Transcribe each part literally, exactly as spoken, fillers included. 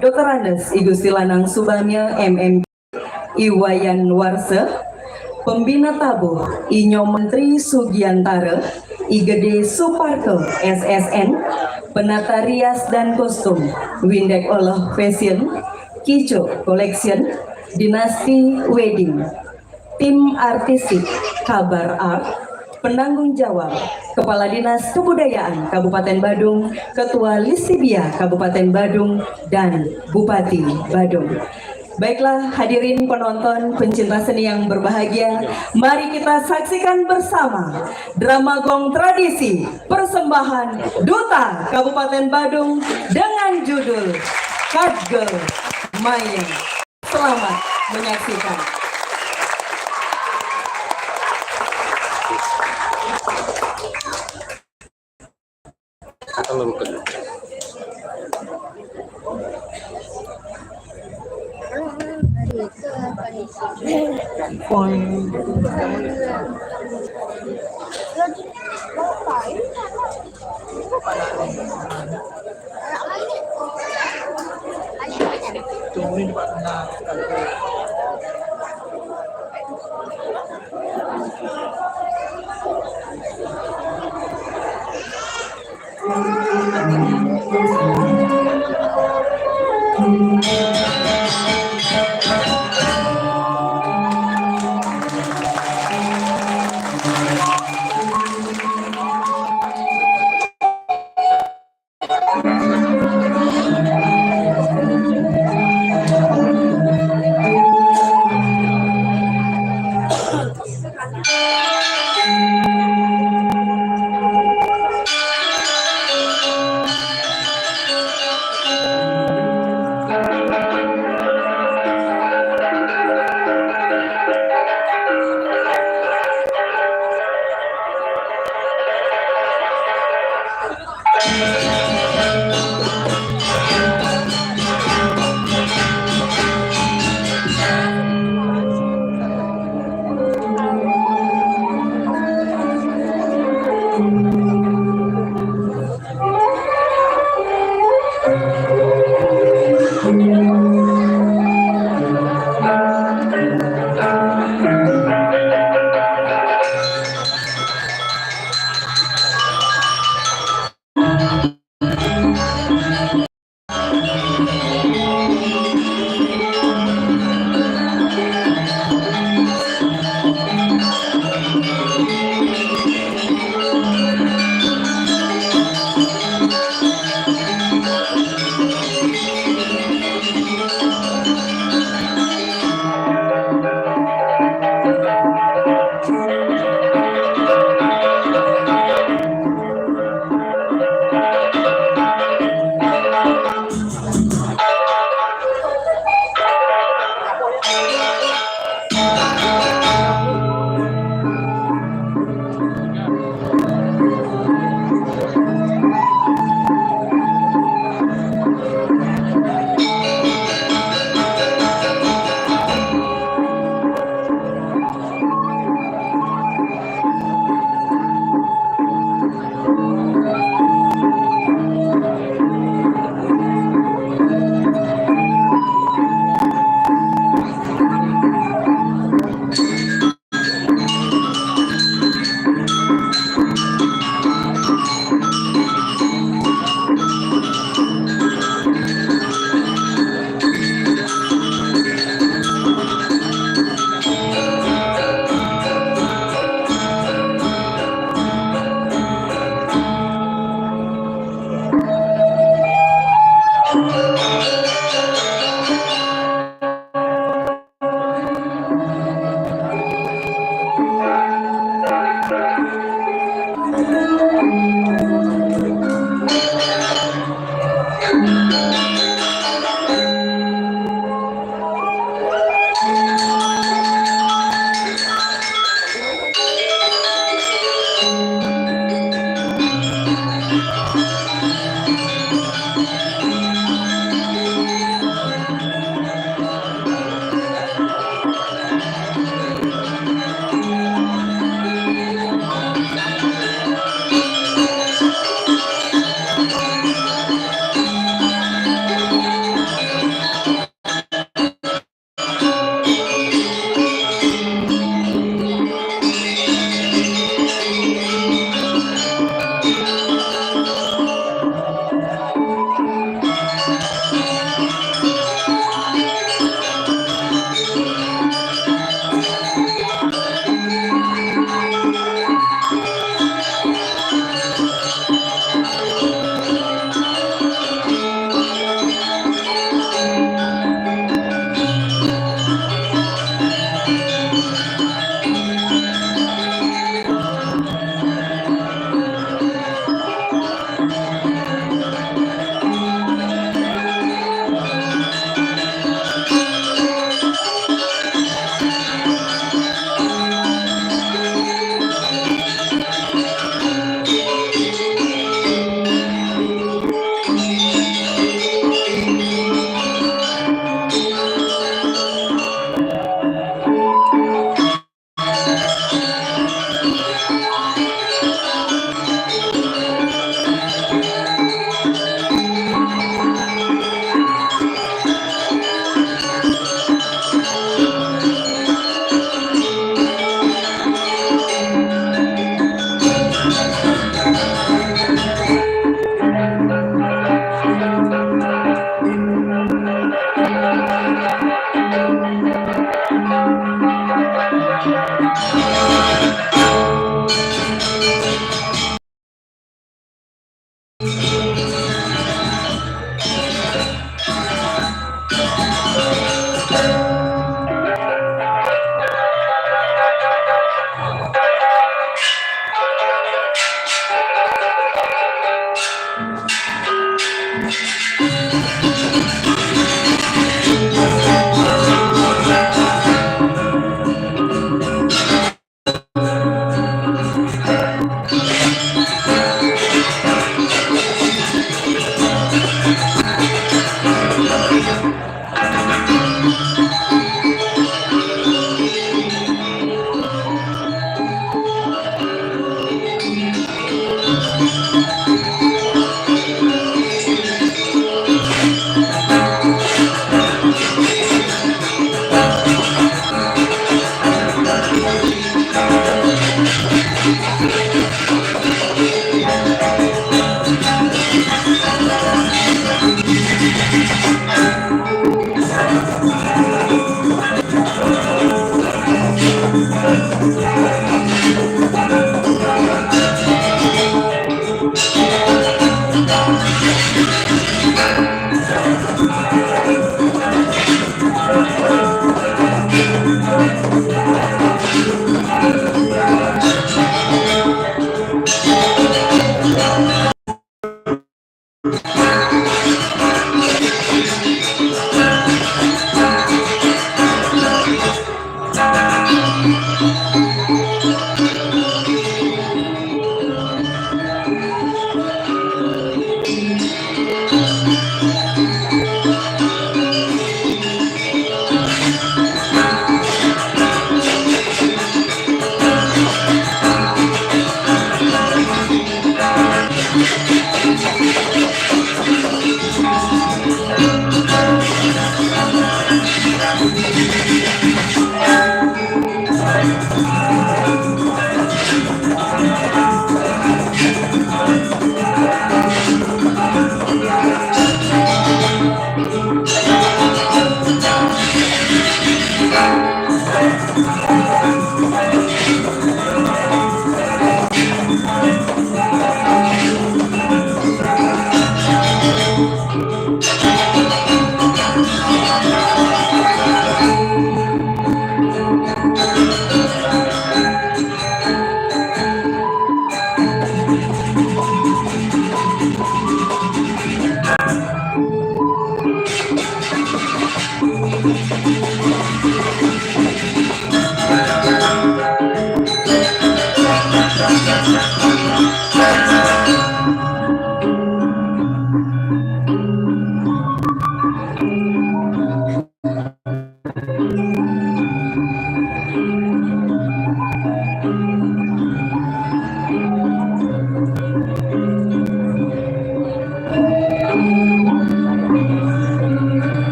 Doktor Andes I Gusti Lanang Subamya M M, I Wayan Warsa, Pembina Tabuh I Nyoman Tri Sugiantara, I Gede Suparto S S N, Penata Rias dan Kostum Windek Oloh Fashion, Kicuk Collection, Dinasti Wedding, tim artistik Kabar Art, penanggung jawab Kepala Dinas Kebudayaan Kabupaten Badung, Ketua Lisibia Kabupaten Badung, dan Bupati Badung. Baiklah, hadirin penonton, pencinta seni yang berbahagia, mari kita saksikan bersama drama gong tradisi persembahan Duta Kabupaten Badung dengan judul Kadge Maya. Selamat menyaksikan.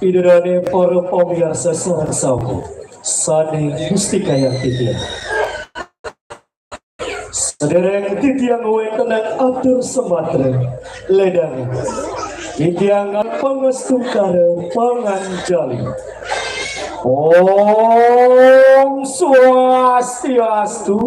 Ida dané para pamiarsa sareng sami sané Gusti kayang titiang. Sadéréng titiang wénten atur sembah, lédang titiang pangastungkara panganjali. Om Swastiastu.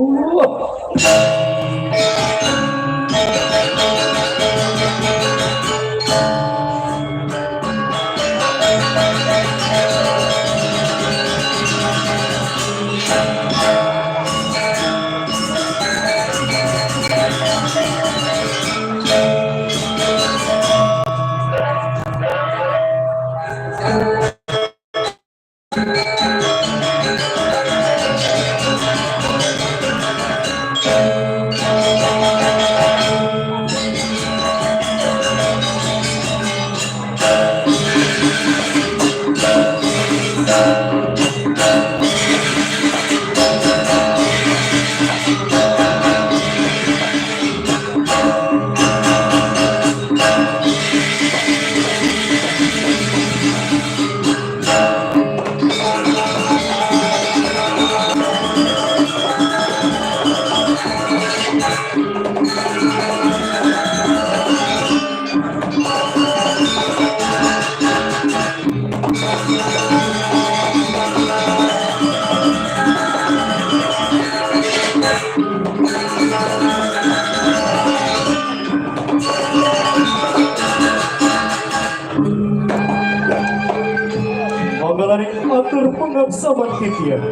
Manggalaning atur pangabsaman titiang,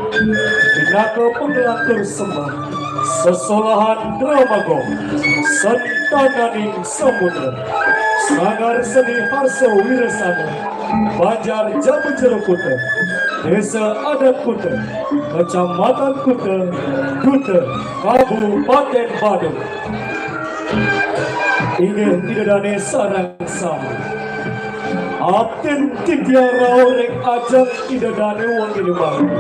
pinaka panglantur sembah, sesolahan Drama Gong, sentananing samudra, sanggar seni harsa wirasana, Banjar Jambu Jero Kuta, Desa Adat Kuta, Kecamatan Kuta, Kuta, Kabupaten Badung. Inggih Ida dané sareng sami. Abdin titiang rauh ring ajeng Ida dané wanginé mangkin.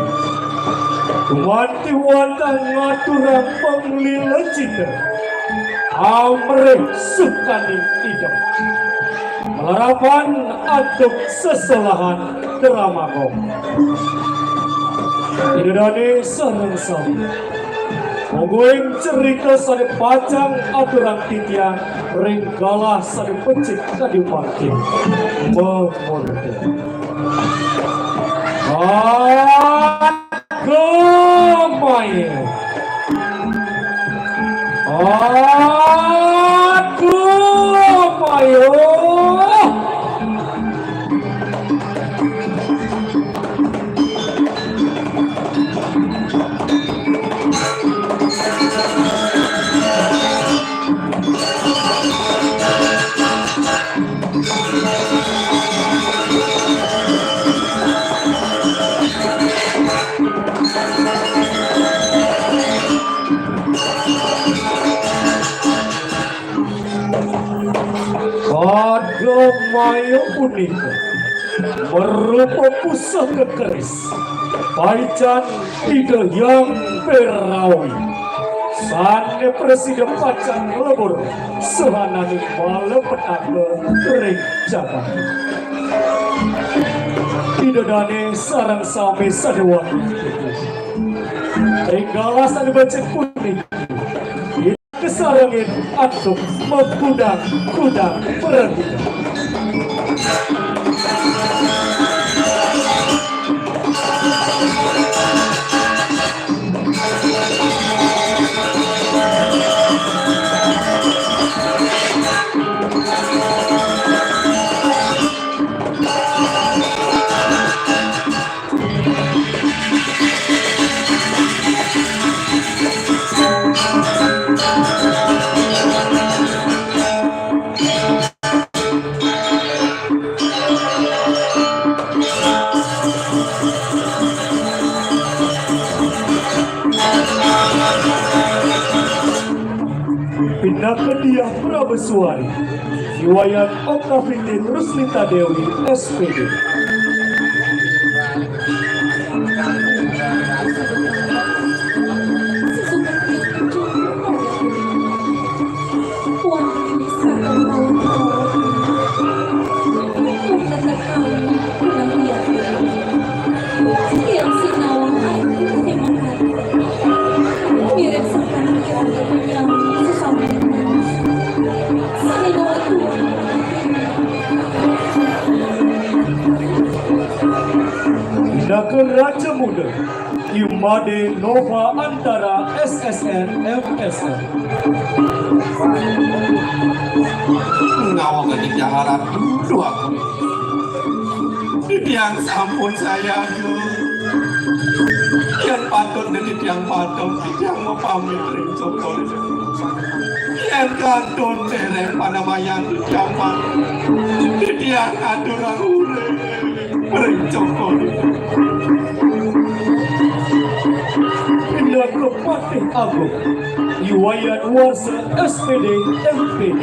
Gumanti wantah ngaturang panglila cita amrih sukaning idep. Malarapan antuk sesolahan Drama Gong. Ida dané sareng sami. Mungguing cerita sané pacang aturang titiang ring galah sané becik kadi mangkin. Mamurda. Agamaya. Agamaya. Agamaya punika marupa pusaka keris paican Ida Hyang Bhérawi, sané prasida pacang nglebur sahananing malapetaka ring jagat. Ida dané sareng sami sané wangi. Ring galah sané becik puniki, kasarengin antuk makudang-kudang pragina. Pinaka Diah Prabeswari, Iwayan Oktavitin Ruslita Dewi, S P D. Muda, Imade Nova Antara S S R M S R. Ngawa ketika harap dulu aku. Titiang sampun saya, Gung. Yang patut dari titiang patut, titiang mau pamit ring Cokor. Yang kantun dereng panamayan titiang patut, titiang aturang urip ring Cokor. Pinaka Patih Agung, I Wayan Warsa, S P D, M P D.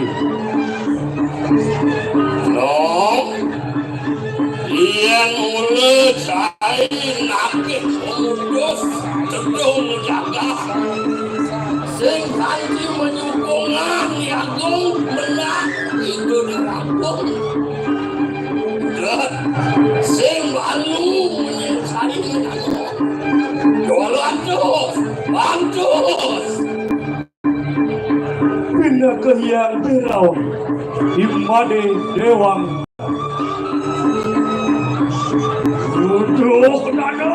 Long, yen mula cai nakih pemudus, cedung jagah. Sing kanti menyukungan, I Agung menah, itu diragung. Sing balu menyukai menangan. Dua ratus, bantus. Pinaka Hyang Birawa, Imade Dewang. Duduh dada.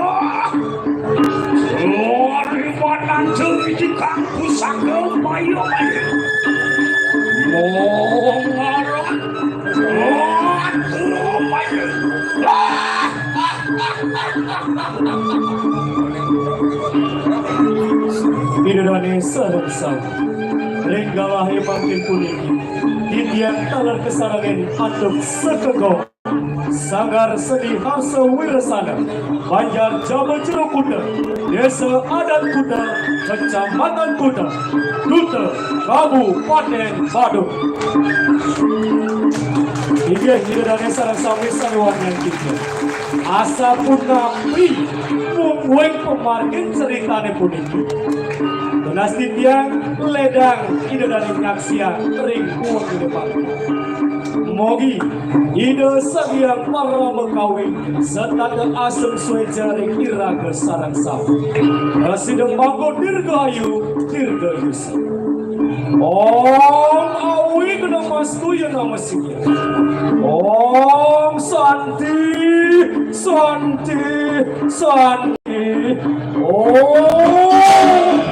Lori manan ceriji kang pusaka mayu-mayu. Mongaran. Aduh, mayu. Ida dane sareng sami. Ring galahé mangkin puniki, titiang taler kasarengin antuk sakegong Sanggar Seni Harsa Wirasana, Banjar Jaba Jero Kuta, Desa Adat Kuta, Kecamatan Kuta, Kuta, Kabupaten Badung. Inggih, ida dane sareng sami sami warnanipun. Asapunapi mungguing pamargin critane puniki? Tunas titiang ledang ida dane nyaksiang ring kuwek ida panggung. Mogi Ida Sang Hyang Parama Kawi setata asung sueca ring iraga sareng sami. Prasida mangko dirgahayu, dirgayusa. Om Awighnamastu ya namastu ya. Om Santi, Santi, Santi. Om.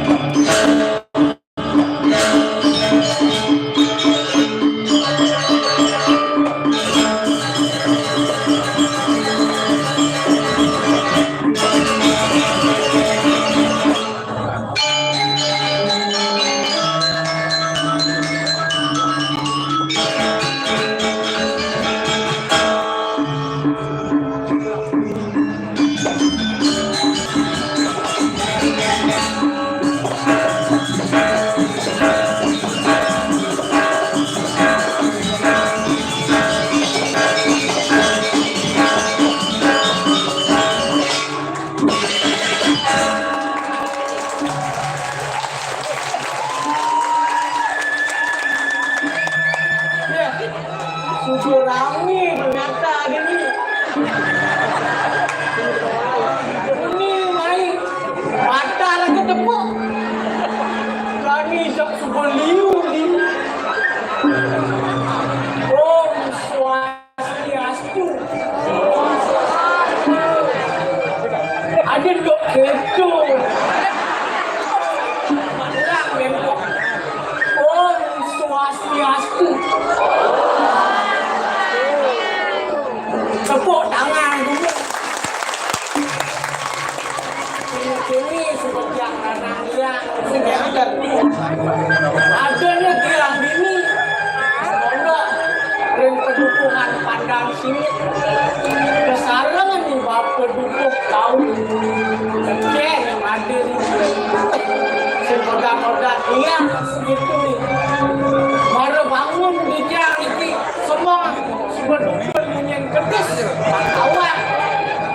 Sudah rame ternyata hari ini. Ini main patah lagi tepuk. Kami jok subuh liu, liu. Om Swastiastu. Ada dok keto. Ulang, Menko. Om Swastiastu. Tepuk tangan dulu. Ini seperti yang tanah liat. Adanya tiang dini. Pondok ring pedukuhan Pandang Sini. Kesarengan nih bapak dukung tahu. Kecil yang ada nih. Sing kodak-kodak tiang segitu nih. Baru bangun di tiang iki. Semua sudah dukung munyin kedis. Kawan.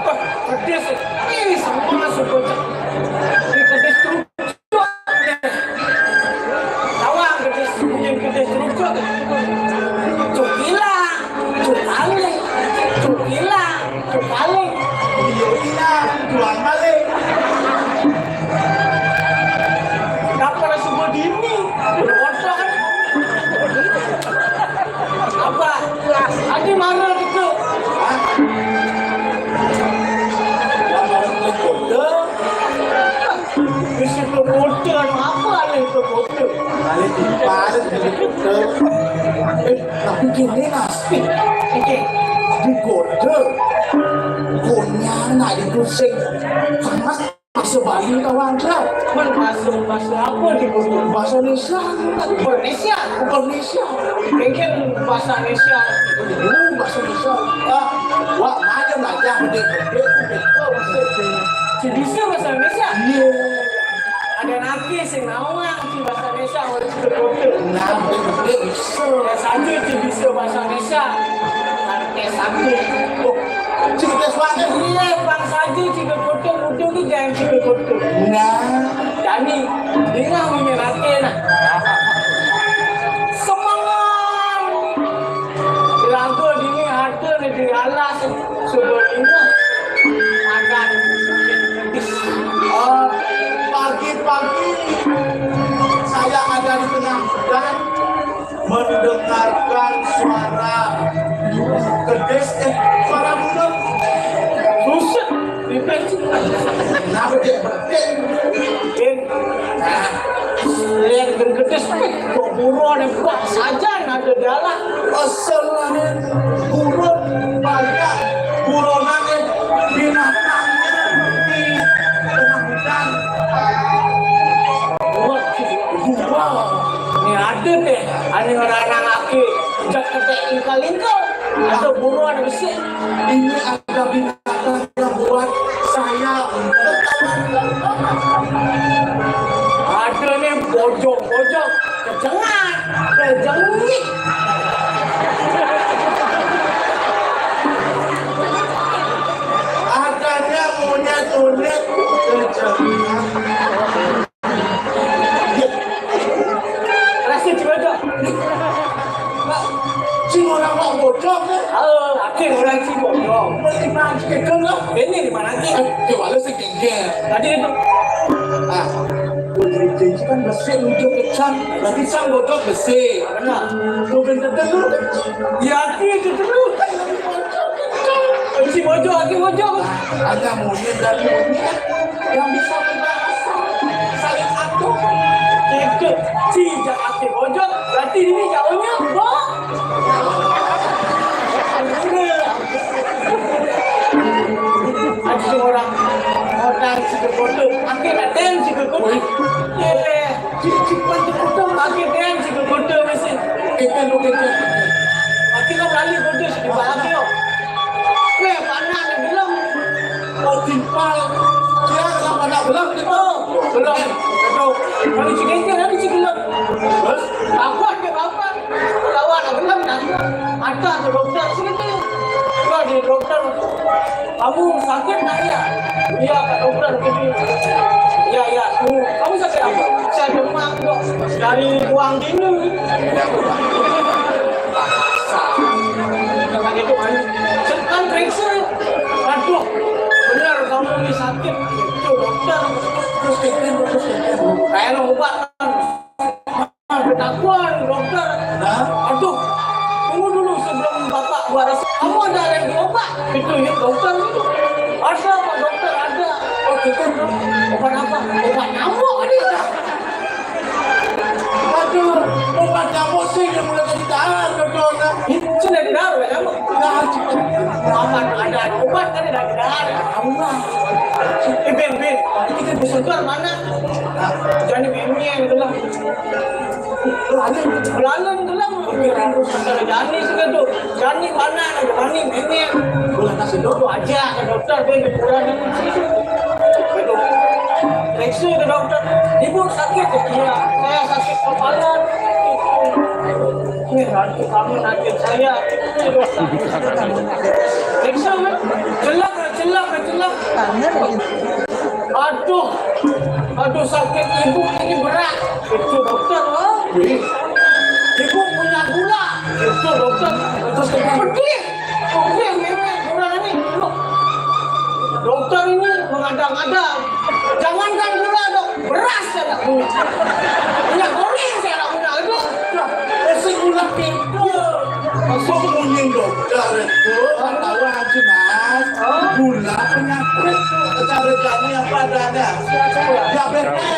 Wah, kedis. Ih, semua sudah di kedis terus. Tawang gedé, sembunyian gedé, cerucuk. Cukila, cukali, cukila, cukali. Iya, iya, tulang balik. Daftar semua dini, berkotor. Apa? Adi mana gitu? Hah? Daftar semua Wis kekoda, apa alih kekoda? Alih dipales kekoda. Eh, tapi kene, Mas. Eh, oke. Digoda. Konyang nak itu sing panas bahasa Bali tau anda. Bahasa, bahasa apa digoda? Bahasa Indonesia. Indonesia. Indonesia. Mungkin bahasa Indonesia. Oh, bahasa Indonesia. Ah, wah, mana belajar gede-gede. Jadi bahasa Indonesia. Iya. Ada nanti sing nawang di bahasa Indonesia, orang sudah kotor. Nah, gede-gede bisa. Ya saja di bisa bahasa Indonesia. Nanti satu. Oh, cerita suara. Iya, bang saja jika kotor, udah ni jangan jika kotor. Nah. Jadi, dengar punya nanti nah. Semangat. Lagu ini ada di alas. Sudah ini makan. Oh, pagi-pagi saya ada di tengah hutan mendengarkan suara kedis, eh, suara burung. Buset, di peci. Kenapa dia berhenti? Nah, lihat gedis, kok burung ada buat saja ada dalam. Asal burung banyak, buronane binatangnya di tengah hutan. Buat gua. Ini ada deh, ada orang laki, jak ketek ingkal-ingkal, ada buruan besi. Ini ada binatang yang buat saya. Ada nih bojong-bojong, kejengat, kejengit. Adanya monyet-monyet, kejengat. Rasa juga ada. Sing orang mau bojong, ya? Oh, akhir orang sing bojong. Beli mana kita lah? Ini di mana sih? Eh, coba lu sih gengger. Tadi itu. Ah, udah janji kan besi, udah kecan. Berarti sang bojong besi. Benar. Lu bener dulu. Ya, aku itu dulu. Si bojong, aku bojong. Ada monyet dan monyet yang bisa berbahasa, saling atur. Itu, si Jack Ati Bojong, berarti ini jauhnya, Bo. Ada orang, orang si kekoto, akhirnya dan si kekoto. Wih. Iya. Cik, cik, pan kekoto, akhirnya dan si kekoto mesin. Kita lu kita. Akhirnya beralih koto si di bawah yo. Weh, panas ni, belum. Oh, timpal. Dia kenapa nak belum? Oh, belum. Betul. Kalau cik kengkeng, ada cik belum. Terus? Aku ada apa? Lawan aku belum, nak. Ada tu doktor sini tu. Kalau di doktor, kamu sakit tak ya? Iya, Pak Doktor. Ya, ya. Kamu, kamu sakit apa? Saya demam, Dok. Dari buang dini. Kata gitu kan. Kan periksa. Aduh, benar kamu ni sakit. Itu doktor. Terus kata, terus kata. Kayak lo obat. Ketakuan, dokter. Hah? Aduh, tunggu dulu sebelum bapak buat resep. Kamu ada alergi obat? Itu ya dokter itu. Ada, Pak Dokter, ada. Oh, gitu. Obat apa? Obat nyamuk ini. Aduh, obat nyamuk sih yang mulai dari dahar, dokter. Itu dari dahar, obat nyamuk. Dahar, cik. Apa ada obat kan dari dahar? Allah. Eh, Ben, Ben, kita bisa keluar mana? Jadi, Ben, yang itulah. Belalang tu lah. Antara jani suka tu. Jani mana nak jani, ini. Bola kasih dulu aja ke dokter, dia di kurang. Betul. Periksa ke dokter. Ibu sakit ke? Iya, saya sakit kepala. Ini nanti kamu nanti saya. Periksa, kan? Celak, celak, celak. Aduh, aduh, sakit ibu ini berat. Itu dokter, oh. Ibu punya gula. Itu dokter. Terus pedih. Pedih, memang gula ini. Loh. Dokter ini mengada-ngada. Jangankan gula, dok. Beras saya tak punya. Minyak goreng saya tak punya. Itu. Isi gula pintu. Masuk munyi dokter itu, tahu aja, Mas. Gula penyakit. Cara kami apa adanya. Diabetes.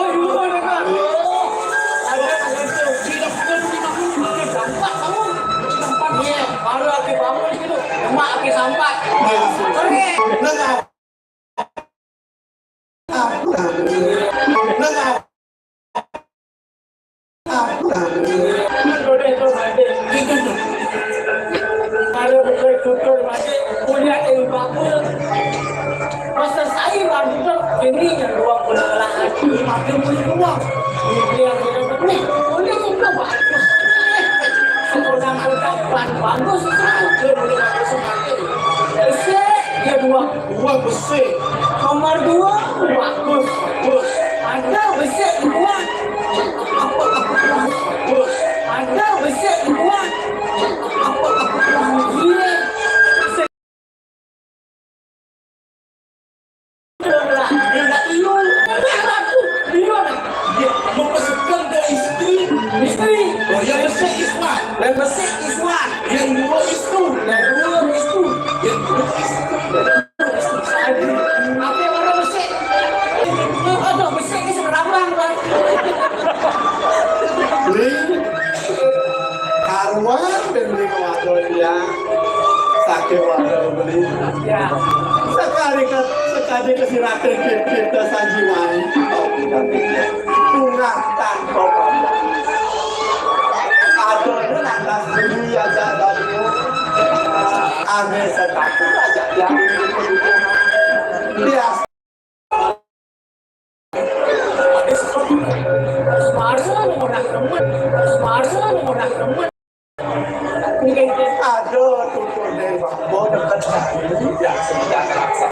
Oh, dulu, Kak. Ada, ada tuh. Di dapur, di dapur, di dapur. Iya, baru lagi bangun gitu. Emak lagi sambat. Keren. Nah, nah, nah. Kalau betul-betul masih punya ilmu bagus. Masa saya bantu ini yang dua puluh lah lagi makin punya uang. Ini yang kita ini, ini kita bagus. Sekolah-sekolah bagus itu dia boleh bagus semakin. Besik, dia dua. Dua besik. Nomor dua, bagus. Bagus. Ada besik dua. Bagus. Ada besik dua. Iya. Dia nggak tuyul. Dia nggak tuyul. Dia mau pesukan ke istri. Istri. Oh, yang besik Iswan. Yang besik Iswan. Yang dua Istu. Yang dua Istu. Yang dua Istu. Apa yang ada besik? Aduh, besik ni seberang, Bang. Beli. Karuan dan beli ke wadon dia. Sakit wadon beli. Ya. Sekali ke, sekali ke si Ratih kita saji main. Oh, tidak, tidak. Bunga tanpa pamrih. Adonnya nak beli aja tadi. Aneh setaku aja yang biasa. Ada seperti itu. Semarsa orang teman. Semarsa orang teman. Ada tutur dewa. Mau dekat saya. Tidak sedang rasa.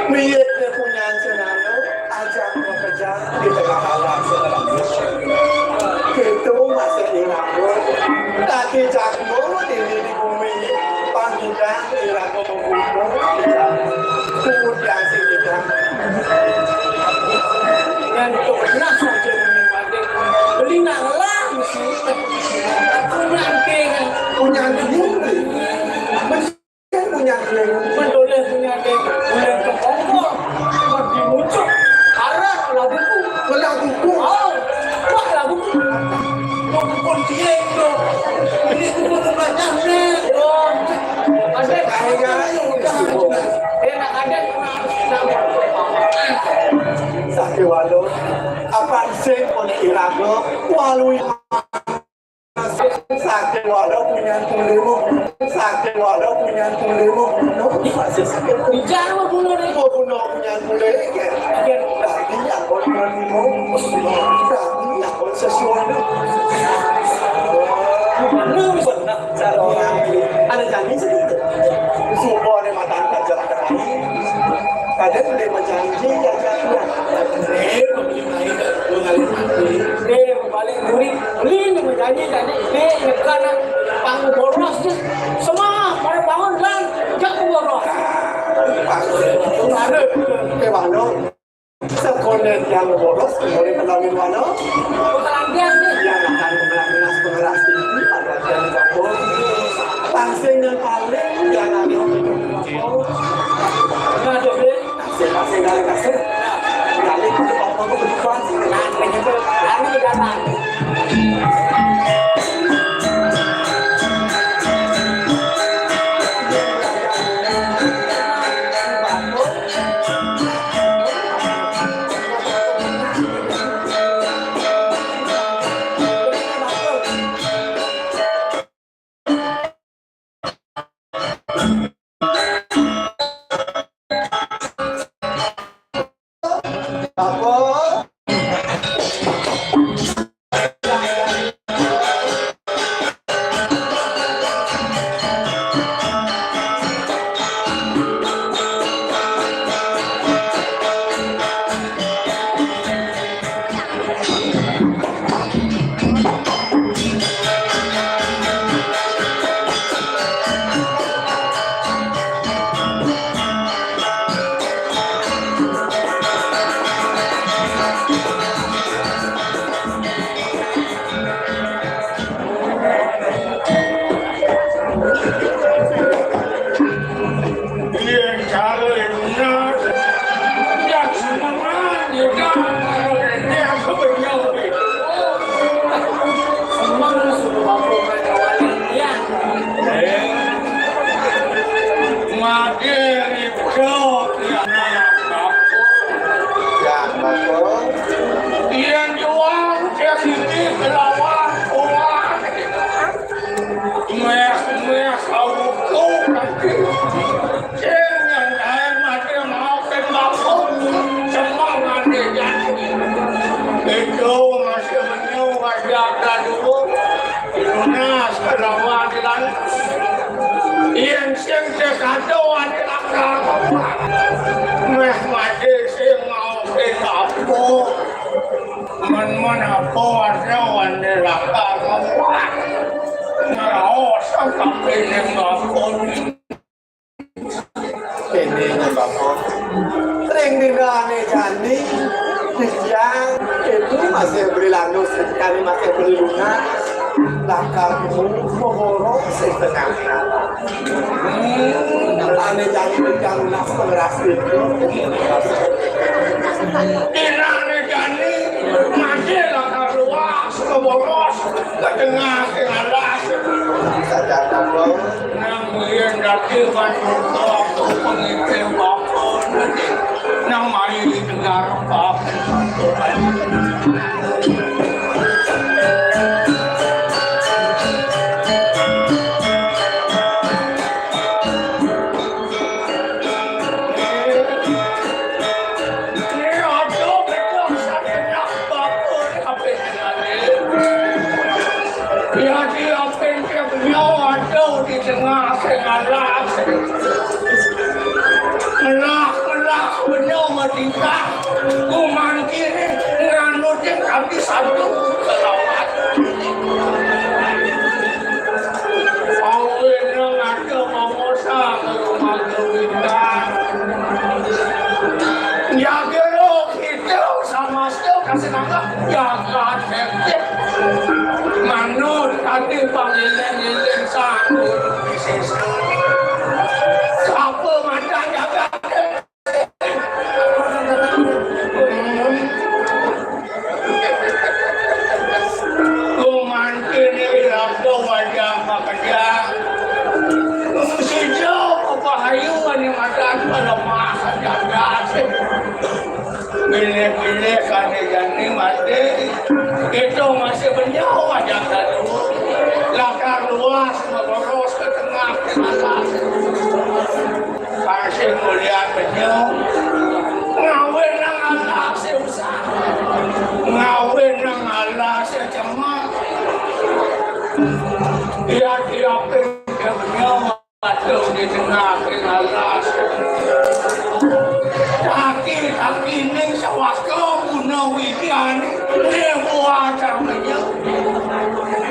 Mriyen punyan senana ajak makejang di tengah alam sekarang. Kéto masih iraga. Dadi jadma dini di bumi, pang nyidang iraga magunung. Kemudian sing nyidang. Ngantuk nah saja mending mati. Beli nak ngelah mesti. Aku nyangking. Punyan sendiri. Kan punyan sendiri. Mendoleh punyan dek. Bulan ke Hongkong. Bagi muncul. Arah laguku. Laguku. Oh. Wah, laguku. Mau pukul cilik tu. Ini pukul rumahnya ni. Oh. Ada kaya. Eh, nak ada. Sakéwala, apan sing koné iraga, walui. Sakéwala punyan kulimu, sakéwala punyan kulimu, no, masih sakit. Bicara apa bunuh ni? Mau bunuh punyan kulimu, kan? Iya. Tadi yang kau terima, tadi yang kau sesuatu. Lu benar, cara orang. Ada janji sedikit. Sumpah ni matan pelajaran kami. Kadang boleh berjanji, ya, janji. Eh, eh, balik duri. Beli ni berjanji tadi. Eh, tekan panggung boros tu. Semua pada bangun dan jak boros. Ada. Okey, Bang. Sekolah yang boros, boleh kenalin mana? Bukan dia ni. Yang akan mengenal pengeras tinggi pada yang jatuh. Tansing yang paling jangan. Nah, tu, Beli. Kasih, kasih, kasih, kasih. Kali itu apa tu berubah? Nah, begitu. Kami datang. Mati ridho, ya, Bapak. Yen juang, ya, sini kelawan, kuat. Meh, meh, auto. Sing nyantai mati mau ke bapuk. Semang mati jadi. Itu masih menyu wajah dulu. Lunas kelawan di lantas. Yen sing sekado ati lakar. Meh mati sing mau ke bapuk. Men-men apa warna wani lakar. Ngraos sampai ning bapuk. Kéné nyebabna. Ring dina ané jani, titiang itu masih beli lanus, kami masih beli lunas. Lakarmu mawara sing tengah. Ané jani titiang lunas pengeras itu. Dina ané jani, masih lakar luas, maboros, ke tengah, ke alas. Sadar, Bang. Nang yen dadi wanita aku pengikir bapa nang mari tegar bapa. Ini aja betul saya nak bapa apa yang ada. Ya, dia apa yang dia punya ada di tengah segala. Melah, melah. Tingkah kumangkini nganutin kanthi satu selawat. Awena ngaja mamosa rumah tingkah. Jaga roh kita sama setiap kasih nangka jaga tertib. Manut kanthi pangiling-iling sanggup bisnis. Apa mata jaga Gumanti ni raga wajah makejang. Sida pepahayu ni madan pelemah jagat. Bilih-bilih kane jani mati. Kita masih benyau wajah lalu. Lakar luas, meboros ke tengah, ke atas. Kasih mulia beliau. Ngawin nang anak sing usah. Ngawin nang anak sing cemak. Dia diapin ke beliau. Aduh, di tengah alas. Kaki-kaki ning sawaka guna widiane. Lewa carmenya.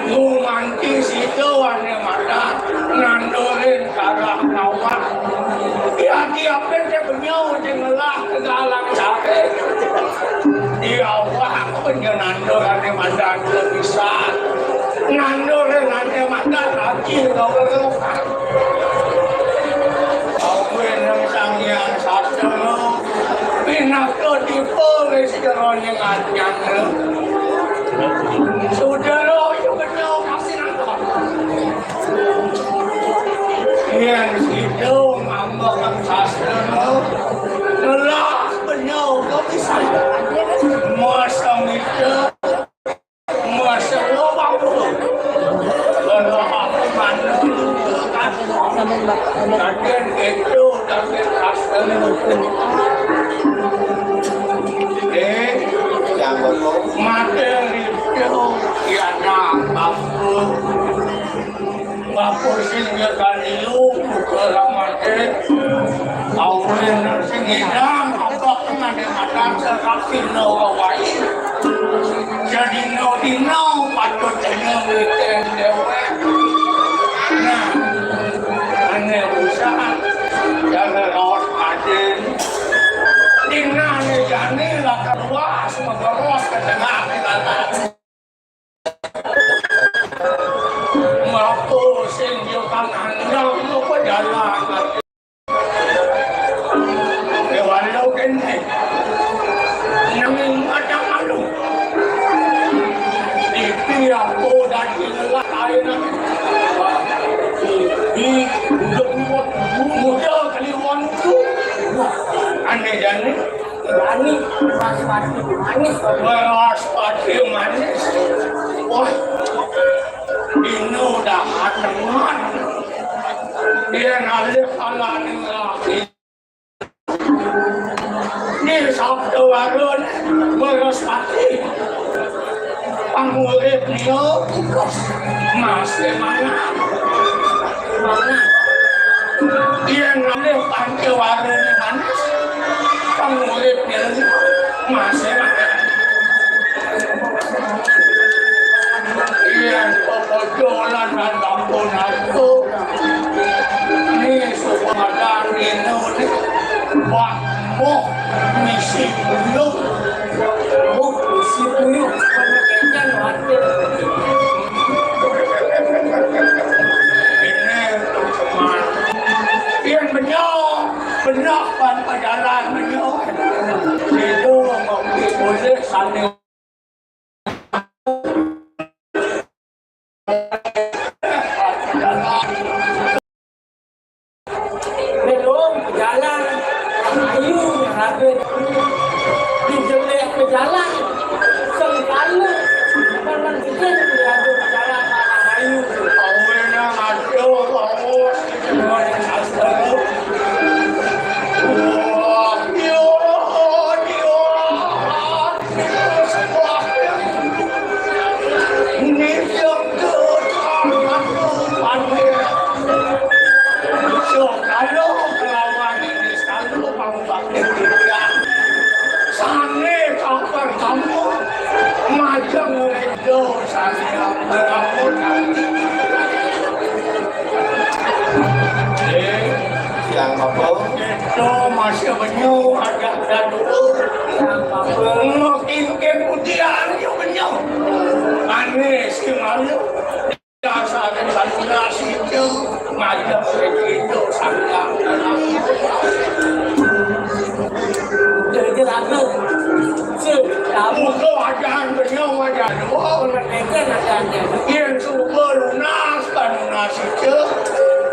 Gumanti sida wane madan. Nandurin karah ngawak. Diadi-apin te benyau sing ngelah tegalang sare. Diawak penye nandur ane madan bisa. Nandur ane madan lagi gawe. Awe nang Sang Hyang Sastra. Pinaka tipe wis jeroning anyana. Saudara, yo bener kasih nangkep. Yen sida ngambekan sastra, ngelah benyau kepisan. Masa mita, masa lobang. Kalau aku manut kan, Sampun, Mbak. Ada. Raden itu, Raden Rasul. Eh, yang betul. Materi itu, ya, nah, aku. Bapa sing nyekan ilu, buka ramate. Awin sing ngidang, apa kemane matan serak sino kawai. Jadi no dino, patut tengah weekend dewek. Nah, ane usaha, jaga raos batin. Dina ne jani lah keluar, semua keluar ke tengah, ke atas. Mapa sing yo kang andang mapa jalan ati. Dewan lo kene. Nang ada malu. Iki aku dadi lelak ae nang. Iki udah muda kliwon tu. Ane jane. Manis, Beraspati manis. Beraspati manis. Wah, ini udah mateng. Dia ngalih salah nih lagi. Ini sabda warun Beraspati. Pangurip niku tikus. Mas, di mana? Mana? Yen ngalih panca warane manis, pangurip niku Mas, di mana? Yen pepojolan lan kampung aku, ini suku madan ini, wah, Moh misi puyuh. Moh misi puyuh. Ini teman. Yang benar, benar pan pajalan benar. Itu ngopi boleh sana. Belum pejalan, ayu raga dijelek pejalan, sengkala, paman kecil diadu pejalan, ayu. Awena aduh, awas, aduh, aduh. Wah, iya, iya. Eh, siang apa? Itu masih benyu, ada, ada dulu. Makin ke putihan, yuk benyu. Aneh sih, malu. Dasar dari nasi itu, macam itu, sangat. Jadi, aku, si, kamu tuh ajaran benyu, ajaran. Oh, mereka ajarannya. Yang suka lunas, kan lunas itu.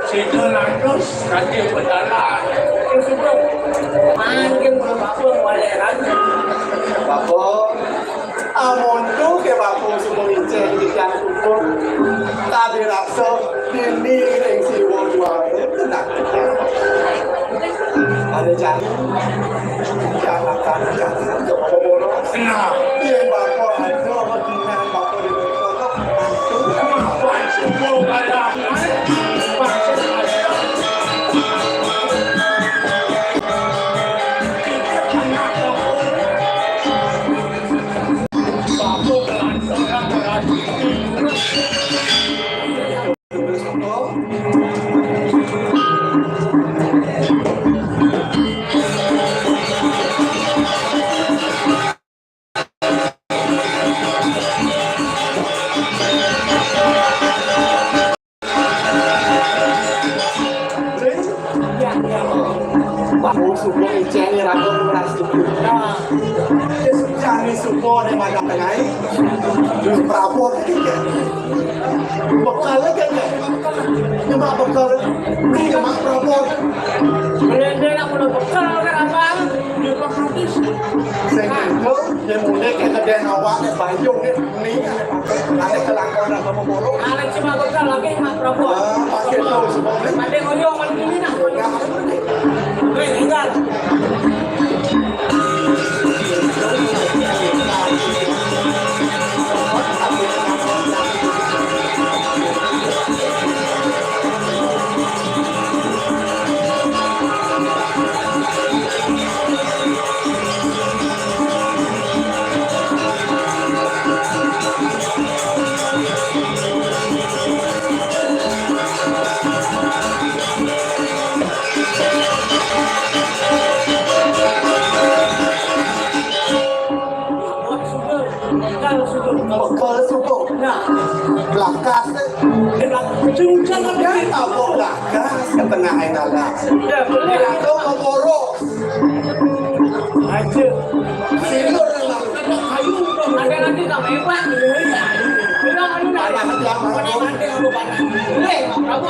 Situ lanjut, nanti berjalan. Terus itu, makin berapa, boleh lagi. Bapak, amun tu ke bapa semua icen di tiang kubur, tak dirasa dini ring siwa juara tenang. Ada janji, jangan akan jangan ke bapa boros. Nah, dia bapa ada, bapa kinan, bapa di bapa. Baru subuh icen ni raga murah sikit. Nah, dia subuh ni subuh ni makan tengah ni. Dia perabot lagi kan. Bekal lagi kan. Dia mak bekal. Ni dia mak perabot. Boleh dia nak kena bekal kan abang? Dia kau habis. Saya kata, dia mulai kena dia awak ni bayung ni. Ni, ada kelakon agama boros. Ada cuma bekal lagi, Mak Prabu. Ah, pakai tahu semua ni. Ada ngoyong macam ni nak. Weh, tinggal. Bekal suku. Nah. Belakas. Dia belakas. Dia tak apa belakas. Ke tengah air dalam. Ya, boleh. Dia tu memborok. Aja. Silur dalam. Ada nanti tak hebat. Bila anu nak. Ada nanti apa? Boleh, apa?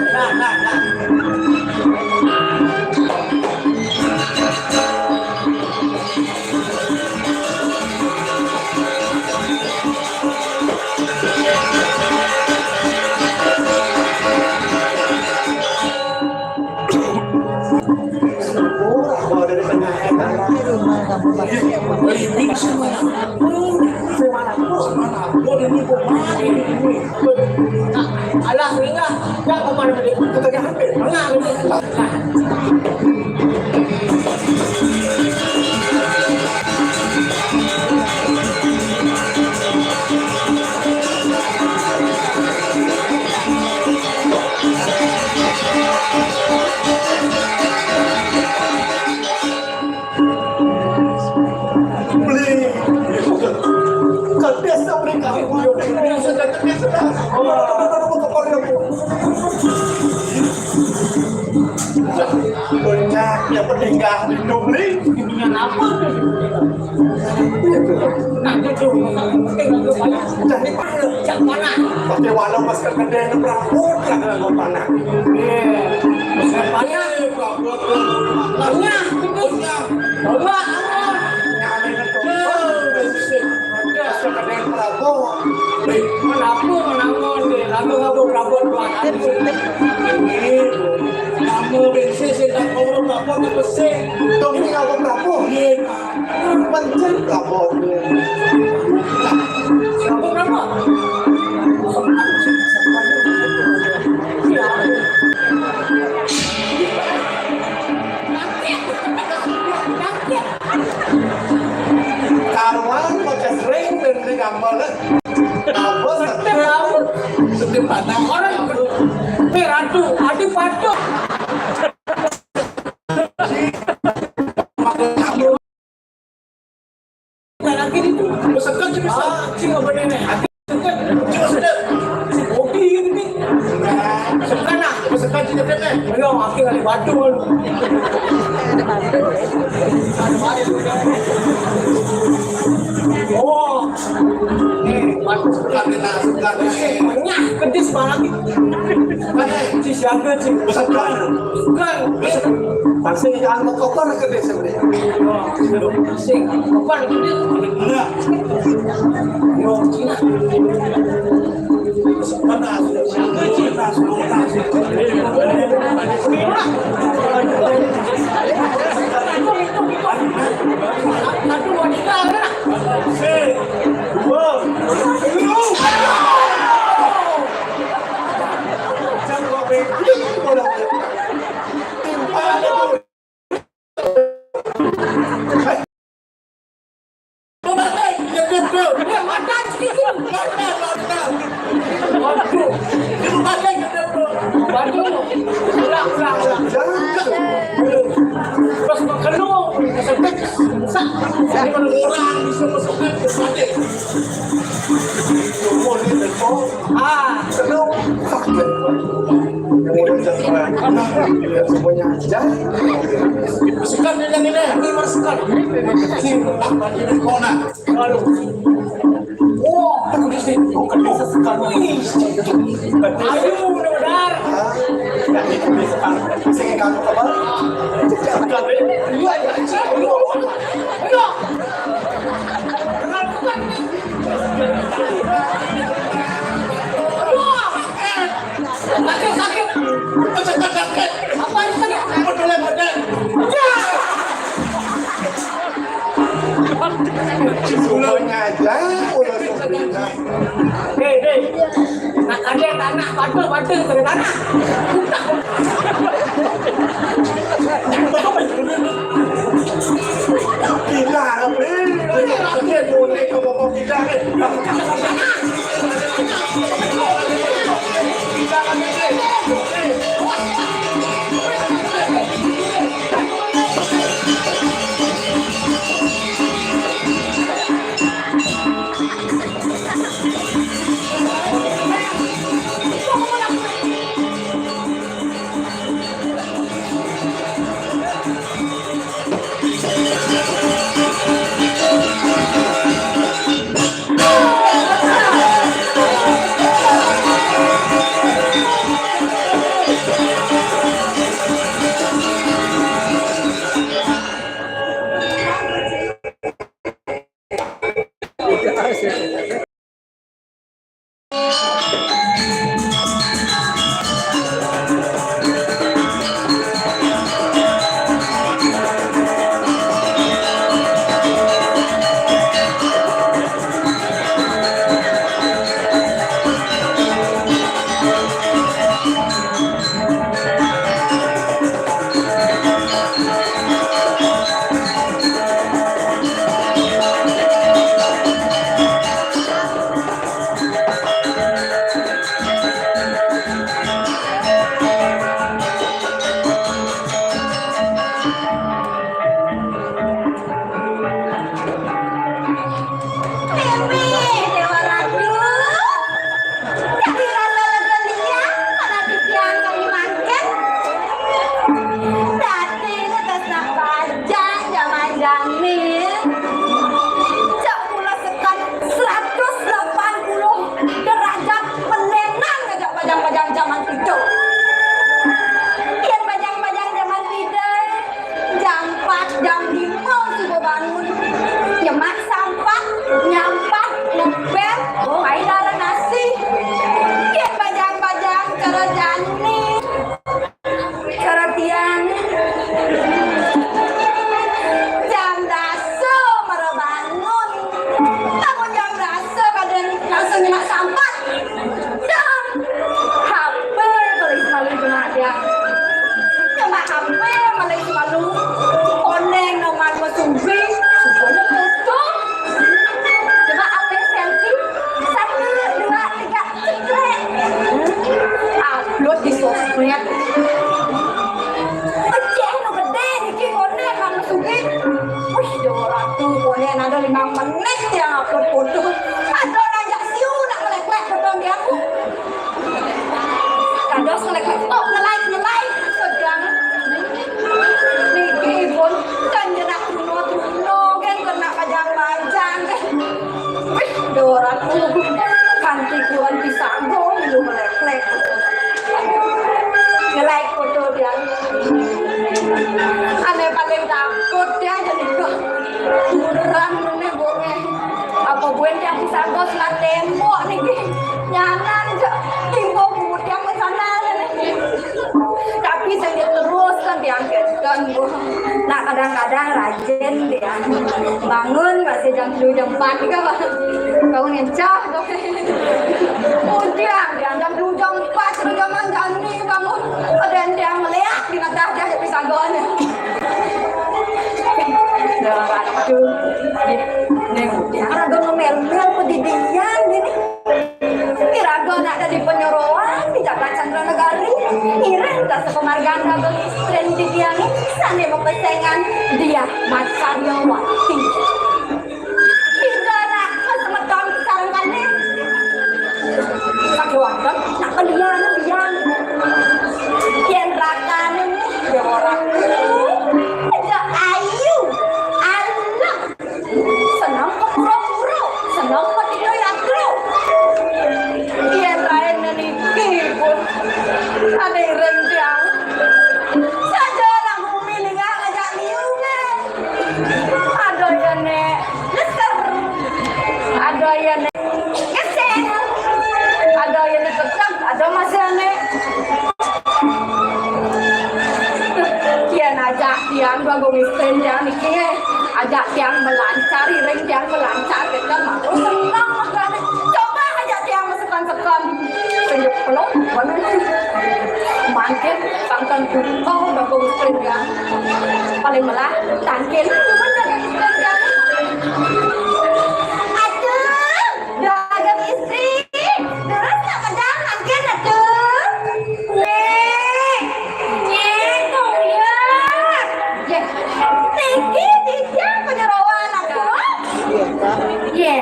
Nah, nah, nah. Alah, ringah. Dah kemana tadi? Kita dah habis. Alah. Beli. Kades beli kami. Kades. Banyak yang peninggal hidup ni. Dengan apa tu? Nak duduk. Tengok tu banyak. Jadi mana? Yang mana? Pakai walau masker kedai ni berambut lah kalau mana. Eh, masker banyak. Banyak. Banyak. Banyak. Kenapa menangun dia? Lalu apa perabot buat? Ini nama bensin saya tak tahu. Apa tuh pesik? Dong, ini apa berapa? Iya, Pak. Pencet apa? Siapa berapa? Iya. Karuan pakai sering dan beli gambar. Apa? Sedih tahu. Sedih pandang orang. Eh, Ratu, adik patut. Lagi itu. Pesekan sih bisa. Ah, sih nggak boleh nih. Pesekan. Cuma sedap. Si Bobby ini. Pesekan ah. Pesekan sih sedap nih. Ayo, aku nggak ada batu. Oh. Nih, batu sebelah, sebelah. Nyah, kedis malah. Mana? Si siaga, si. Bukan. Bukan. Pasti yang mau kotor ke desa, Bre. Sing, bukan. Enggak. Yo, Cina. Mana? Siaga, Cina. Aduh, wanita, mana? Sing. Dua. Lu. Terus makan lu, sedek, sak. Jadi kalau orang disuruh sedek, sedek. Ah, sedang sakit. Kemudian saya semuanya aja. Sekat dia yang ini, ini sekat. Ini tak bagi kona. Aduh. Wah, aku di sini. Aku kena sekat. Aduh, benar-benar. Saya kamu apa? Sekat. Iya, iya, iya. Sakit, sakit. Apa ini sakit? Betul, betul. Ya. Ulangnya aja, ulah sebenarnya. Hei, hei. Nah, kalian tanah, batu, batu, kena tanah. Gila, Bre. Dia boleh ke bawah kita, Bre. Dos nge-like, oh, nge-like, nge-like. Sedang niki pun kan jenak truno-truno kan kena bajang-bajang kan. Wih, dorat kanti kuan pisago milu melek-lek. Nge-like foto dia. Ane paling takut dia jadi kok. Beneran nih bonge. Apa buen dia pisago selat tembok niki. Nyanan je. Timbul butiang ke sana. Tapi saya terus kan diangkatkan, Bu. Nah, kadang-kadang rajin dia. Bangun masih jam tujuh, jam empat juga, Pak. Kau ngencah, kau. Butiang dia jam tujuh, jam empat, sudah zaman jani bangun. Ada yang dia melihat, di mata dia, di sagonya. Aduh, nih, dia ada ngomel-ngomel pedidian ini. Iraga nak dadi penyoroan di jagat Chandra Negari. Iring dasa pamargan raga istrin titiange sane mapesengan Diah Macaryawati. Ida nak semeton sarengane. Sakewanten nak pendian biang. Yen rakane ya ora. Aja ayu, alem. Seneng kepura-pura, seneng petida yatra. Yen raene niki pun ane iring tiang. Saja anak bumi ninggal ngajak liunge. Ada yene neser. Ada yene ngesen. Ada yene tetep, ada masih ane. Yen ajak tiang ganggu miskin tiang niki, eh. Ajak tiang melancar, iring tiang melancar, kita baru senang makane. Coba ajak tiang mesekan-sekan. Tunjuk peluk, mana? Mangkin, pangkan duka ganggu miskin tiang. Paling melah, tangkin. Aduh, dagang istri. Terus tak pedang mangkin atuh. Nek, Nek, kok ya? Yeh, niki tijang penyeroan aku. Yeh,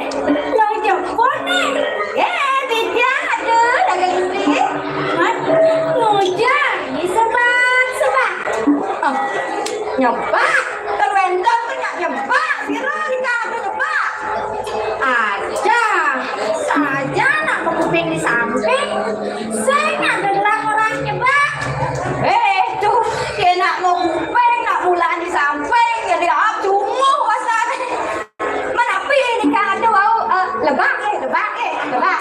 lo jemput nih. Yeh, tijang atuh, dagang istri. Mat, ngujang, disebat-sebat. Oh, nyebat. Terwendong tuh nyak nyebat. Sira nikah atuh nyebat. Aja, saja nak mau kuping di samping, saya nak dengar orang nyebak. Eh, tuh, dia nak mau kuping, nak mulaan di samping, jadi ah, cunguh rasanya. Mana pi ini kan ada bau, eh, lebak, eh, lebak, eh, lebak.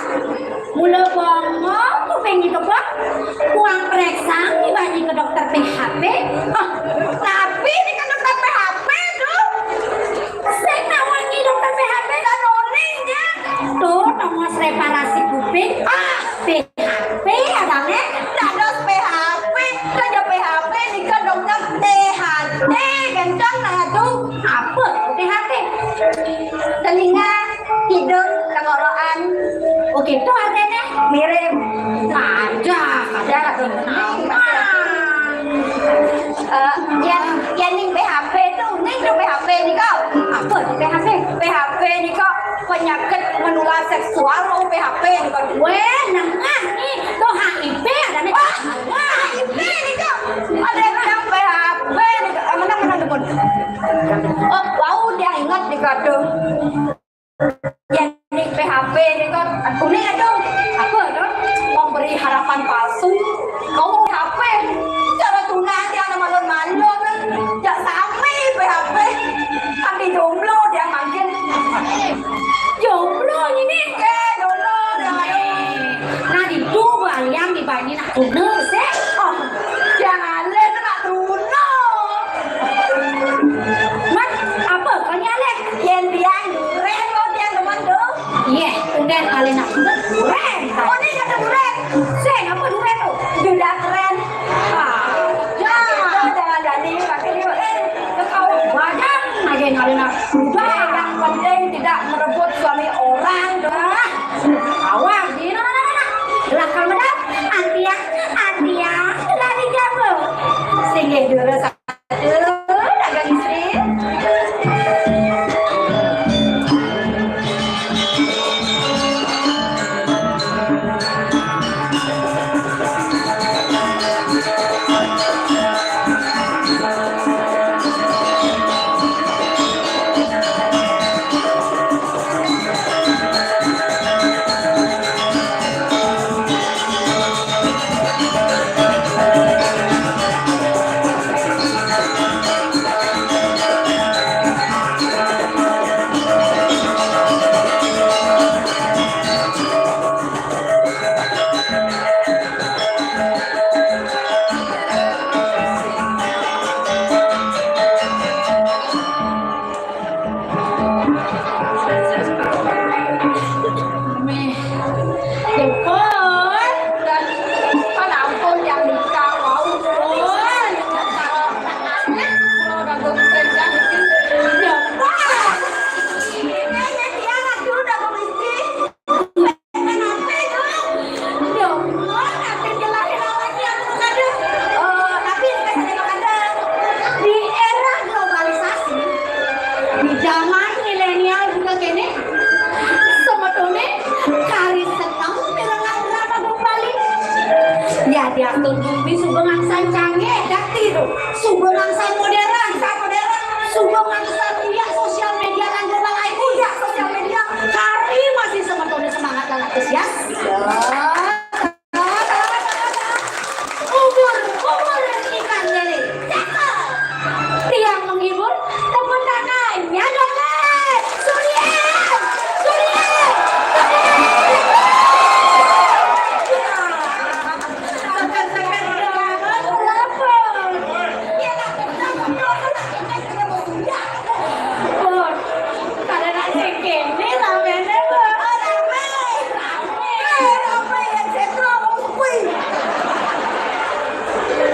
Mula bongong kuping di kebak, kuang periksa, ni bagi ke dokter P H P. Ah, tapi ni ke dokter P H P tu. Sing nak wangi dokter P H P dah noning dia. Tu tongos reparasi kuping. Ah, P H P ada ne. Tak ada P H P. Kerja P H P ni ke dokter T H T. Kencang nak tu. Apa T H T? Telinga, hidung, tenggorokan. Oh, gitu artinya. Mirip. Aja, aja. Eh, yang, yang ni P H P tu, ni tu P H P ni kau. Apa tu P H P? P H P ni kau penyakit menular seksual, oh, P H P ni kau. Weh, nengah ni. Tu H I V ada ni. Wah, H I V ni kau. Ada yang P H P ni kau. Eh, mana, mana demun? Oh, bau dia ingat di kado. Jadi P H P ni kan, aku ni ada apa tu? Memberi harapan palsu. Kau P H P, cara tunang dia ada malu-malu kan? Jak sami P H P. Tapi jomblo dia makin. Jomblo ini? Eh, jomblo dia makin. Nah, itu bayang di bani nak guna, sih. Oh, jangan le nak guna. Mat, apa kau ni, Alek? Yen tiang duren, kau tiang demen tu. Yeh, tunggal kali nak duren. Oh, ni kata duren. Sing, apa duren tu? Duda keren. Ah, ya, jangan jadi pakai dia. Eh, kau badan aja kali nak. Udah, yang penting tidak merebut suami orang. Dah. Awak di, nah, nah, nah, nah. Lah, kamu dah. Anti ya, anti. Diatur bumi suba ngangsan canggih, dakti tu. Suba ngangsan modern, modern. Suba ngangsan uyak sosial media, lan gerbang ai uyak sosial media. Kari masih semetoné semangat lan antusias. Ya. Ubur, ubur ikan lele. Cakep. Tiang menghibur, tepuk tangannya dong, Le. Surya! Surya! Seger-seger banget, lapar. Pun, kada nasi kini ramenya, Pun. Oh, rame. Rame. Eh, rame yang sentral, Pun.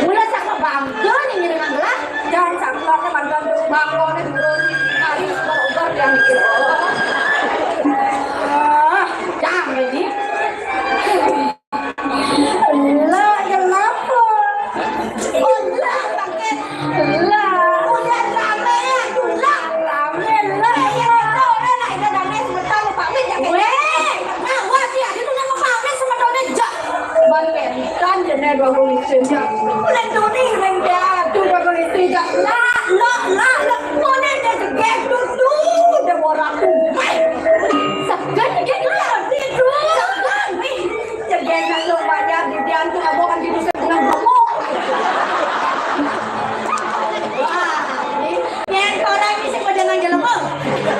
Mula cakep bangga nih ngiring gelah. Dan cakep bangga nih turun. Hari sudah ubar yang dikit. Ah, jangan ini. Lah, kenapa? Ulah, pakai. Lah. Udah rame, udah rame, lah. Ya, ya, udah, udah, nah, udah rame, sebentar, lupa, weh, ya, weh. Nah, wah, dia, dia tuh nama pamit sama Tony, jak. Bang, kan, dia dua puluh liter, jak. Udah, Tony, udah, udah, tuh, dua puluh liter, jak. Lah, lah, lah, lah. Tony, dia jegek, tuh, tuh, udah borak, tuh. Segan, jegek, lah, tuh, tuh. Segan, weh. Cegek nak lu banyak di diantu abokan di dusun kena gemuk. Wah, ini yang orang ini sing pada nang jelema.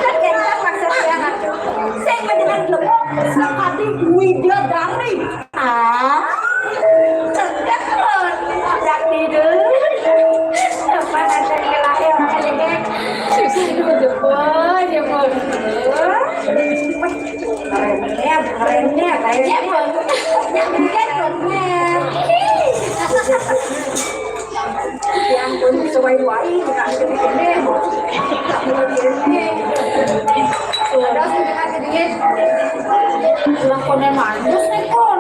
Kan enak maksudnya atuh. Sing pada nang jelema sakadi widadari. Ah, cegek lu. Dak tidur. Apa ada kelahir cegek. Jebol, jebol. Kerennya, kerennya, kerennya. Yang bukan kerennya. Ya ampun, sesuai wae, bukan gede-gede. Udah, sudah gede. Lah, konen manjus nih, Kon.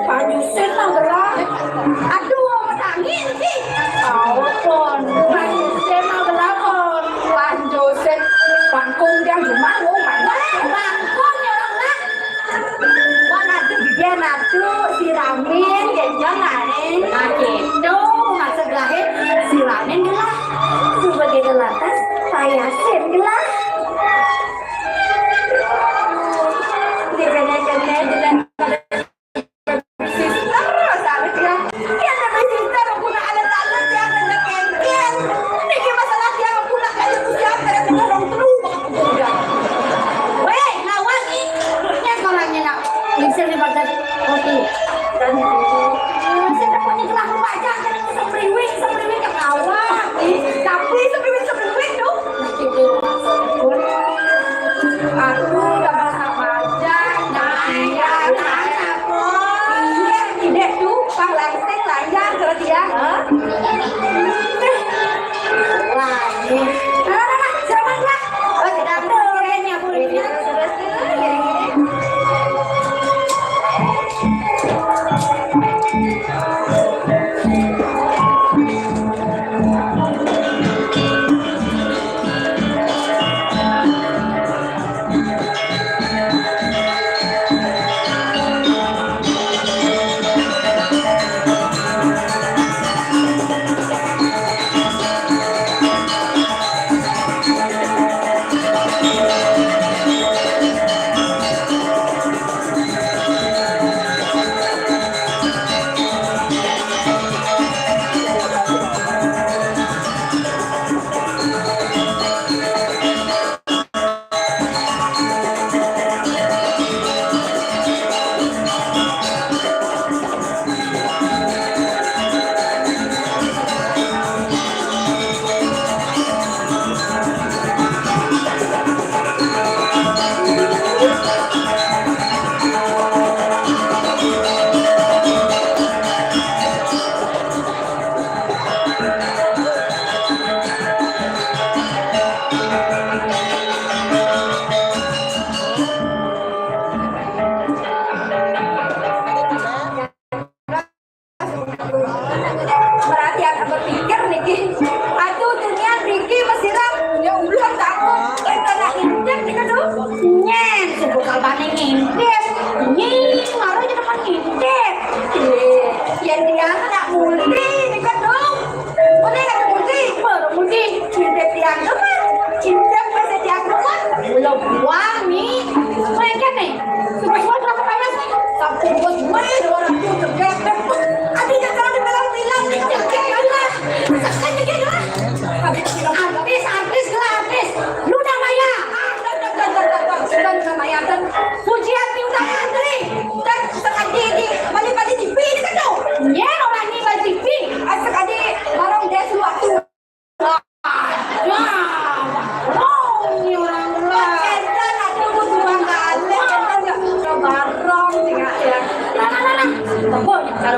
Manjusin lah, gerak. Aduh, petangin sih. Ampun, manjusin lah, gerak, Kon. Manjusin. Bangkung dia cuma lu, manjus. Bangkung ya, orang lah. Wah, natu, dia natu, siramin, genjang, ae. Nah, gitu. Maksud lahir, siramin gelah. Suba gitu lantas, payasin gelah. Di kene-kene, di sister, sabi dia. Dia ada sister, guna alat-alat, dia ada kenken. Niki masalah dia, guna kayu siapa, ada guna orang terus. Weh, ngawal ni. Nya orangnya nak. Bisa ni baca kopi. Dan saya tak punya gelah baca, jadi sempriwing, sempriwing ke kawat. Tapi sempriwing, sempriwing tu. Aku dah masak baca. Nah, iya, nah, aku. Iya, tidak tu, pang langsing, lanjang, kalau dia. Hah? Wah, ini. Nah, nah, nah, selamat, Pak. Oh, tidak ada. Kayaknya aku udah bilang, terus, terus, ya, ya.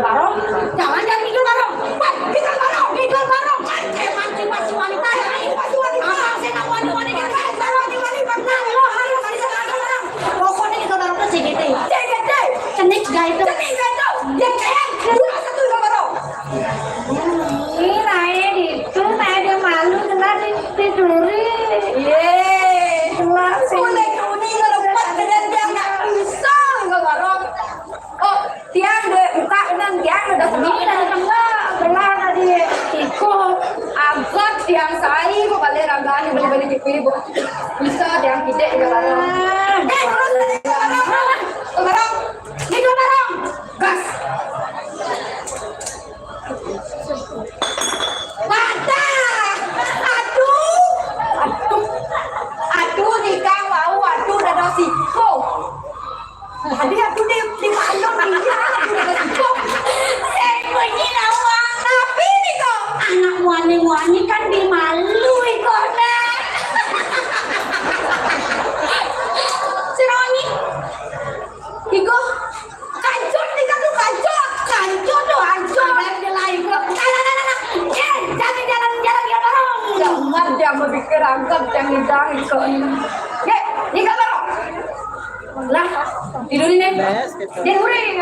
Barong, jangan, jangan mikir barong. Wah, mikir barong, mikir barong. Kan saya mancing masih wanita, ya, ini masih wanita. Ah, saya tak wani-wani, kan saya wani-wani, pernah lo harus bisa barong. Pokoknya mikir barong tuh C G T. C G T. Cenik gak itu? Cenik gak itu? Ya, kayak dua satu mikir barong. Ini naik itu, naik dia malu, kena di, diduri. Yeay. Kena sih. Boleh, Runi, kalau kuat, dan dia nggak bisa mikir barong. Oh, tiang de, buka dengan tiang udah semina. Belah, belah tadi. Iko, abot tiang sai, kok balik raganya, balik-balik di kuibu. Bisa tiang kidek juga barong. Eh, terus, terus, barong, barong. Barong. Ini dua barong. Gas. Patah. Aduh. Aduh. Aduh, nikah mau, aduh, udah ada siko. Tadi aku di, di maklum, iya, aku udah siko. Saya bunyi nawang. Tapi ini kok anak wani-wani kan dimalu iko, nah. Sironi. Iko. Kancut, iko tuh kancut. Kancut tuh, kancut. Ada yang lain kok. Nah, nah, nah, nah, nah. Eh, jangan, jangan, jangan, jangan barong. Jangan, jangan berpikir angkat, jangan, jangan, iko. Ye, iko barong. Lah, tidur ini. Dia uring.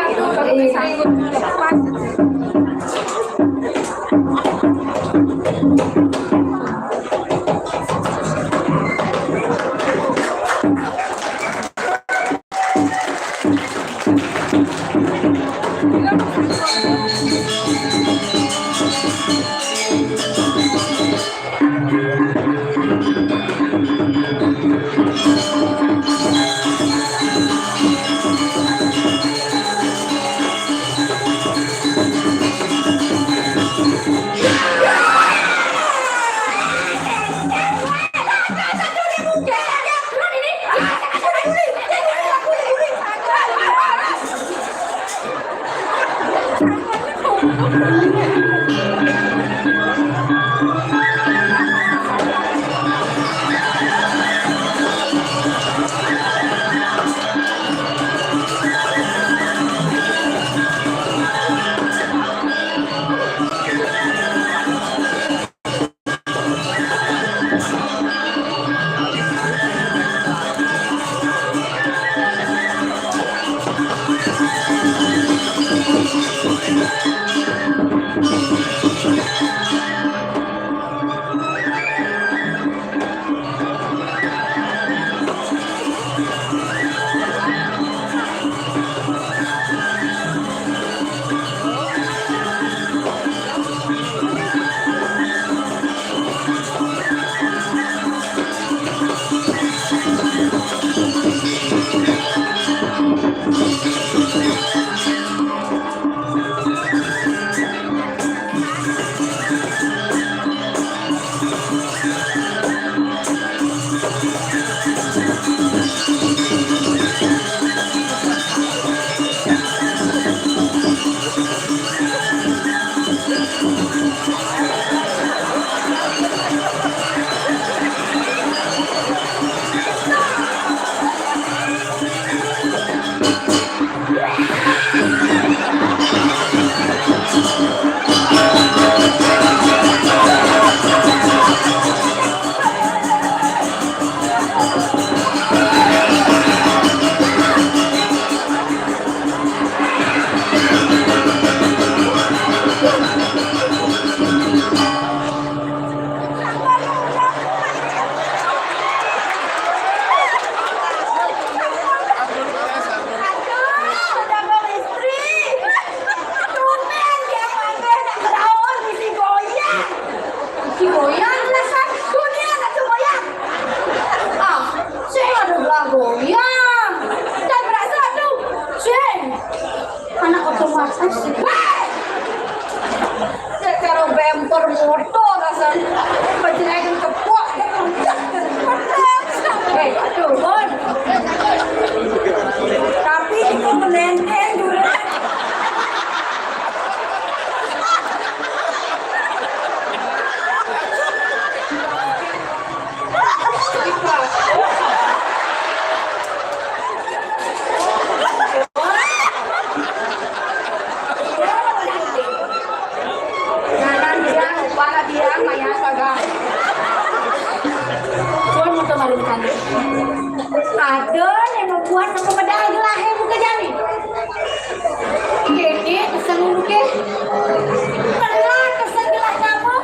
Telah kesegelah nyamuk.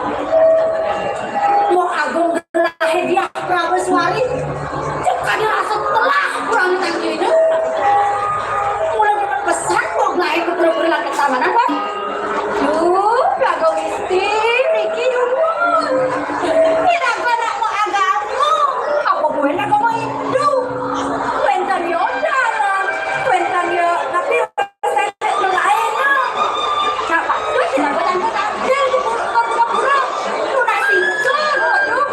Mau agung gelah hadiah Prabeswari. Cek ada rasa telah kurang tangki ini. Mulai dapat pesan mau gelah ke pura-pura ke taman apa? Duh, Prabu Gusti, niki dumun. Kira apa nak mau agama? Apa buena kamu itu? Wénten yo dalang, wénten yo, tapi saya lain. Nah, Pak, terus kenapa tante tampil di pura-pura? Lunas itu, waduh,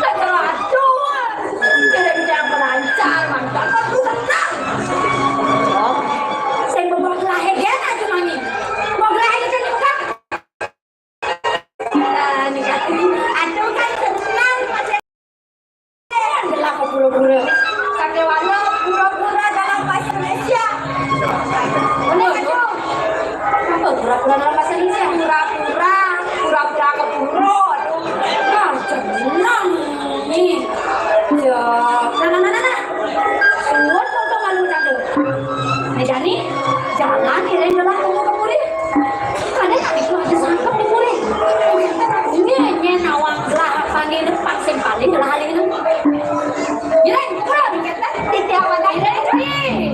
kacau aduh. Jadi tidak melancar, mantap, aku senang. Oh, saya mau bawa lahir ya, Aju Mani. Mau lahir kan bukan? Nah, ini kan, aduh kan senang, Mas. Gelah ke pura-pura. Sakéwala pura-pura dalam bahasa Indonesia. Bener, Aju? Apa pura-pura dalam bahasa Indonesia? Pura-pura, pura-pura ke pura. Aduh. Ah, senang ini. Ya, nah, nah, nah, nah, nah. Suwun kok malu canggung. Nah, jani, jalan iring gelah kamu ke puri. Kadang itu ada sangkep di puri. Nyenyen awak gelah panggil depan sing paling gelah hari ini. Iring, pura, titi awak iring.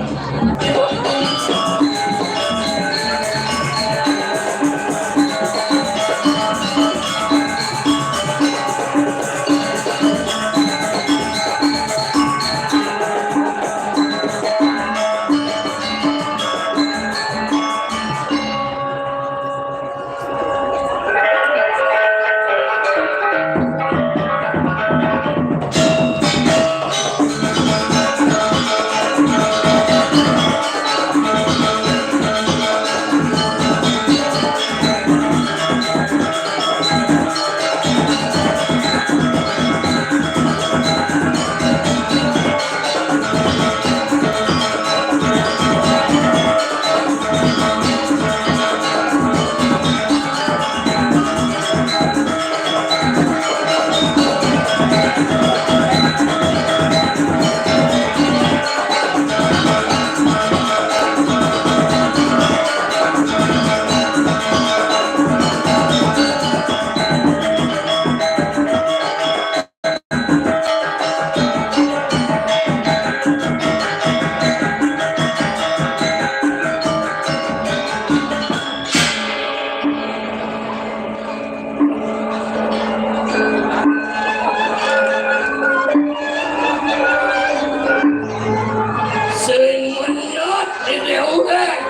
Sing menyot di déwék.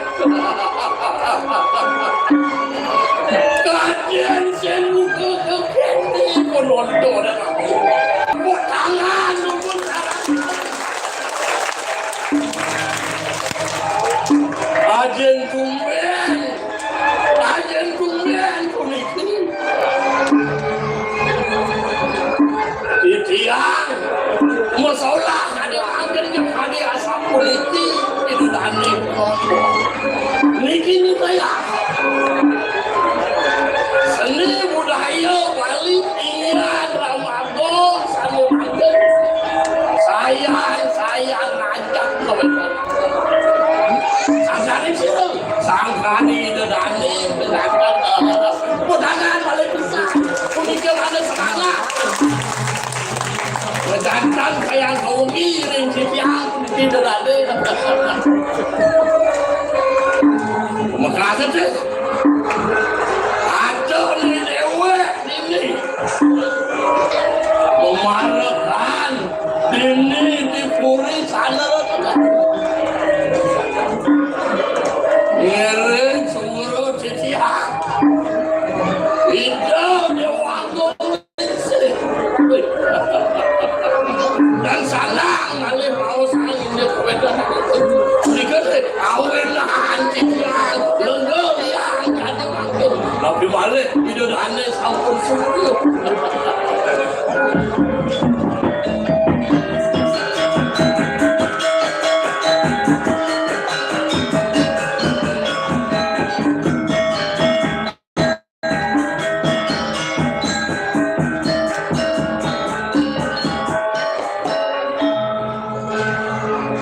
Kajen sing buka ke penonton. Buat tangan, buat tangan. Ajeng tumbén, ajeng tumbén puniki. Titiang, masalah ada ajeng yang ada asam puniki, itu tani penonton. Niki nih saya. Seni budaya Bali, iya, drama Aduh, sami mangkin. Sayang, sayang, ngajak kowe. Sangkani sira, sangkani dedane, ngajak. Pedangan paling besar. Punika ada semangat. Ngedantan kaya wengi ring titiang puniki dedane. Mekaten, Dik. Aduh, ni dewek, ini. Memarekan dini di puri sana. Ngiring sumuru titiang. Ida Dewa Agung Lingsir. Dan sana ngalih raos angin di kawetan. Nika teh awenan titiang. Lenggo yang jadi waktu. Tapi malih, ida dane sampun subuh.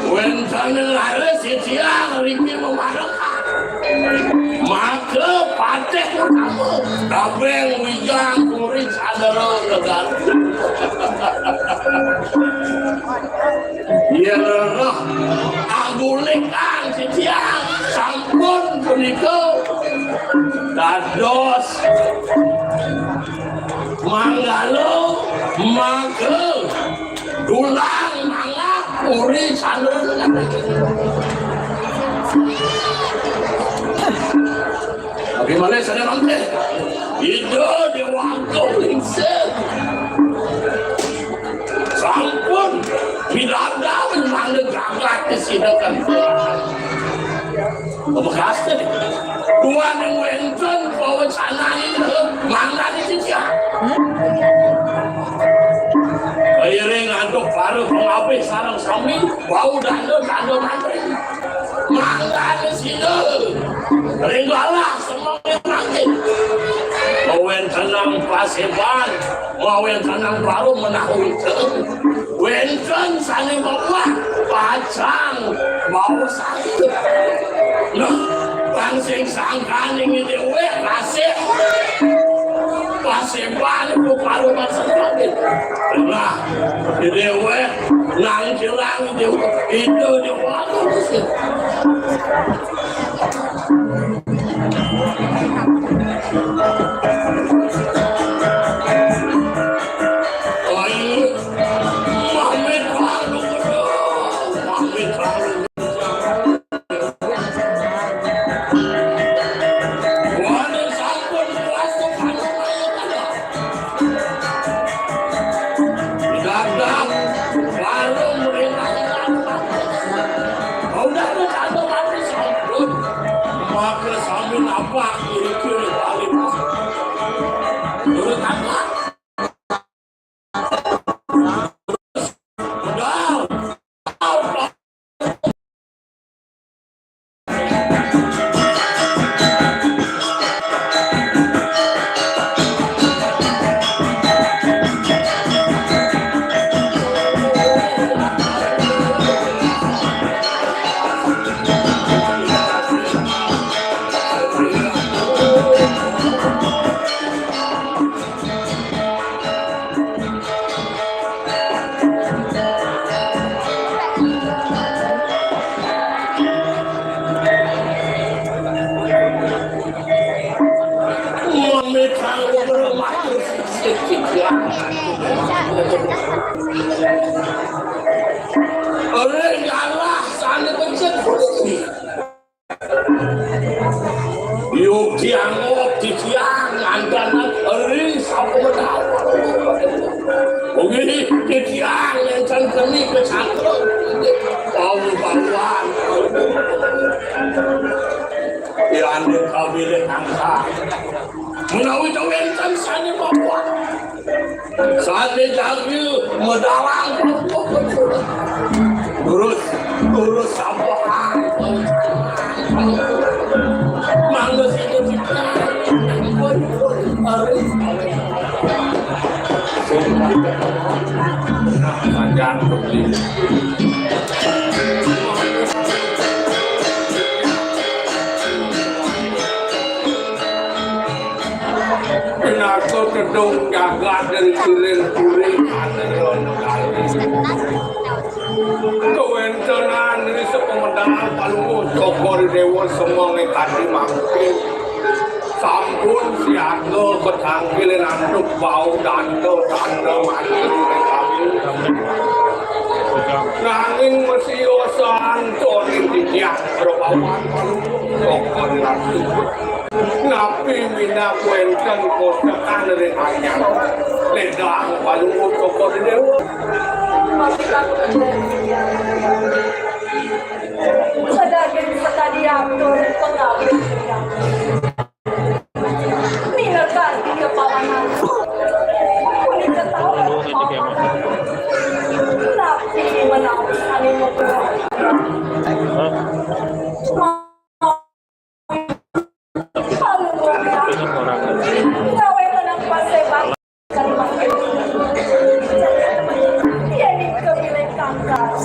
Wénten leres titiang riki memarekan. Maka patih Kabéh wijang kuring sadéréng negara. Yén rereh agulikan titiang sampun punika dados manggala mangga dulang manggah puri saluran. Bagaimana saudara mangke? Ida Déwa Agung Lingsir sampun pidabdab mangda jagat disinakan. Pamekasné, duaning wénten pawecananipun mangdané titiang. Kairing antuk para pangabih sareng sami, wau danda, danda mantri. Mangdané sida ring galah semengé mangkin. Kawéntenan paseban, kawéntenan para menahwita. Wénten sané mabuat pacang baos ati. Nah, pang sing sangkaning déwék kasih paseban ku paruman sangkaning. Nah, déwék nangkilang déwék itu déwék. Maka sami napak kiri-kiri balik. Menurut apa? Modal. Ora ngalah sané becik. Yuk dianggap titiang ngandanan eri sapa menawa. Wengi titiang nénten keni kesangkut. Bau-bauan. Yandé kawilih angka. Menawi to wénten sané mabuat. Sané jagi medalang. Lurus, lurus sampean. Mangga sida cipta. Ari. Nah, panjang. Pinaka tedung jagat dari kuring-kuring. Kawéntenan ri sapamedal Palungguh Cokor Déwa semengé kadi mangkin. Sampun siaga katangkilin antuk bau danda-danda mati. Nanging masiosan toning titiang prabawan Palungguh Cokor Ratu. Napi minab wénten kosekan ring anyar? Ledang Palungguh Cokor Déwa. Sadaging sakadi atur pangabih. Minakadi kapawanan. Punika taun. Napi menawi sané mabuat? Hah? Tapi dengan orang. Ngawéntenang paseban. Yén ing kabilih kangkal.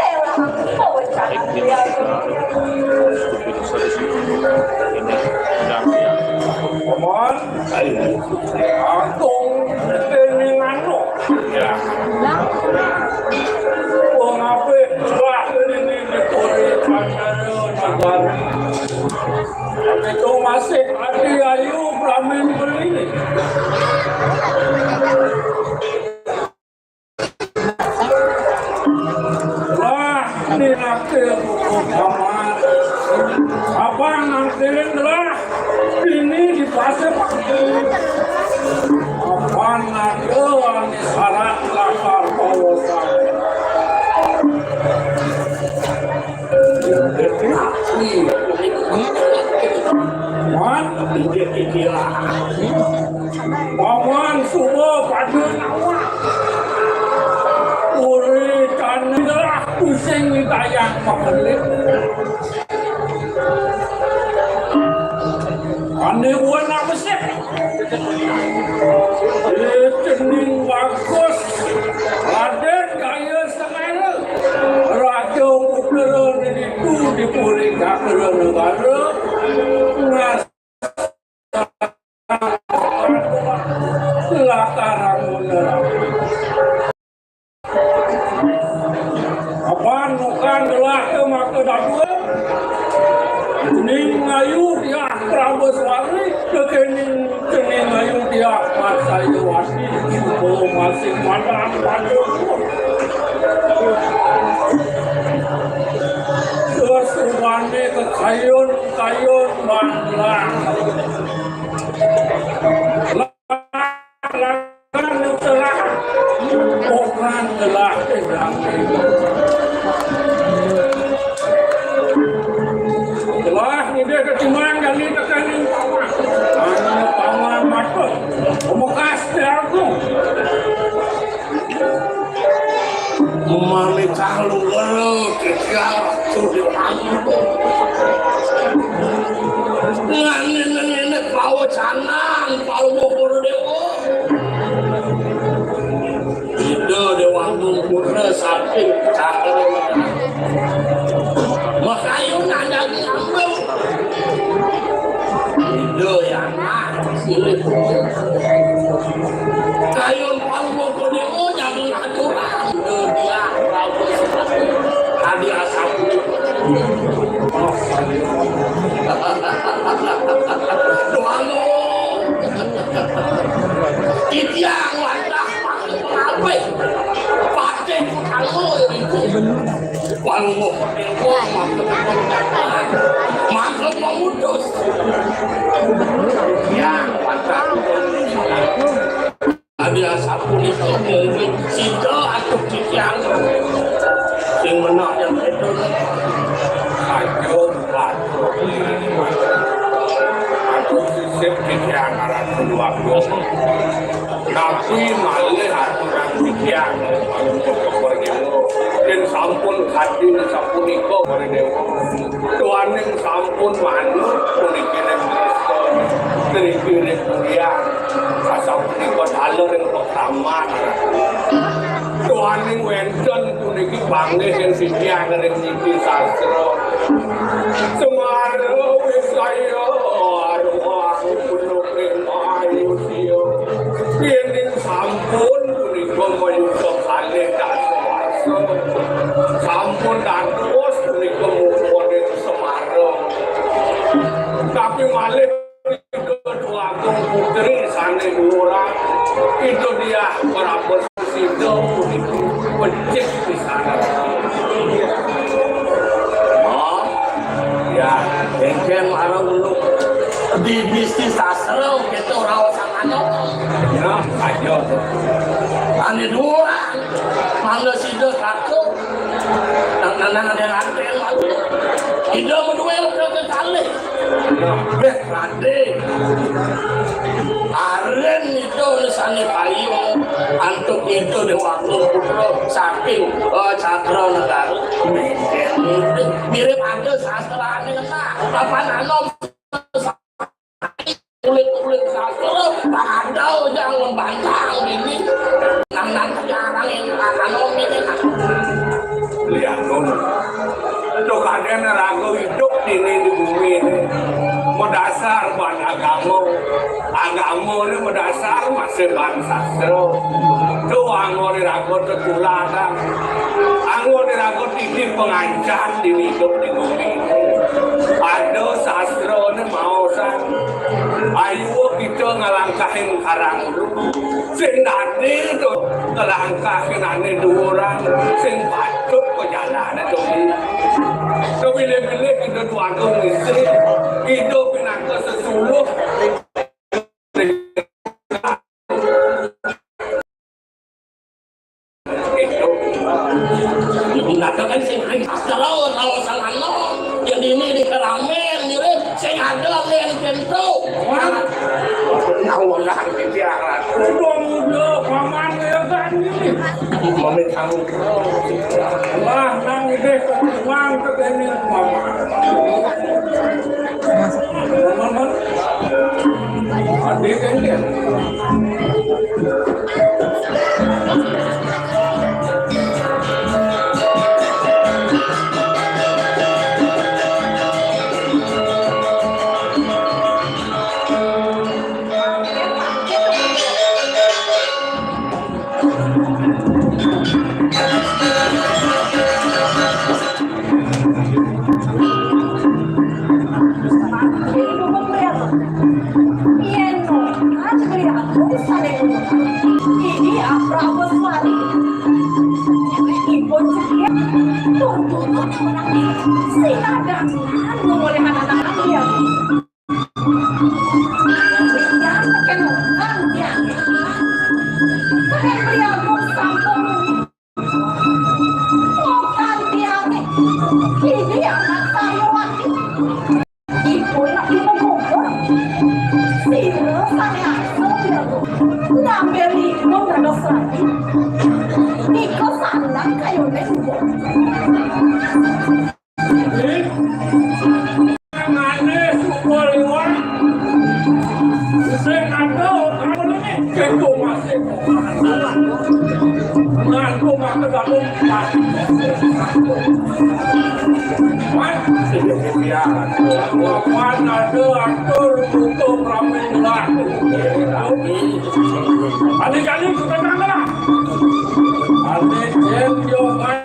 Rela mawecanan. Stupid. Mon, ayo. Agung dening anu. Ya. Wong apik celah ini dikori Candra Nagari. Tapi itu masih adi ayu pramin beli. Lah, ini nanti aku kamar. Apa nanti lah? Ini di pasir. Apa nanti syarat latar kawasan? Man, paman suba pada awak. Uri tani lah pusing ditayang makelit. Ane buan apa sih? Cening bagus. Raden Jaya Sengara. Raja Putra itu di Puri Cakra Negara. Ngas lataran bener. Apa nukan gelah ke maka dapur? Cening ayu dia Prabeswari, kekening cening ayu dia Marsayawati, suba masih madang pada. Sesubane kekayun-kayun banglang. Langan telah, bukan telah. Telah ngidih ketimbang kali tekaning paman. Anu paman mata. Pemekas diagung. Mami kalu lere kekial sudah. Ngene-ngene pawacanan, palu mukul dewa. Ida Dewa Agung Putra saking Cakra. Makayu nandagi ambung. Ida yang silih. Kayun palu mukul dewa jadi aturan. Ida dia, Prabu Srati. Adi asam. Doa lo. Titiang wantah pangapih. Patih kutalo iku. Walunguh. Mangke memutus. Titiang wantah. Adi asapunika mungkin sida atuh titiang. Sing menah yang itu. Ayo, Pak. Aku sisip titiang aran Gunung Agung. Tapi malih aturan titiang. Dan sampun kadi sapunika, para dewa. Tuaning sampun manut puniki ring Krista, puniki ring Kuryang, asapunika dalu ring pakraman. Tuaning wénten puniki panggih ring titiang ring niti sastra. Semara wisaya aruhang punuk ring manusia. Yéning sampun punika mayuda kalih dasa warsa. Sampun dados punika mupaning Semara. Tapi malih Ida Déwa Agung Putri sané duuran, Ida Diah Parabasida punika becik pisan. Oh, ya, kéngkén mara uluk di bisnis sastra kita ora usah manut. Nah, aja. Ané duuran, mangga sida satu. Nang nanang ada rantai lalu. Ida madué kekalih. Béh, Raden. Aren itu sané payu antuk itu Déwa Agung Putra saking, eh, Cakra Negara. Mirip ada sastrané kena. Papan anom kulit-kulit sastra, padahal jangan bantang ini. Nang nang sekarang ini akan ini. Lihat dong. Tuh kadén raga hidup ini di bumi ini. Mau dasar Bab agama. Agama ni madasar masih bab sastra. Tu anggo diraga tetuladan. Anggo diraga titi pangancan di idup di bumi. Ada sastra ni maosan. Ayo kita ngalangkahin karang dulu. Sing dadi tu ngalangkahin ane dua orang. Sing patut ke jalan tu. Kepilih-pilih kita tu agama istri. Hidup pinaka sesuluh. Itu. Ibu nata kan sing ai astral kalau salano. Yang ini di keramen, mirip sing ada yang tentu. Wah. Nah, wah, lah, biar. Udah muda, paman ya kan ini. Mami tahu. Wah, nang ide, mang ke ini, paman. Paman, paman. Adi kan dia. Ini anak saya lagi. Ibu lagi menggoda. Sira sane asal ya. Ngambil ibu dados lagi. Nika sanang kayone ibu. Mane suka liwat. Sing ada kamu ini. Kengko masih. Ngaku maka kamu. Wan, ya, kapan ada atur untuk rame ngaku. Adik-adik, kita kangen. Adik, Jen, yo, kan.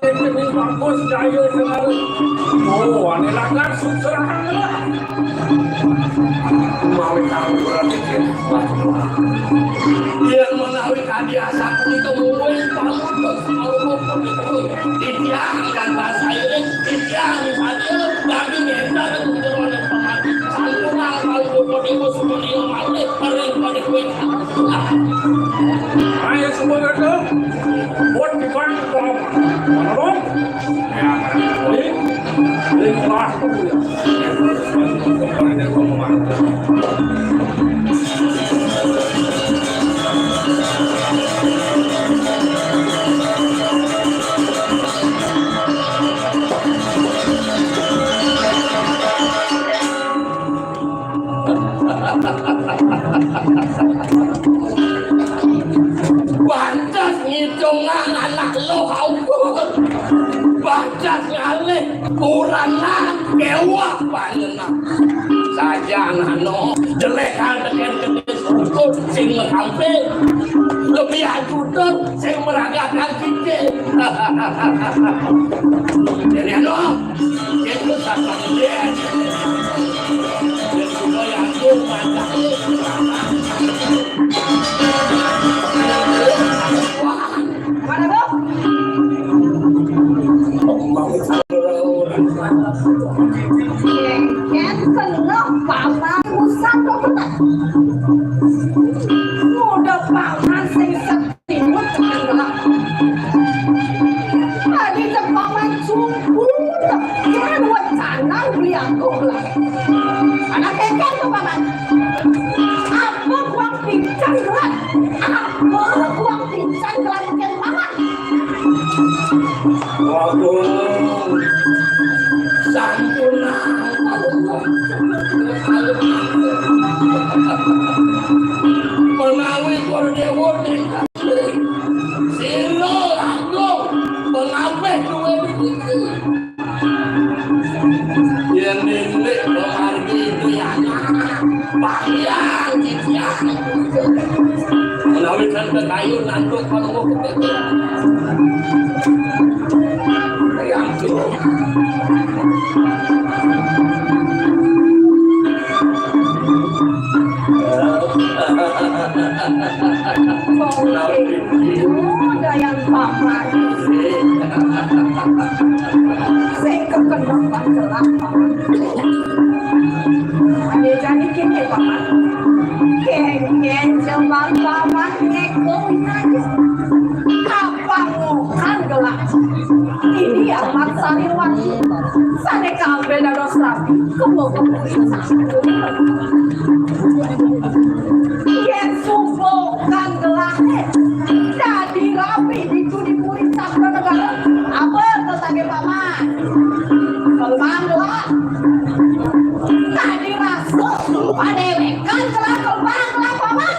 Ini bagus, jaya selalu. Oh, ane langgar, sukses. Mawi kamu berarti yen menawi kadi asakti kemuwin pamutus kawruh punika. Titiang kang bahasa Inggris, titiang misalnya, daging enda dan menjeroan paman. Sampun kawruh punika semuanya malih, ring pada kuwi. Ayo semua itu, buat di bawah kolom. Mana, Bang? Pantes ngitungang anak lo aukur. Pantes ngalih kuranan kewah panjenengan. Sajan ano jelek kang teken gedhe sukut sing ngekampe. Lebih ajudan sing meragakan kite. Jadi ano, itu sapa dia? Dia juga yang tuh mantap. Mana tuh? Yen kena paman urusan kok kena. Muda paman sing setimut tekan kena. Tadi cek paman cukup. Kan wacana beli aku lah. Anak keken tuh paman. Apa kuang pincang gerak? Apa kuang pincang gerak keken paman? Waduh. Sampun. Menawi para dewa ning sira agung, pengabeh duwe iki. Ya, Nindék pamargi itu ya. Bahyang titiang. Menawi ten kekayun antuk panunggu ketété. Yang tuh. Ada yang paman. Sing kekenok pancelak paman. Ada jadi kene paman. Kéngkén jembang paman ngéko winanya. Apa ngokan gelah. Ini amat sariwan. Sané kabéh dados rapi. Kembang kembang. Yén suba kang gelahé dadi rapi ditu di puri Sabda Negara, apa tetangge paman? Kelebang gelah. Tadi rasa padéwékan gelah kelebang gelah paman.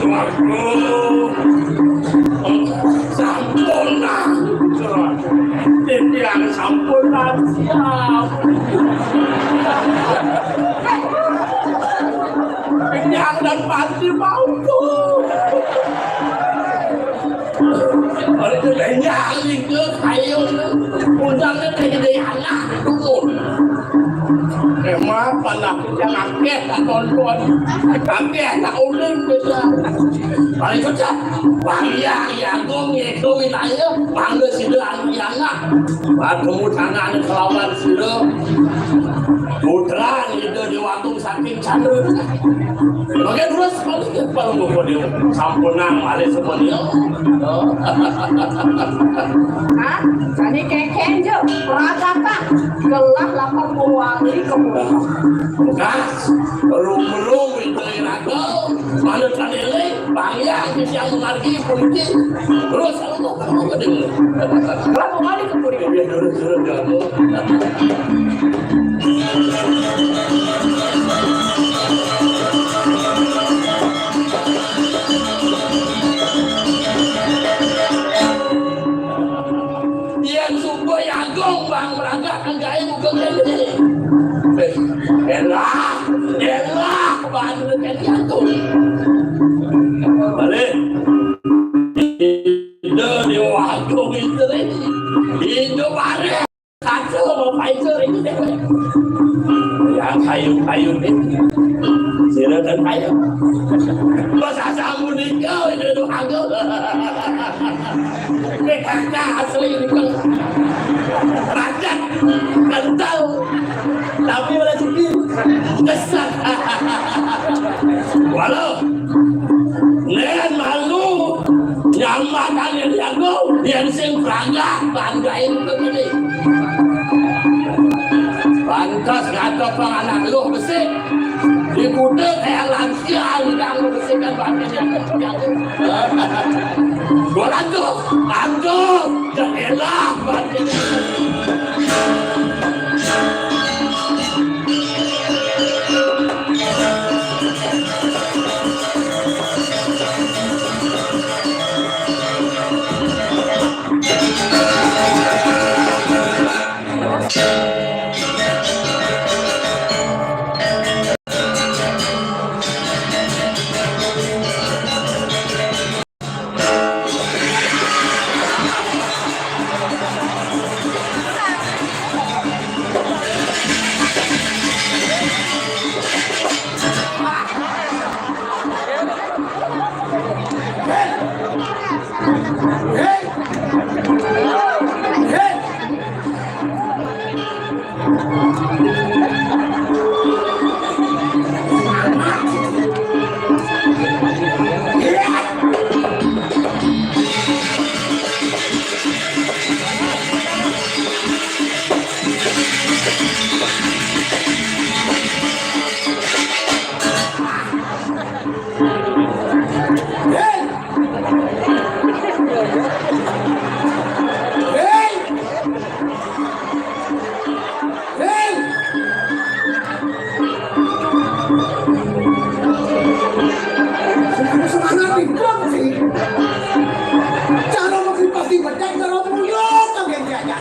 Waduh, sampun lah. Titiang sampun lah siap. Kenyang dan pasti mampu. Kalau itu kenyang itu kayu undangnya kayak gede anak dukun. Emang panak yang akeh tak tonton, akeh tak uling bisa. Paling kecap, Bang Yang Agung itu wilayah, bangga sida anu yang. Ketemu tangan kelawan sida. Putra ida di waktu saking Chandra. Oke, terus balik ke Palungguh Podium. Sampunang malih semuanya. Hah? Jadi kekeng je, peragakan. Gelah lapar mewali ke pulau. Bekas, rumulung itu iraga, mana tadi lagi, bayang di siang margi, puniki. Terus, aku mau, aku mau ke dulu. Gelah mewali ke pulau. Iya, terus, terus, terus. Yén suba Agung bang berangkat anggaé muka kéné. Élah, élah, bang kéné Agung. Balik. Ida Déwa Agung istri. Ida bareng. Kaca bapak itu itu deh. Yang kayu-kayu ini. Sira dan kayu. Bahasa Samunika itu itu Agung. P K K asli itu. Rakyat kental. Tapi oleh sini. Besar. Walau Nén malu nyambatane jago, yén sing pragak banggain kemene. Pantes kata pang anak luh besik, di kuda kayak lansia ngidang luh besik kan banggain jago. Gua lanjut, lanjut, jadilah banggain. Hei! Semangat di grup sih. Cara mesti pasti bedek, cara muyuk, kan, kayak dia aja.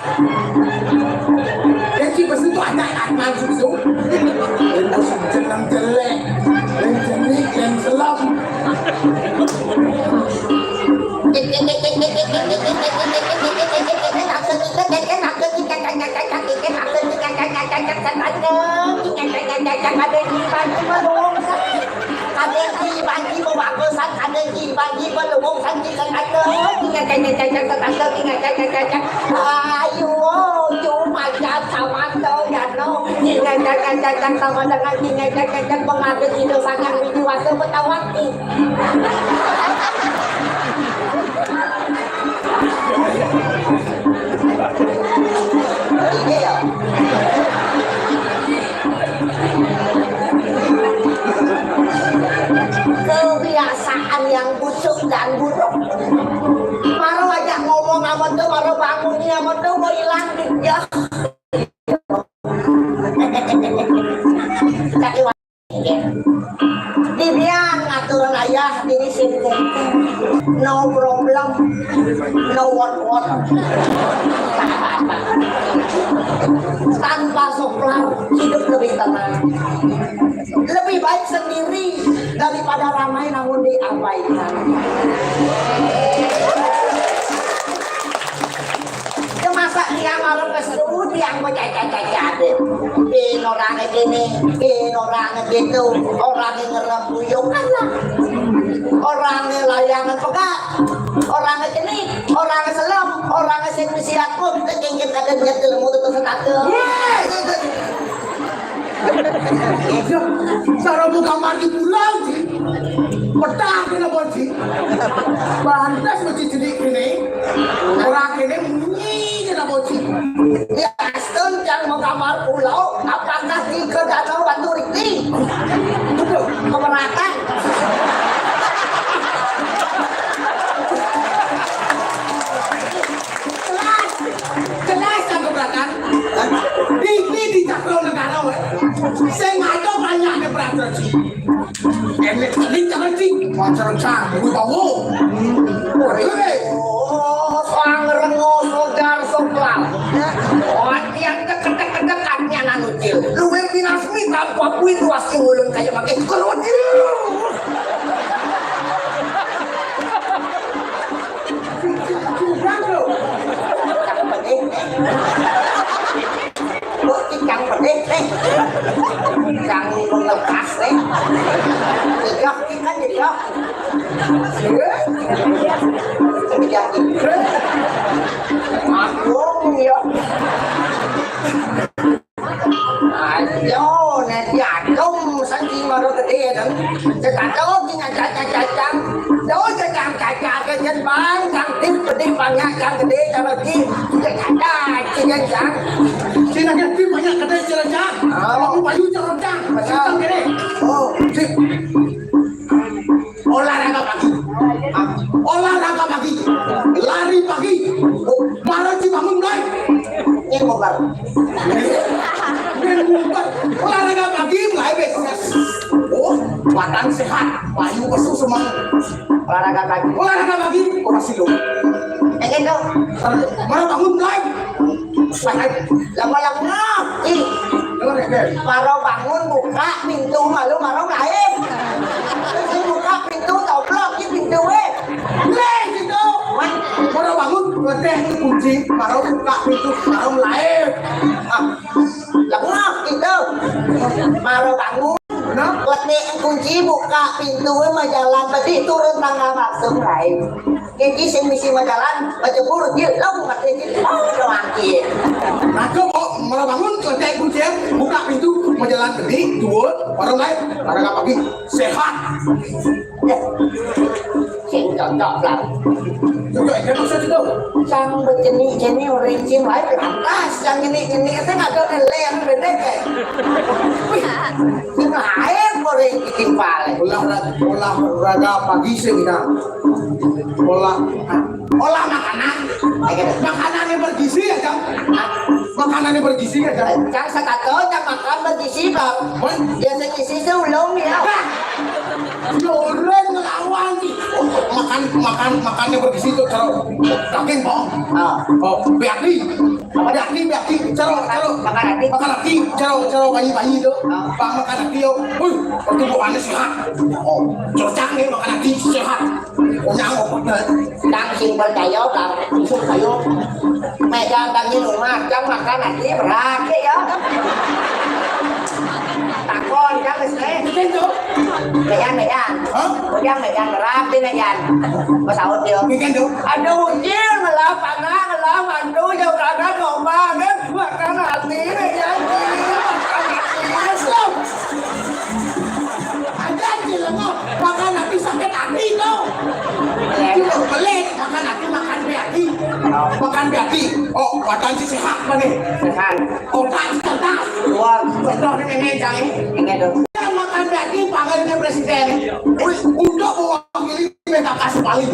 Jadi, pasti itu ada, ada. Susu. Lén musim jeneng jelek, lén jenik, lén selem. Ayo, cuma sama tau ya no. Ingat, ingat, ingat, ingat, sama dengan ingat, ingat, ingat, pengambil hidup sangat ini waktu petawaki. Iya ya. Kebiasaan yang busuk dan buruk. Baru aja ngomong sama tuh, baru bangunnya sama tuh, mau hilang dia. Dibian ngaturan ayah diri sing no problem, no what what. Tanpa soplar, hidup lebih tenang. Lebih baik sendiri daripada ramai namun diabaikan. Ya masa tiang orang keseru, tiang bercaca-caca deh. Bin orangnya gini, bin orangnya gitu, orangnya ngerem buyung kan lah. Orangnya layangan pegat, orangnya jenik, orangnya selem, orangnya sing siat pun kejengket ada nyetel mutu tuh senakel. Iya, cara buka mandi pulang sih. Petang kena boci. Pantas mesti jedik ini. Orang ini munyi kena boci. Ya, Aston yang menggambar pulau, apakah di ke danau Batu Rikti? Betul, keberatan. Jelas, jelas yang keberatan. Ini di Cakro Negara, weh. Saya ngaco banyak ada peraturan sih. Enek ini jangan sih. Pacaran cang, gue tahu. Oke. Oh, sang rengo sogar soplang. Latihan kekedek-kedek artinya nanu cil. Luwe pinasmi tanpa puin luas ulun kayak pakai kerucil. Curang lo. Cang pedih. Kok cang pedih, eh. Cang melepas, eh. Jejak, kan jejak. Jejak. Aku, ya. Ayo, nanti atom saking baru gede kan. Cekacau tinggal caca-caca. Jauh cacang caca ke jen bang, cang tip pedih banyak, cang gede, cang lagi. Sudah caca, jen cang. Sini ada tip banyak gede, jen cang. Oh. Kalau mau payu, jen cang. Betul. Cang gede. Oh. Tip. Olahraga pagi. Olahraga pagi. Lari pagi. Mara ci bangun mulai. Ini mau baru. Ini mau baru. Olahraga pagi mulai besok. Oh, badan sehat. Payu kesu semua. Olahraga pagi. Olahraga pagi. Kurang silo. Ini tuh. Mara bangun mulai. Lama-lama. Ih. Dengar ya, Beb. Maro bangun buka pintu malu maro lain. Terus buka pintu toblok di pintu weh. Leh gitu. Wan, maro bangun, leteh kunci, maro buka pintu, maro lain. Ah, lengah gitu. Maro bangun. Nah, leteh kunci buka pintu weh, majalan tadi turun tangga masuk lain. Jadi sing misi majalan, bajebur, dia lo ngerti gitu. Oh, doang dia. Nah, kok mau malah bangun, ketek kunci, buka pintu, majalan gede, dua, orang lain, olahraga pagi, sehat. Ya. Sing cocok lah. Cocok, ya, maksud itu. Sang berjenis-jenis orang sing lain, lantas, sang jenis-jenis, itu nggak ada nilai yang beda, kayak. Wih, sing lain, orang bikin balik. Olahraga, olahraga pagi sih kita. Olah, olah makanan. Makanan yang bergizi ya, Cang. Makanan yang bergizi ya, Cang. Cang sakato, Cang makan bergizi, Bang. Woi. Biasa gizi sih ulung ya. Nah, orang ngelawan sih. Makan, makan, makannya bergizi tuh, cara daging, Bang. Ah. Oh, béati. Apa béati, béati? Cara, cara. Makan hati. Makan hati, cara, cara bayi-bayi tuh. Ah. Bang makan hati, yo. Wih, pertumbuhannya sehat. Oh, cocok nih makan hati, sehat. Punya obatnya. Kang sing percaya, Kang. Sing percaya. Meja tangi rumah, Kang makan hati berat ya. Takon, Kang, wis, eh. Betul tuh. Mejan, mejan. Hah? Mejan, mejan, rapi, mejan. Mas Aud, yo. Weekend, yo. Aduh, ucil, ngelap, anak, ngelap, mantu, jauh, anak, domba, kan? Makan hati, mejan, makan hati. Aja, Cil, ngomong. Makan hati, sakit hati, tuh. Cil, pelit. Makan hati, makan béati. Makan béati. Oh, badan sih sehat, apa nih? Sehat. Otak cerdas. Wah, contohnya ini, Cang. Ini tuh. Yang makan daging, panggilnya presiden. Wih, untuk mewakili P K K Sipali.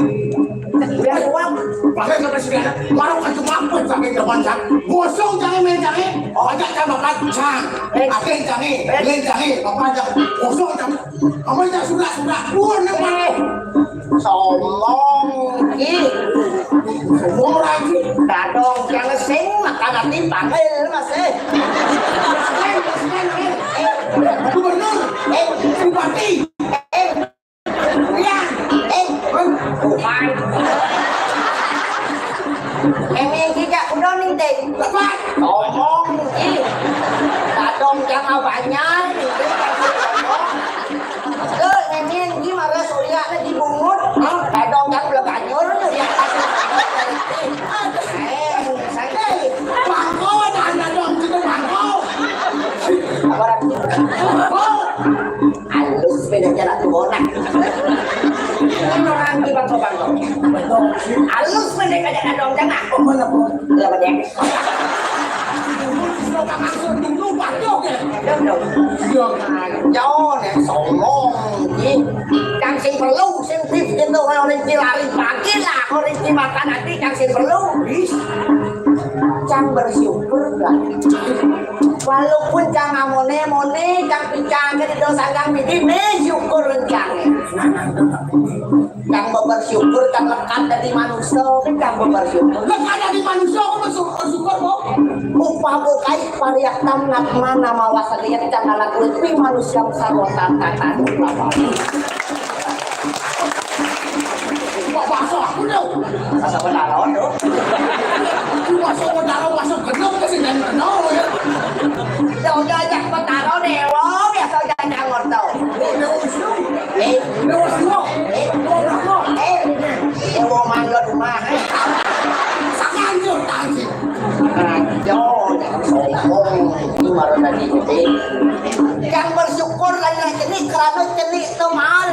Biar uang. Panggilnya presiden. Baru kan cuma apa, Cang, yang depan, Cang? Gosong, Cang, main, Cang. Oh, ajak, Cang, makan, Cang. Eh. Ada, Cang. Eh. Lain, Cang. Apa aja? Gosong, Cang. Apa aja sudah, sudah. Bukan, Cang. Eh. Sombong, Ki. Sombong lagi. Dadong, Cang, sing makan hati panggil, Mas, eh. Presiden, presiden, eh. Gubernur, eh. Bupati, eh. Rian, eh. Tuhan. Emang tidak udah nih, Dek. Lepas. Ngomong, Ki. Dadong, Cang, banyak. Tuh, ngenyen, Ki, marah Surya lagi bungut. Hah? Dadong, Cang, ulah banjur, Surya. Eh, saya. Bangko, ada dadong, kita bangko. Apa, Rat? Bangko. Halus bedanya Ratu Bonang. Ini orang di bangko-bangko. Halus bedanya dadong, Cang. Apa, apa? Lah, bedanya. Dong, dong. Iya. Ayo, nek sombong, Ki. Kang sing perlu, sing pip gitu, orang Ki lari pagi lah, orang Ki makan hati, Kang sing perlu. Cang bersyukur lah. Walaupun Cang amone-mone, Cang picange di dosa Cang pidi, bersyukur Cang. Kang bebersyukur, Kang lekat dadi manusa, Kang bebersyukur. Lekat dadi manusa, aku bersyukur, bersyukur, kok. Upama kai pariaktan natma nama wasalian Cang anak kuwi manusia sarwa tata tata. Wah, bahasa aku dong. Bahasa Betawi dong. Bahasa Betawi, bahasa genep ke sini, no, ya. Jauh-jauh ajak Betawi, Dewa, biasa ajak Cang Orto. Oh, Dewa Wisnu. Eh, Dewa Siwa. Eh, Dewa Brahma. Eh, Dewa Mangga Rumah. Sakanjur, tansi. Ayo, jangan sombong. Ini baru tadi gede. Yang bersyukur lagi cenik, kerana cenik itu mahal.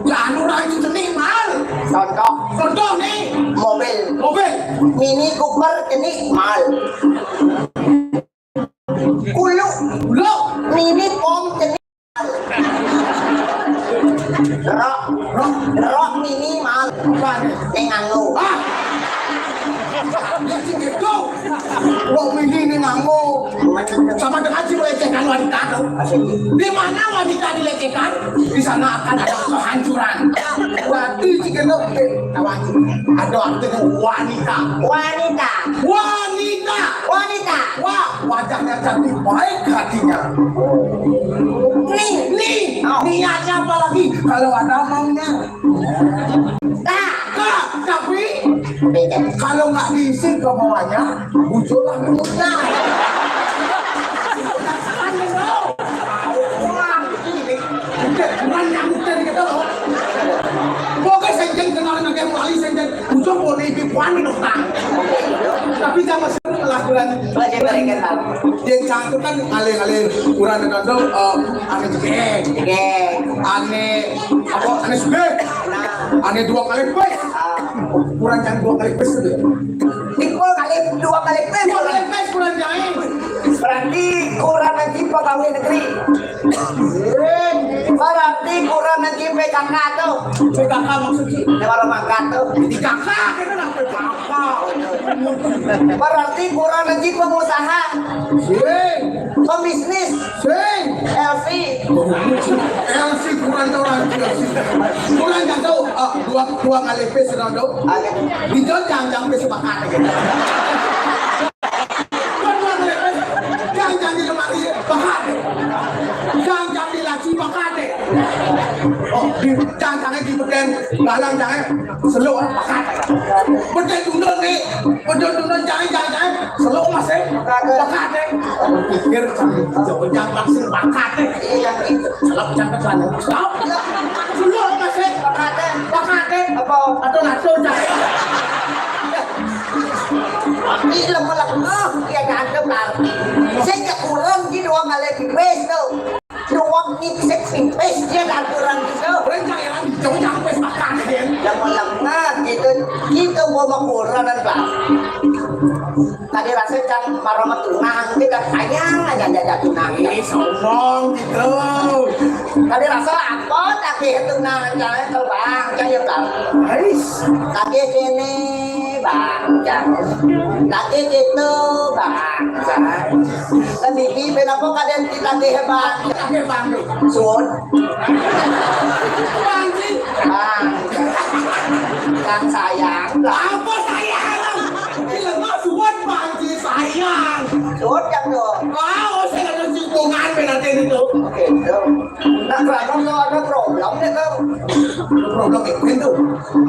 Jangan orang itu cenik mahal. Contoh. Contoh nih. Mobil. Mobil. Mini Cooper cenik mahal. Ulu. Ulu. Mini pom cenik. Rok. Rok. Rok mini mahal. Apaan? Ning nganggo. Ah. Gitu. Rok mini ning nganggo. Sama dengan si melecehkan wanita tuh. Di mana wanita dilecehkan, di sana akan ada kehancuran. Berarti si gendong, eh, tahu aja. Ada artinya wanita. Wanita. Wanita. Wanita. Wah, wajahnya cantik, baik hatinya. Nih, nih, oh, niatnya apa lagi? Kalau ada maunya. Nah, nah, tapi beda. Kalau nggak diisi kemauannya, muncullah mulutnya. Wah, ini. Bukan nyamuk dari kita loh. Pokoknya saya jangan kenalin lagi yang wali, saya jangan. Ujung boleh ibu puan minum tang. Tapi jangan sering lah bulan. Belajar dari kita. Dia cantik kan alih-alih kurang dengan dong, eh, ane jegeg. Jegeg. Ane apa? Ane sugih. Nah. Ane dua kali pes. Ah. Kurang jangan dua kali pes itu. Dikul kali dua kali pes. Dua kali pes kurang jangan. Berarti kurang lagi pegawai negeri. Berarti kurang lagi P K K tuh. P K K maksudnya? Ini baru mangkat tuh. Di K K, kita nggak P K K. Berarti kurang lagi pengusaha. Sing. Pembisnis. Sing. L V. L V kurang tahu lagi, L V. Kurang nggak tahu. Dua, dua kali pis rodo. Oke. Di jol jang-jang pis bakat. Dua, dua kali pis. Jang-jang di lemari bakat. Jang-jang di laci bakat. Oh, di jang-jang di beken, balang jang seluk bakat. Beken tunduk ni. Betul-betul jangan, jangan, jangan. Seluk masih bakat, eh. Pikir jangan langsung bakat, eh. Iya, iya. Seluk jangan sana. Seluk masih bakat, eh. Bakat, eh. Apa? Atau ngatur jangan. Ini lemah-lemah, ya, ganteng lah. Saya kurang gitu, dua kali pipis tuh. Ruang ngisik pipis dia aturan gitu. Orang cairan hijau capek makan. Lama-lama gitu, gitu gua mau kurang dan bang. Tadi rasa cang marah tunang, kita sayang aja jaga tunang. Ini sombong gitu. Tadi rasa apa? Tapi tunang, jangan tuh bang, jangan bang. Ais. Tadi sini bang, jangan. Tadi gitu bang, jangan. Kan iki ben apa kadang kita hebat. Oke, Bang. Suwun. Bang, sih. Bang. Kang sayang. Apa sayang? Gila, Mas, suwun, Bang, sih, sayang. Suwun, ya, tuh. Wah, oh, saya ada cikungan, ben, nanti itu. Oke, tuh. Nah, berapa tuh ada problem deh, tuh? Problem itu.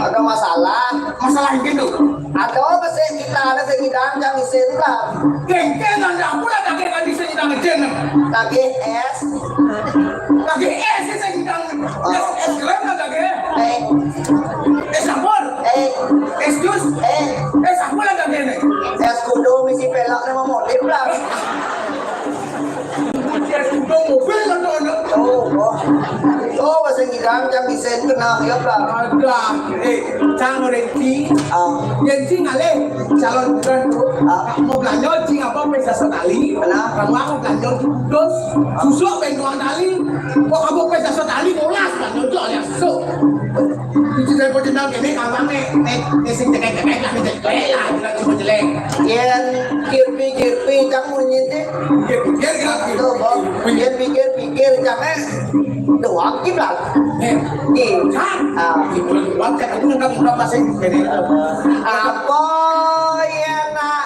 Ada masalah. Masalah itu. Ada apa sih kita ada sing ngidang jang isin lah. Kengkeng anda aku lah kakek kan bisa ngidang ngejeng. Tagih es. Kakek es sih sing ngidang. Es, es krim lah kakek. Eh, Es campur. Eh, Es jus. Eh, Es apa lah kakek ini? Es kudu misi pelak nama modif lah. Kunci es kudu mobil lah tuh anak. Oh, oh. Oh, bahasa ngidang jang isin kenal ya lah. Ada. Eh, cang orang ci. Ah. Yang ci ngalih calon bukan tuh. Ah. Mau belanja ci apa pesa sekali. Nah. Kalau mau belanja ci kudus. Susuk ben dua kali. Kok kamu pesa sekali mulas kan nyocok ya susuk. Itu dari kau jenang ini kawan nih, nih, nih sing cekek-cekek lah, nih cekek lah, kita cuma jelek. Yen pikir-pikir, cang munyi ti. Pikir-pikir, kira-kira. Tuh, Bang. Yen pikir-pikir, cang, eh. Doang ki, Bang. Eh, Nih. Cang. Ah. Itu Bang, cang, aku nggak, nggak masih gini. Apa ya, nak?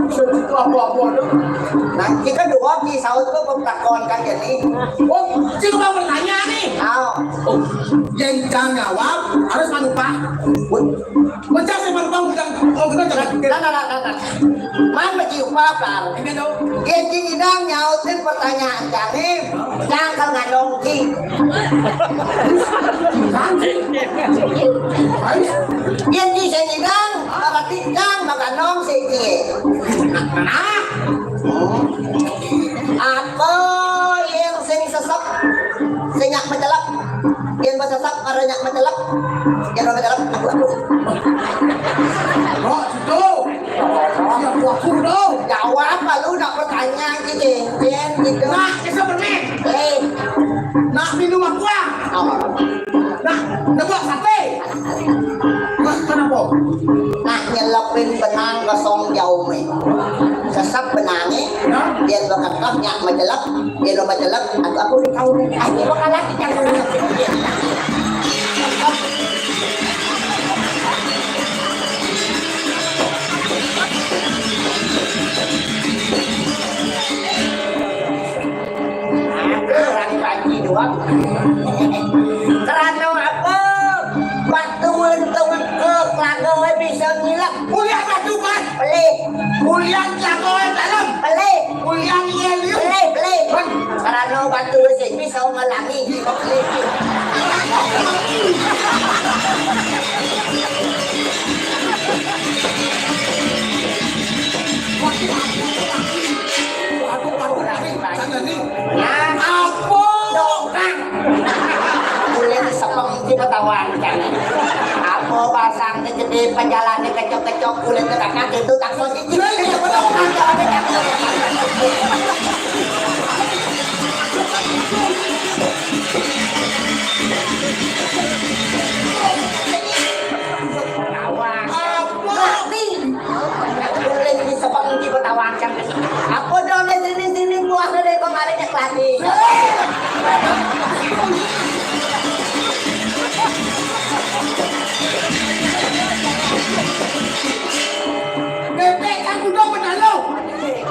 Itu apa-apa tuh. Nah, kita doang ki, saut kok takon kan jadi. Oh, cing mau bertanya nih. Ah. Oh, yang cang jawab harus manupah. Woi. Bocah sih manupah, bukan, oh, kita jangan pikir. Nah, nah, nah, nah, nah. Man bagi upah, Bang. Ini dong. Yen ci ngidang nyautin pertanyaan jane, jangkal ngandong ci. Yen ci sing ngidang, berarti jang magandong sing ci. Nah. Apa yang sing sesep, sing nyak mecelep? Yen besesep karo nyak mecelep. Yen ora mecelep, aku, aku. Kok gitu? Siap waktu dong. Jawab lu nak pertanyaan ki, Cen, gitu. Nah, bisa benih. Eh. Nak minum aqua. Apa? Nah, nebak sate. Wah, kenapa? Nah, nyelepin benang kosong jauh, men. Sesep benange, yen beketok nyak mecelep, yen mecelep, aku, aku udah tahu nih. Ah, ini bakal lagi kan. Aku orang panji doang. Kerana apa? Batu mentung ke kelaga bisa ngilap. Kuliah batu kan? Pelih. Kuliah kelaga dalam. Pelih. Kuliah iya liu. Pelih, pelih. Kan? Kerana batu besi bisa melangi. Pelih. Aku, aku, aku, sana ni. Apa? Dokang. Kulit sepeng di petawan kan. Apa pasang ni gede, pejalan ni kecok-kecok, kulit ni kakak itu takut gigi. Jalan ni takut. Awak. Apa? Mati. Boleh disebut di Kota Wangkang. Apa dah oleh sini-sini buah dari kemarin yang tadi?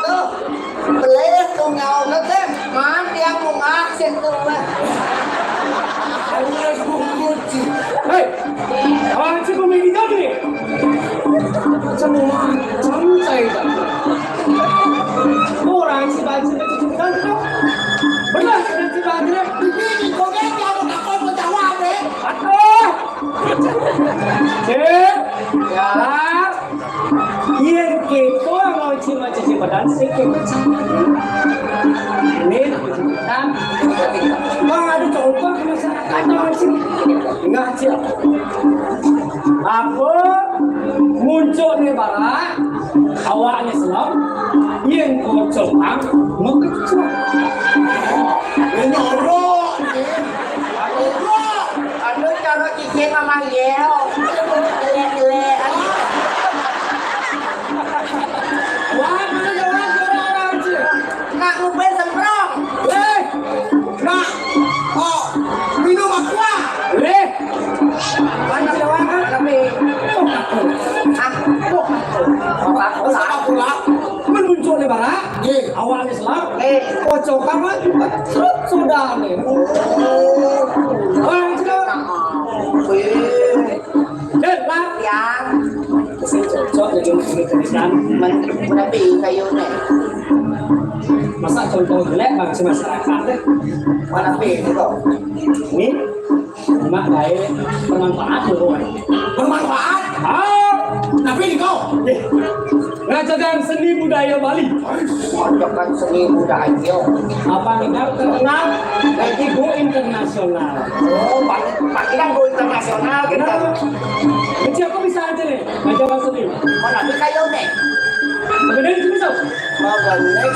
tuh. Beli tuh nyawa gede. Man, dia mau ngasih tuh, man. Hei, orang si pemilik tadi. Macam-macam saya tak. Orang si baju itu juga. Benar, si baju. Ini kok dia mau takut menjawab, eh? Aduh. Cek. Ya. Yén kéto ngoci maca Badan sing kéto. Ini kan. Wah, ada contoh masyarakat ngoci. Ngaji. Apa? Muncul di barat, awaknya selam, yén kocok ang, mengecok. Ini orang. Aduh, cara cicing sama Yeo. Jelek-jelek. Wah, mana orang, orang, orang, cik? Nak nguben semprong. Eh, nak, oh, minum aqua. Eh, mana doang, kan? Tapi, ah, tuh, apa? Apa? Apa pula? Menuncuk lebaran. Nggih. Awalnya selam. Nggih. Pocokan, kan? Serut sudah nih. Orang sudah. Wih. Dek, Pak. Ya. Sing cocok jadi menteri pendidikan. Men-, menepi kayuné. Masa contoh jelek, Bang, si masyarakat, deh. Mana pi itu? Ini, mak baik, bermanfaat, loh. Bermanfaat? Ah. Tapi ini kau. Eh. Ngajakan seni budaya Bali. Ngajakan seni budaya. Apa nih, Kang? Terkenal lagi go internasional. Oh, Pak, Pak, kan go internasional, gitu. Nah, kecil aku bisa aja nih, ngajakan seni. Mana tuh kayuné? Benerin itu bisa? Oh, bener.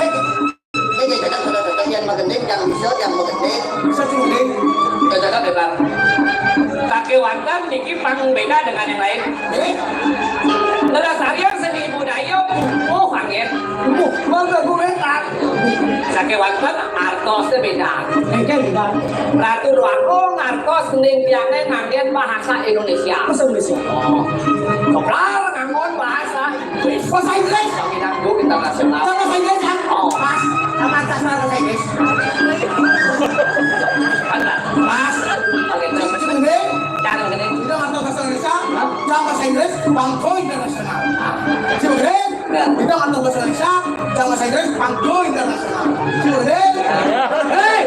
Eh, eh, eh, eh, eh, eh, yang magending, yang bisa, yang magending. Bisa, Cing, magending. Cocok, Bang. Pakai wonten niki pang beda dengan yang lain. Eh? Lestarian seni budaya pupuh, angin. Pupuh, mangga gue tak. Sakéwanten artosnya beda. Engké beda. Ratu Déwa Agung ngartos ning tiangé nganggén bahasa Indonesia. Bahasa Indonesia. Oh. Keplar nganggon bahasa Inggris. Bahasa Inggris. Yang inanggo internasional. Bahasa Inggris, ya? Oh. Pas. Apa tas bahasa Inggris? Pas. Oke, terus. Cuma gini. Cara gini. Kita nggak tahu bahasa Indonesia. Hah? Jangan bahasa Inggris, bangko internasional. Cuma gini. Ya. Kita nggak tahu bahasa Indonesia, jangan bahasa Inggris, bangko internasional. Cuma gini. Hei!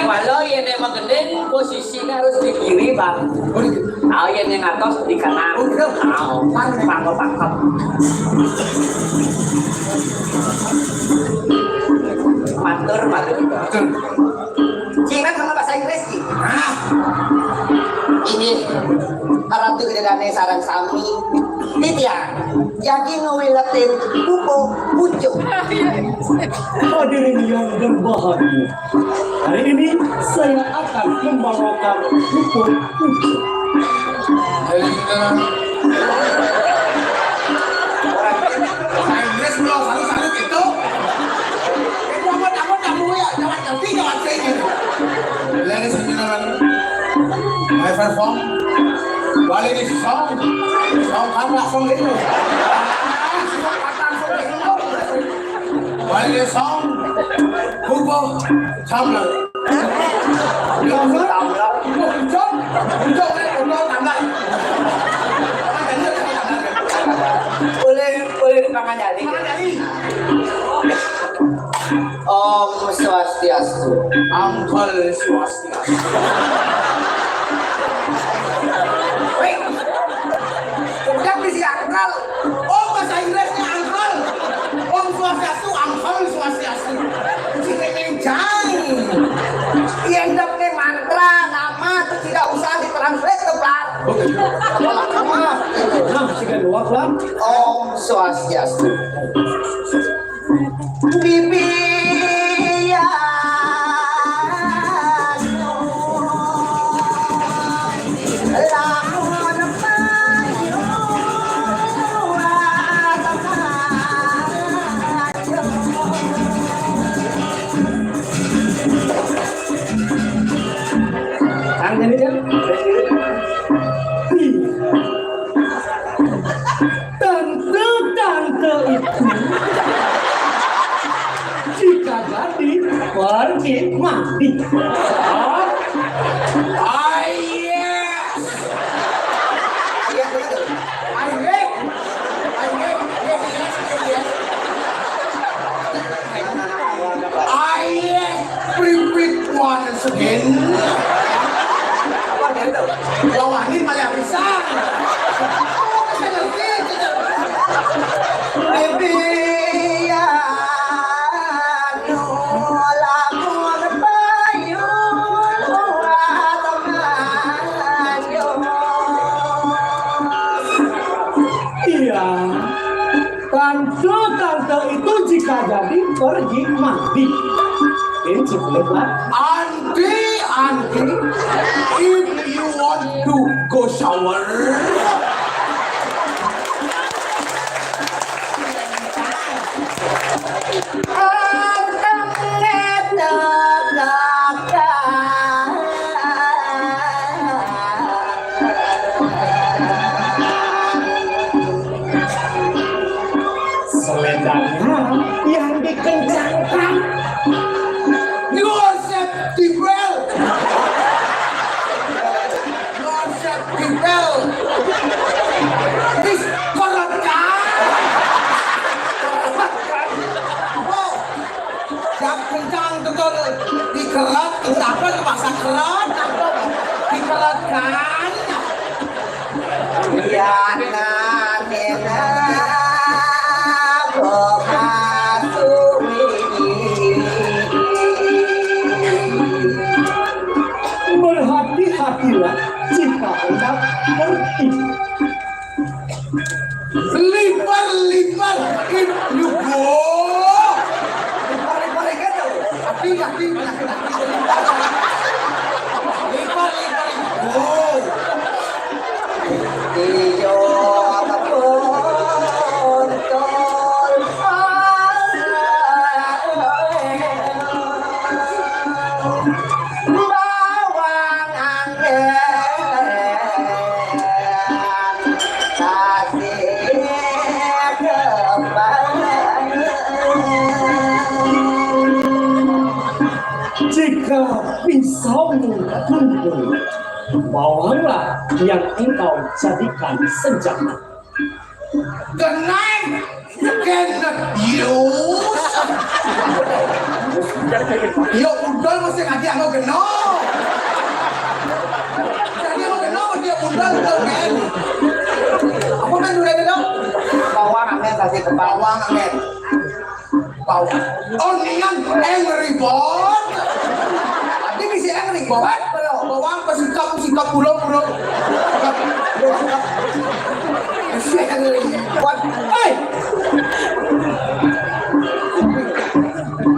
Walau yén emang gending, posisinya harus di kiri, Bang. Oh, iya. Ah, yén yang atas di kanan. Oh, iya. Ah, pan, pangkep, pangkep. Matur, matur. Betul. Cina sama bahasa Inggris, Ci. Nah. Ini, harap tuh tidak aneh sarang sami. Titiang. Jagi ngewiletin pupuh pucuk. Hadirin yang berbahagia, hari ini saya akan membawakan pupuh pucuk. Bahasa Inggris belum, salut-salut itu. Itu apa, apa, apa ya? Jawab, jawab, jawab, jawab. Ladies and gentlemen, My friend song. Balik di song. Song kan langsung itu. Balik di song. Kubo. Sambal. Sambal. Kubo. Kubo. Kubo. Sambal. Boleh, boleh dipangan jadi. Pangan jadi. Om Swastiastu. Angkel Swastiastu. Wih, udah bisi angkel. Oh, bahasa Inggrisnya angkel. Om Swastiastu, angkel Swastiastu. Cing kencang. Yang dapet mantra, nama tuh tidak usah ditranslate ke Blar. Nah, sih kan luar lah. Om Swastiastu. Bibi ya. Lamun payu. Kang, jadi kan? Tante-tante itu jika jadi pergi mandi. Ah, yes. Ayo, ayo, ayo, ayo, ayo. Aye, pripit once again. Apa dia tuh? Lawanin malah bisa. Oh, saya ngerti, gitu. Baby, ya, nu lamun payu, teman, yo. Iya. Tante-tante itu jika jadi pergi mandi. Ini cukup, Pak. Auntie, auntie, if you want to go shower. Selendangnya yang dikencangkan. Your safety belt. Your safety belt. This korot kan? Oh. Dak kencang betul. Dikeret, kenapa bahasa keret? Dikeret kan? Iya, nah, nena, boka suwi. Berhati-hatilah jika hendak pergi. Lipat, lipat, if you go. Lipat, lipat, lipat. Hati, hati, hati. Lipat, lipat, go. Iyo, betul. Bawang angin. Jika pisaumu tumpul, bawanglah yang engkau jadikan senjata. Kenai. Cannot use. Ya udah, masih ngaji anu geno. Jadi anu geno, dia udah, udah, men. Apa, men, udah geno? Bawang, men, tadi ke bawang, men. Bawang. Oh, nian Angry Bird. Tadi bisa Angry Bird, bro. Bawang pesikap, sikap pulau, pulau. Bisa Angry Bird. Hei!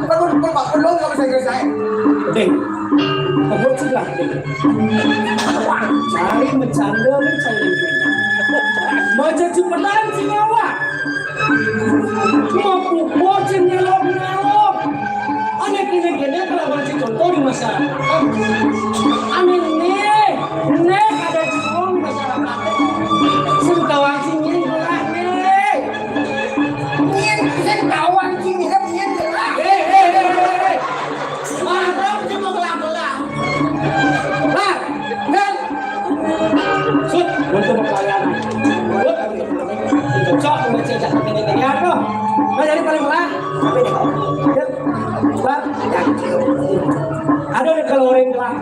Perlu, perlu, Pak, perlu nggak bisa Inggris saya? Ding, kebut sebelah, Ding. Wah, cari bercanda, nih, cari. Macam cepetan si nyawa. Mau pukul si nyelok-nyelok. Aneh kene-kene kelawan si contoh di masyarakat. Aneh nih. Nih, ada jurung masyarakat. Sing tawang sing nyén gelah, nih. Nyén, sing tawang sing nyén, nyén gelah. Hei, hei, hei, hei, hei. Marah cuma gelah-gelah. Lah, nyén. Sut, untuk pelayanan. Sut, untuk sok, untuk cecak, ini, ini, apa? Nah, jadi paling lah. Tapi deh, ya. Sebab, ya. Ada di keluarin lah.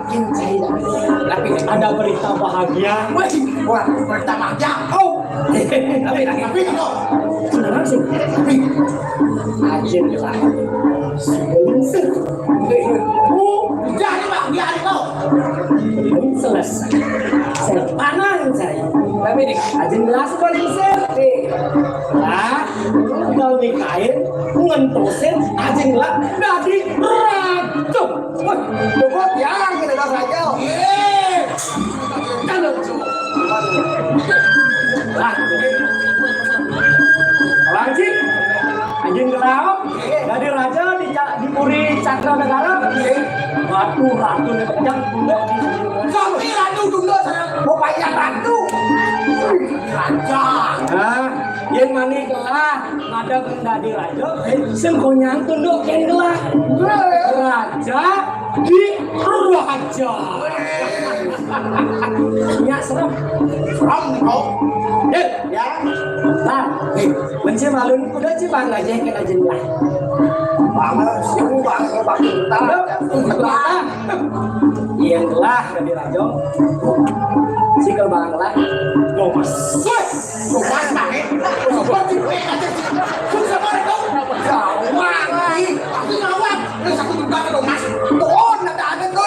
Tapi ada berita bahagia. Wih, wah, berita bahagia. Oh, tapi tapi kok beneran sih. Tapi aja lah. Belum sih. Oh, jadi bahagia nih kok. Belum selesai. Saya panang saya. Tapi nih, aja jelas belum selesai. Lah, kalau nikahin, ngentosin, aja lah, dadi raja. Wah, coba tiang kita bahas aja. Iya. Kan lucu. Lah, Haji, anjing gelap, jadi raja di, Ca- di Puri Cakra Negara. Ratu, ratu yang tunduk di sini. Sampai ratu tunduk sana. Pokoknya ratu. Raja. Nah, yang mani gelah, ada dadi raja, sing konyang tunduk yang gelah. Raja di raja. Ya, serem. Serem, kok. Ya. Nah, benci malu kuda sih bang aja kena jenuh. Banget, sih, banget, banget. Iya lah, jadi raja. Si kalau bang lah. Loh, mas. Loh, mas, nah, eh. Loh, mas, sih, eh, aja sih. Susah banget, dong. Gawat, nih. Pasti gawat. Terus aku juga ke Mas. Tuon, ada ada tuh.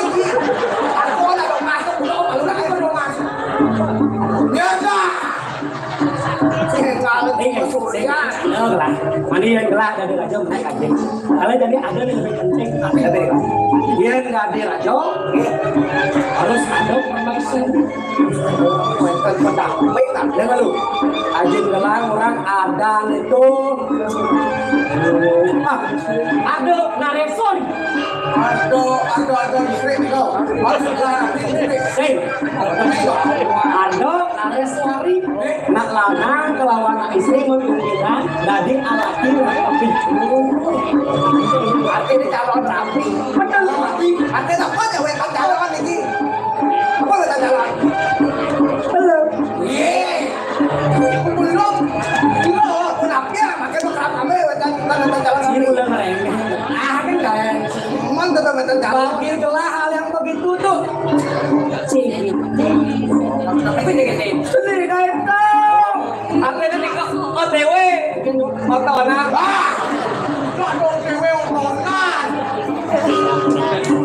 Aku ada Mas, aku udah malu lah itu Mas. Ya dah. Saya kalau Eh, eh, surga. Gelah. Mani yang gelah dari raja menaik aja. Kalau jadi ada yang lebih penting. Ada deh. Dia nggak ada raja, harus ada permaisuri. Bukan pedang, pedang. Ya, lalu. Aja gelah orang ada itu. Ah, ada naresor. Ada, ada, ada listrik itu. Harus ada listrik. Hei, ada naresor. Nak lanang kelawan anak istri menunjukkan dadi alaki rapi. Artinya calon rapi. Betul. Rapi. Artinya apa aja wek calon ini? Apa kata calon? Belum. Iya. Belum. Gila, pun apa ya? Makin lo kerap kami wek calon, calon rapi. Ini udah merengek. Ah, ini kayak Emang tetap betul calon. Bagi gelah hal yang begitu tuh. Cih. Tapi dikit. Sendiri kayak tahu. Aku itu nih kok O T W. Otonan. Ah, kok ada O T W otonan?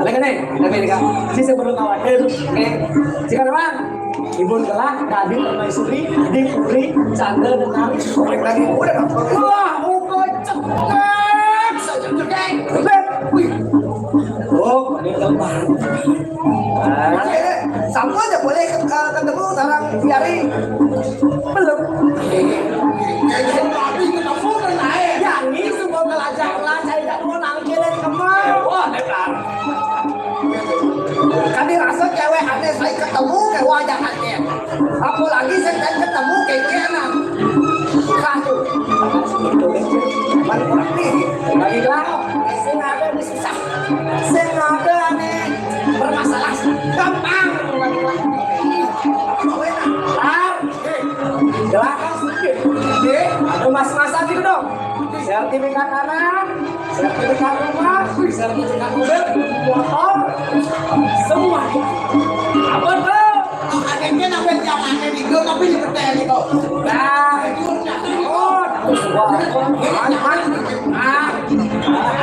Ada kan nih? Tapi ini kan. Sih sebelum khawatir. Oke. Sikat, Bang. Ibu gelah dadi permaisuri di Puri Canda dengan korek lagi. Udah, wah, udah cekak saja cekak. Wih. Oh, ini gampang. Nah, sampun aja boleh ke- eh, ketemu sareng Yari. Belum. Ya, ini semua belajar lah, saya tidak mau nangkil dari kemana. Wah, hebat. Kan dirasa cewek aneh, saya ketemu ke wajah aneh. Apalagi saya kan ketemu ke kena. Satu. Balik lagi. Lagi lah. Saya ada di susah. Saya ada aneh. Bermasalah. Gampang. Balik lagi. Lar. Jelas. Oke. Ada mas-masan gitu dong. Sertifikat tanah. Sertifikat rumah, sertifikat mobil, motor, semua. Apa tuh? Adanya namanya tiap aneh di grup, tapi dipercaya gitu. Nah, itu nyata. Oh, wah, wah, wah. Ah,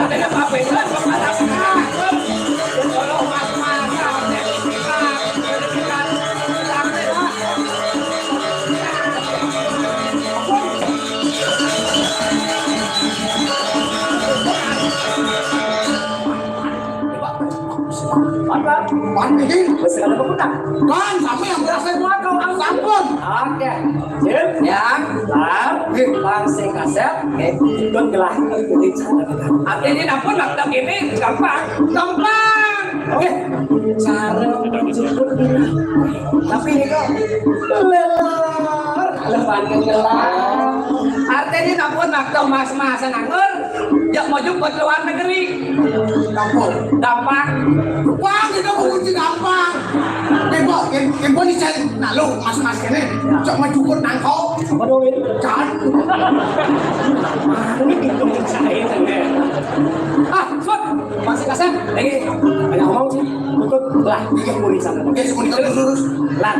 ada apa itu? Apa? Pan ini. Masih ada berputar. Kan, sama yang berasa gua kau sampun. Oke. Sip. Ya. Lar. Bang sing kasep. Oke. Ikut gelah. Artinya dapur waktu ini gampang. Gampang. Oke, sareng cukur. Tapi ini kok leler, leban ngelah. Artinya ampun, waktu mas-mas nganggur, ya mau jemput luar negeri. Gampang. Gampang. Wah, kita mau kunci gampang. Tempo, tempo ini saya, nah, lo mas-mas ini, cok mau jemput nangkau. Apa dong ini? Jangan. Ini gitu saya. Ah, suat. Masih kasar? Lagi. Banyak ngomong sih. Ikut lah, dia puri sana. Oke, semua terus, terus. Lah.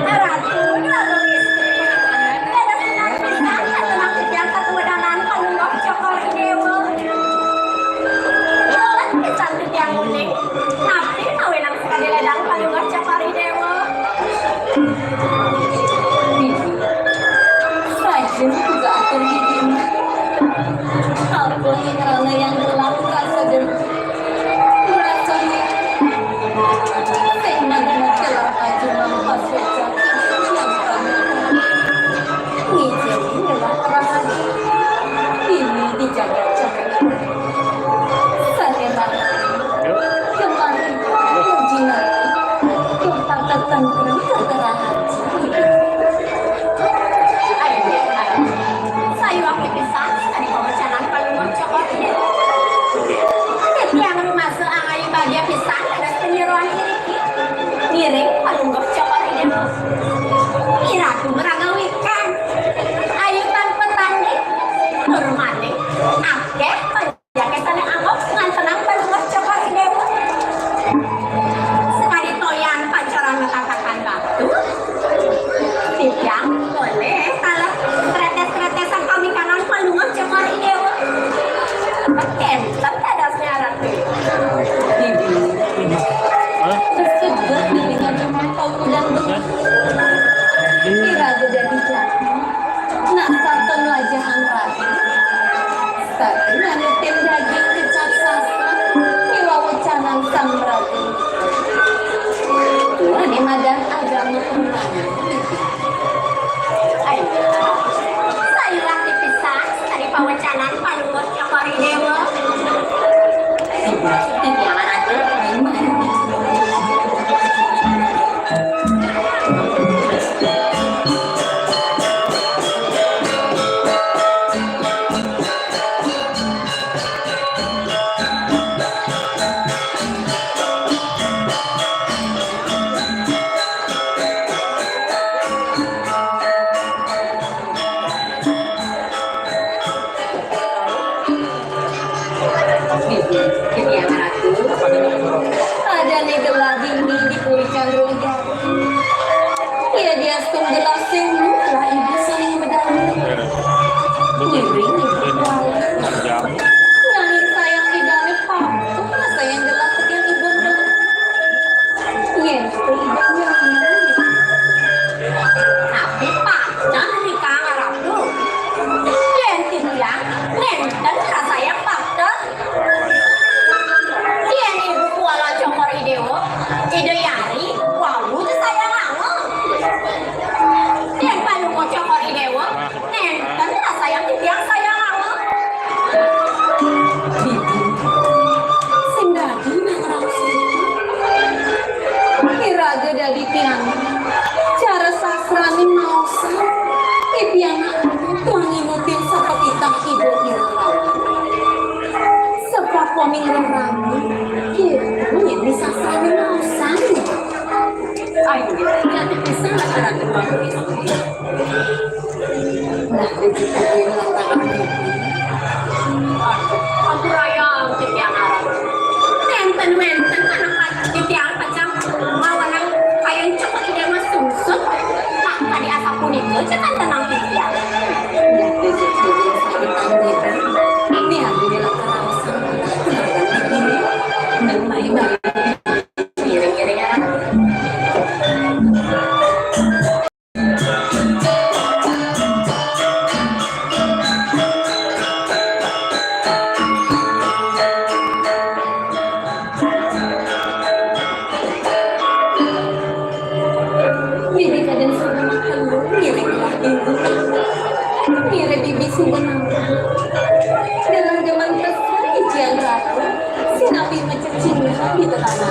Ratu, Ratu Istri, pada senang pisan atuh diangkat wedangan Palungguh Cokor I Déwa. Lelet pisan titiang uning, napi mawenang sakadi ledang Palungguh Cokor I Déwa. Sajen juga atur hidin. Ampun, rana yang gelap kasedeng. Rasanya sing nagina celah aja mampas wajah yang kami. Ngijeni ngelah terang aja. Ini dijaga-jaga. Sareng kemari, Jinak. Tuh, tak ketengkeng, tak terahan. Sayuwakti pisan sakadi pawecanan Palungguh Cokor I Déwa. Titiang rumasa angaya bagia pisan dados panyeroan iriki. Ngiring Palungguh Cokor I Déwa. Iratu maraga wikan. Ayu tanpa tanding. Tur maning akéh Jaké sané anggok ngantenang Palungguh Cokor I Déwa. Sakadi toyan pancoran matatakan batu, titiang polih kalih tretés-tretésan pamikanan Palungguh Cokor I Déwa. Kénten dadosna, Ratu. Keseger di tengah rumah kau kudang. Ira gedé di jalan. Nah, sarta nglajahan raga. Sarta nganutin daging kecap sasan, miwah wecanan sang raga. Tuan madan agama. Ayo, sayuwakti pisan, sakadi pawecanan Palungguh Cokor I Déwa. Titiang raga. Adané gelah dini di Puri Candra. Ia diastun gelah sing lulah ibu saling medal. Ngiring ibu. Nanging sayang idané patuh sayang gelah titiang ibu. Yén ibu. Tapi patuh nih Kang Ratu. Yén titiang nénten rasa yang patuh. Kitu ini sasana naosan. Ayo, jadi pisan lah karena. Nah, rezeki ini lantaran ini. Ampun aya titiang arep. Nénten wénten anak titiang pacang mawenang kayun cokor idéwa sungsut. Nah, tadi asapunika cék tenang titiang. Nah, rezeki ini lantaran ini. Ini aku bilang karaosan. Nang main balik. Ngiring-ngiring anak. Bibi kadén suba makan dulu, ngiring lah ibu. Ngiring bibi suba nangkal. Dalam zaman pesan ijian ratu, sinapi macecing di tetangga.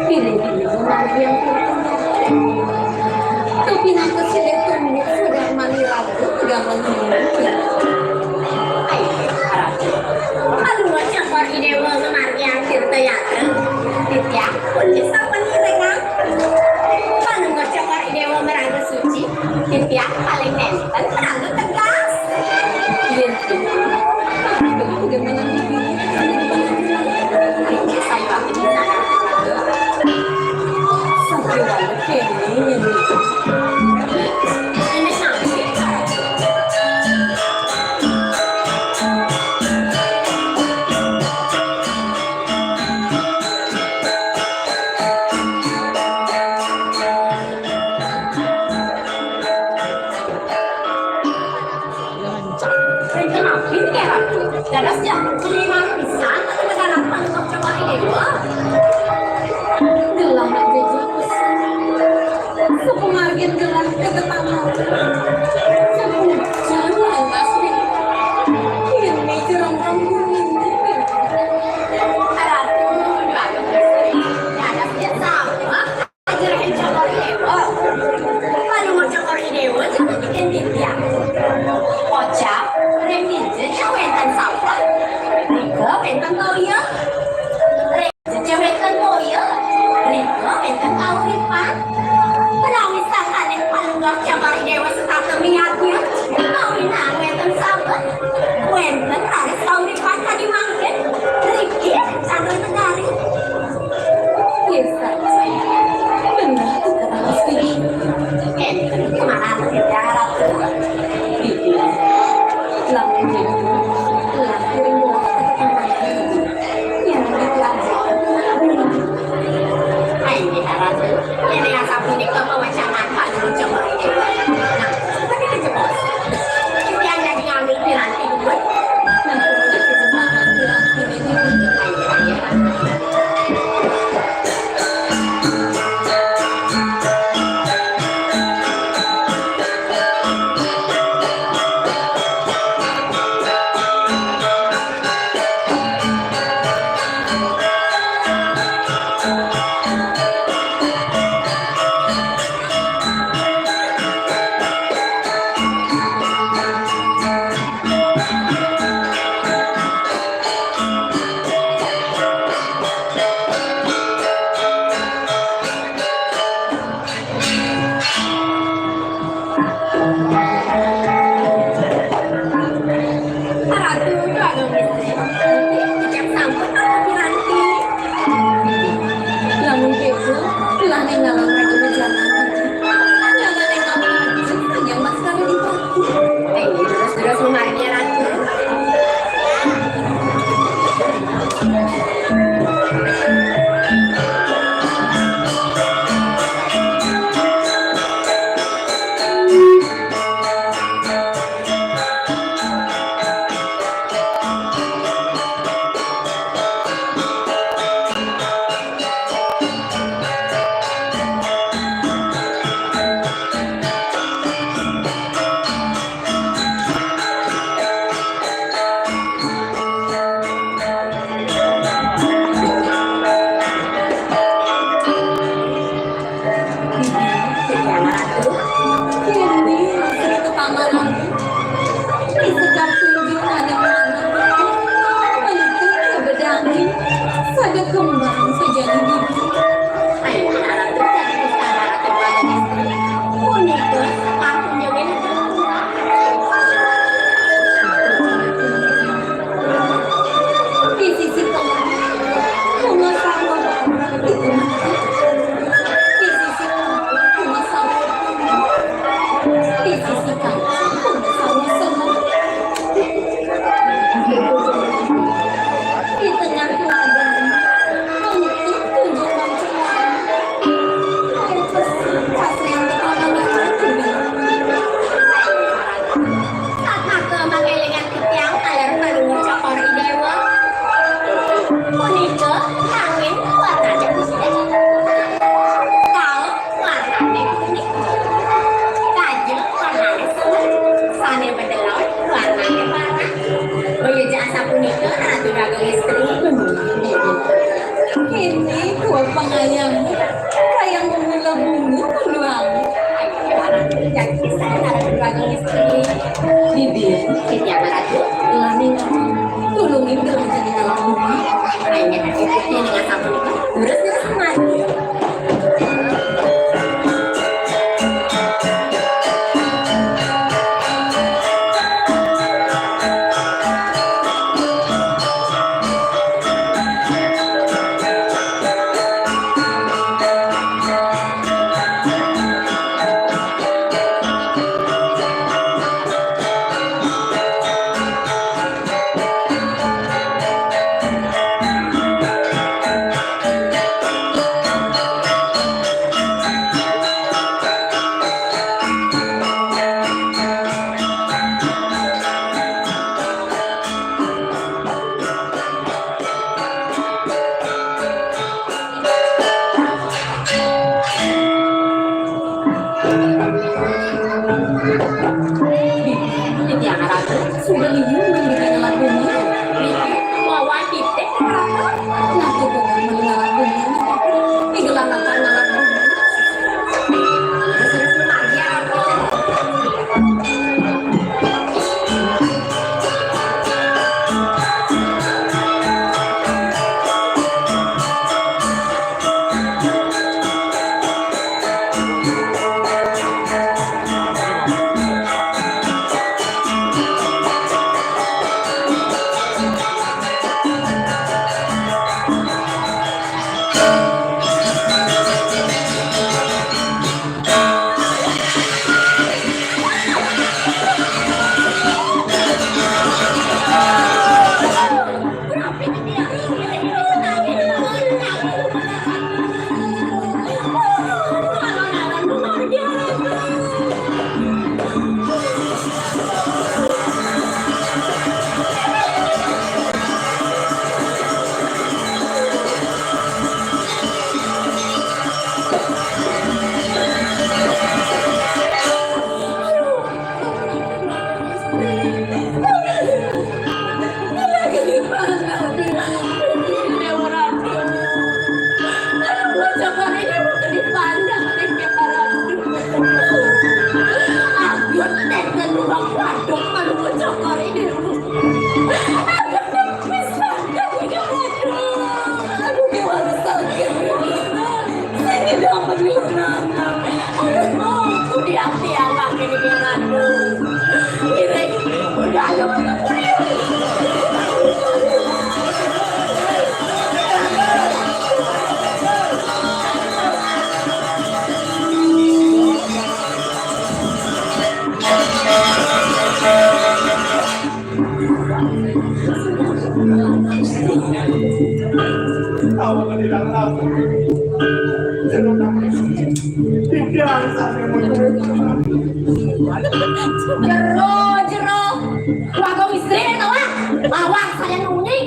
Bibi bibi memanggil. Tapi nangka silih tunduk sudah mani lagu gamelan ini. Ayo, ratu. Aduh, cokor idéwa ngamargiang tirta yatra. Titiang Kunci sampun ngiringang. Panunggal cokor idéwa maraga suci, titiang paling nénten maraga tegas. Yén kitu, maraga uga menang di dunia. Satriwana kéné. Ini sampai. Réncana pikiran, dados ya, kuningan pisan atuh negara pangkep coba idéwa. Gelah nak gajah pisan. Sapamargin gelah ka tetangga. Sapujan lantas nih. Ini jerang rambut ini. Ratu, dados ya sama. Ajar cokor idéwa. Panuwun cokor idéwa, jangan bikin titiang. Kocap, rémija ja wénten sawah. Rika wénten toya. Rémija ja wénten toya. Rika wénten kauripan. Menawi sangkaning panunggak cokor idéwa setata miarnya. Kawinang wénten sawah. Wénten raris kauripan kadi mangkin. Riki, candra negari. Nggih, saé. Bener tuh kata Mas Didi. Énten kemana tuh ya, Ratu? Didi. Lamun gitu, lagi ring buah kata kemana? Yang gitu aja. Ayo, Ratu. Ini yang sapu di kamu macam apa dulu coba ini? Nah, seperti itu, Bos. Yang jadi ngambil piranti dulu. Nah, seperti itu, Bos. Ratu, Ratu Istri, jam sampun Ratu Piranti. Lamun kéto, lah ning ngalang Ratu Bujana. Lah ning ngalang Ratu Bujana, Mas Ratu Piranti. Ayo, terus-terus memargi Ratu. Punika angin warnane putih. Kaos warnane kuning. Kajeng warnane semen. Sane bedelaon warnane warna. Boya ja asapunika, Ratu Raga Istri. Kene dua pangayam kayang mula bumi puluhan. Janji saya, Ratu Raga Istri. Bibi, titiang Ratu, tulungin kami jadi anak rumah. Hanya dengan sapunika, terus terus mati. Titiang Ratu, suba liu manggihin lagunya. Niki, wawan titik, Ratu. Nah, titik manggihin lagunya. Tiga lama kan lagunya. Jero, jero. Wago istri to, Wak. Mawar saya nuni.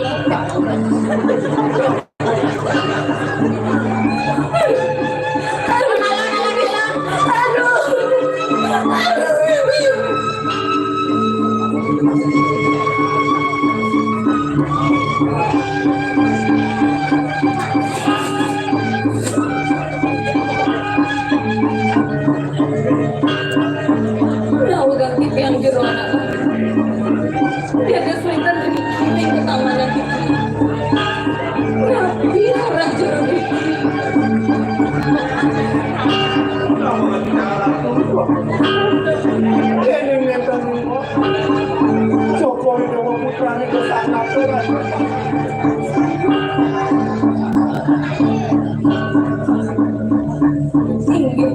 Kula ugi titiang jero anak. Dados wénten riki ing ketamanan iki. Napi ora jero riki? Déning ngéten, Joko Widodo putrané kesanak ora. Inggih.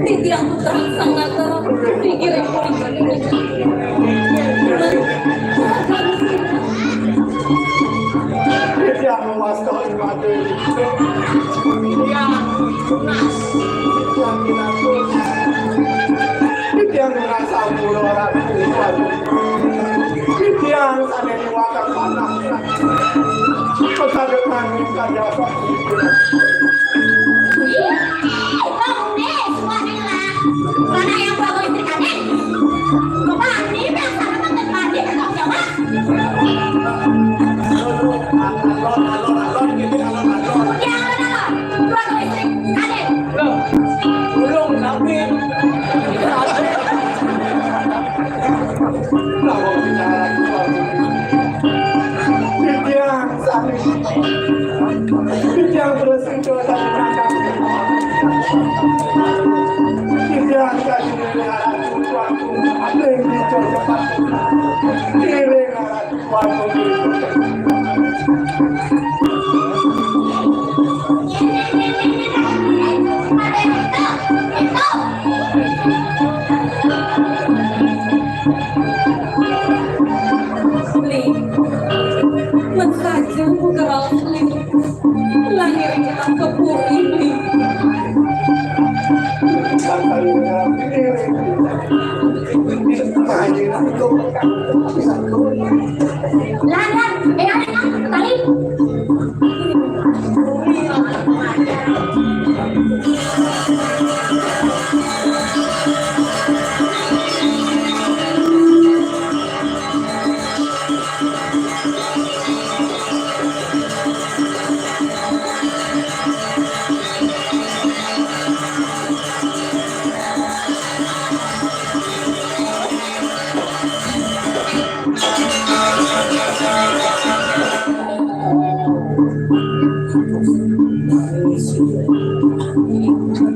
Titiang putra sangat pikir. Titiang mewastani mati. Titiang tunas. Titiang tunas. Titiang tunas sampura ragu. Titiang sané liwatan panah. Ih, bang, nih, semua nih lah. Mana yang bawa istri kami? Bapak, nih, biasa nonton mandi, nonton Jawa. Alon, alon, alon, gitu, alon, alon. Ya, alon, alon. Bawa istri kami. Loh, belum, tapi. Kenapa bicara? Titiang sami. Titiang bersindo dari belakang. Titiang dari arah tujuan. Ada yang dicoba. Kiring arah tujuan. Li, men saja ku keraos, Li. Lahir kita ke puri, Li. Lan, lan, eh, lan, lan, balik.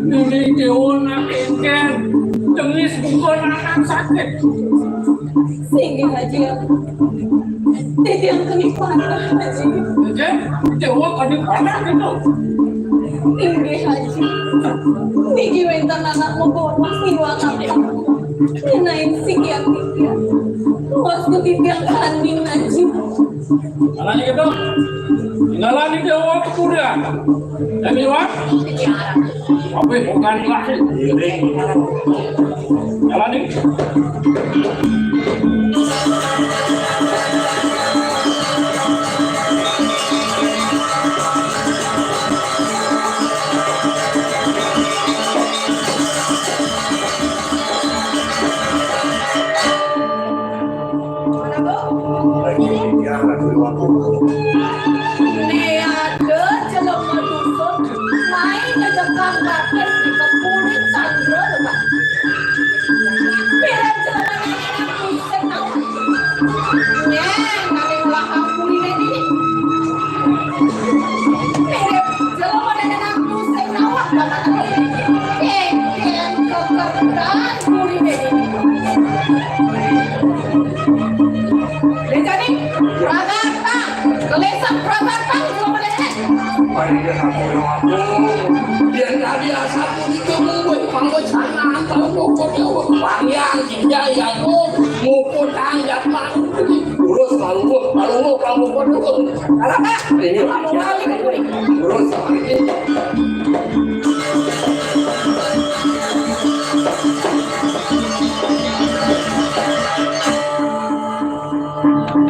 Ini dewa nak engken, tengis bukan anak sakit. Singgih, Haji. Titiang kenikmatan, Haji. Nggih, dewa kenikmatan itu. Inggih, Haji. Niki wénten anak meboros niwang ampun. Ngenain sikian titiang. Puas ku titiang kaning, Haji. Alani gitu. Tinggalani dewa kekurangan. Dan liwat. Tapi bukan lagi. Alani. Mana, Bu? Lagi di arah dulu aku. Né ada jelema dusun, main ngecekang batis di kepurit sandra, lho, Pak. Pirang jelema nyanyi nang pusing, tau? Nyén, nang ulah kampuriné iki. Mirip jelema nang pusing, tau? Bapak tau iki. Kéngkén kekertan puriné iki. Déjani, pragata, kelesek pragata, jelema nang. Ayo, aku, aku. Yén tadi asapun itu mungkin panggocanan, panggocanan, panggocanan, panggocanan, panggocanan, panggocanan, Urus, palungguh, palungguh, palungguh, palungguh. Alah, Pak. Ini lagi. Urus, ini.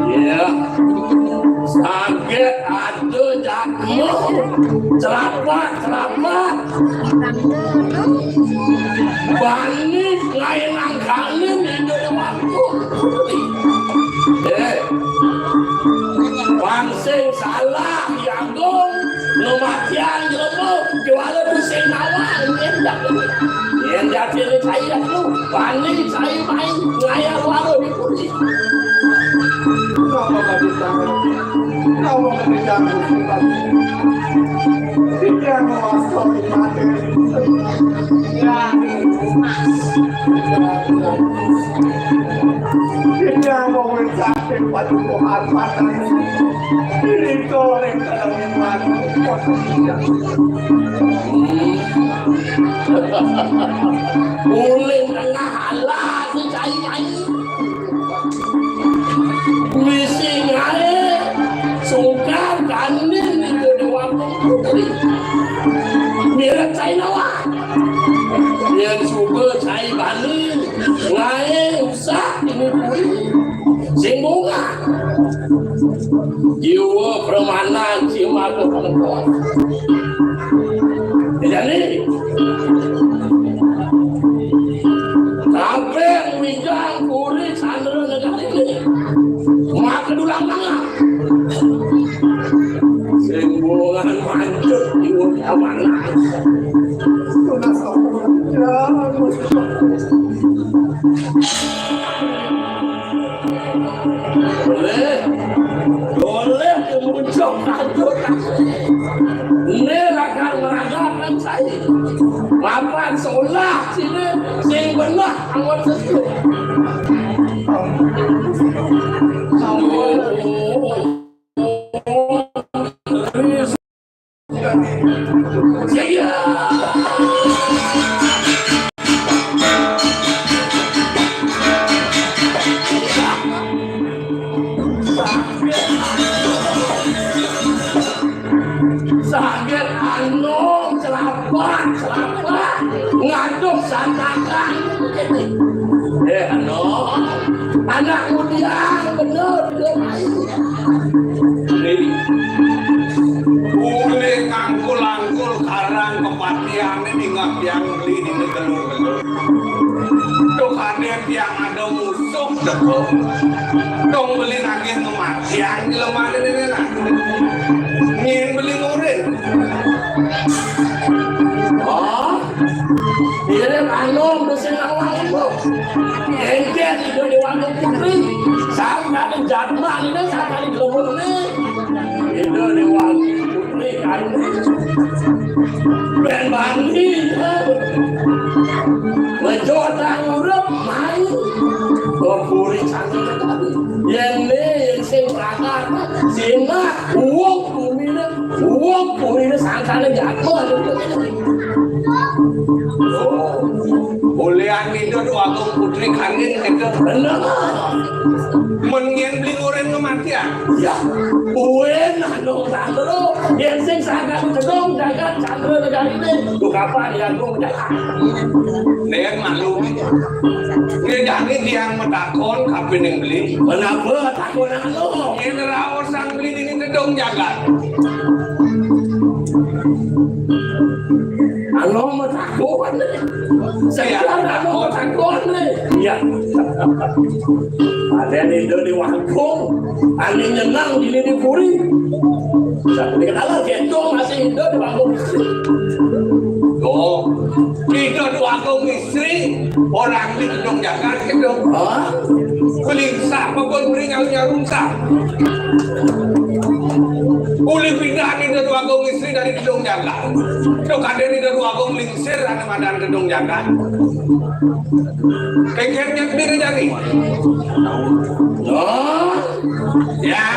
Iya. Saget ada jatuh. Cerapat, cerapat. Bani ngaé nanggalin idup waktu. Eh, pancing salah yagung, ngematian jelema, juara pusing nawang, nyendak. Nyendak ini saya lu, bani saya main ngayal walau di puri. Kenapa tadi tangan? Kenapa tadi tangan? Tidak mau asal mati. Ya, ini mau mencari pada Tuhan mati. Ini goreng dalam iman. Ulin tengah alas, cai main. Misi ngaé sungkan kanin itu di waktu putri. Mirip cai nawa. Yén suba cai bani, ngaé usah ini puri. Sing bunga. Jiwa premanan si mata perempuan. Jadi, sampai wijang kulit sandra negara ini. Maka dulang tangan. Sembungan mancut jiwa premanan. Boleh, boleh kemuncung kado kasih. Ini rakan meragakan saya. Mapan seolah sini sing belah awal sesuai. Sakit anu, celapak, celapak. Ngaduk santakan. Eh, anu. Anak muda bener, bener. Uli ngangkul-angkul karang kepatihan ini nggak tiang beli di negeri. Tuh kadé tiang ada musuh deko. Dong beli nagih kematian di lemah ini lah. Ngin beli ngurin. Oh, iya deh, anu, dosen awal itu. Engket itu di warung putri. Sama ada jadma ini, sama di gelembung ini. Itu di warung putri kan. Ben bandi, ya. Mencoba urut, main. Kok puri cantik tadi. Yang ini, yang sing berangkat. Sina, uang bumi ini. Wong kuwi sangkane jatuh. Oh. Ulian itu dua agung putri kanin itu. Bener. Men yen beli ngurin kematian. Ya. Kuwi anu tak lho. Yen sing sangkan gedung jagat candra negarine. Tuh kapan ya gua udah. Nek malu. Nek jani tiang metakon kapining beli. Kenapa takon anu? Yen raos sang beli ini gedung jagat. Anu metakon. Saya anu metakon nih. Iya. Ada nih di waktu. Ane nyenang dini di puri. Satu dikenal gitu masih hidup di bangku. Tuh, hidup di bangku istri, orang di gedung jagat gitu. Hah? Belingsah apa pun beli nyaru nyaruntah. Uli pindah hidup di bangku istri dari gedung jagat. Tuh kadé hidup di bangku lingsir ada madan gedung jagat. Kekernya gede jadi. Oh, ya.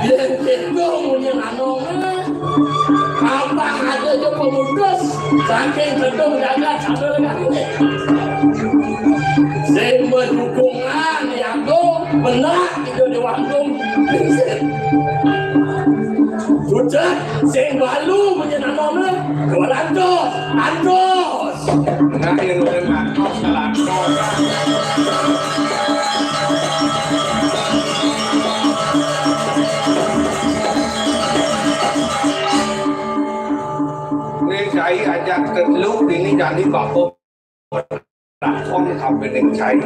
Yen gitu munyi anu. Apa ada aja pemutus saking gedung jagat sampai dengan ini. Sing berdukungan ya tuh benar itu di waktu. Sudah sing balu munyi anu. Dua ratus, antus. Nah, yang udah ngantos, ngelantos. Ini cai ajak ke teluk, ini jadi bapa. Takon sampai ning cai.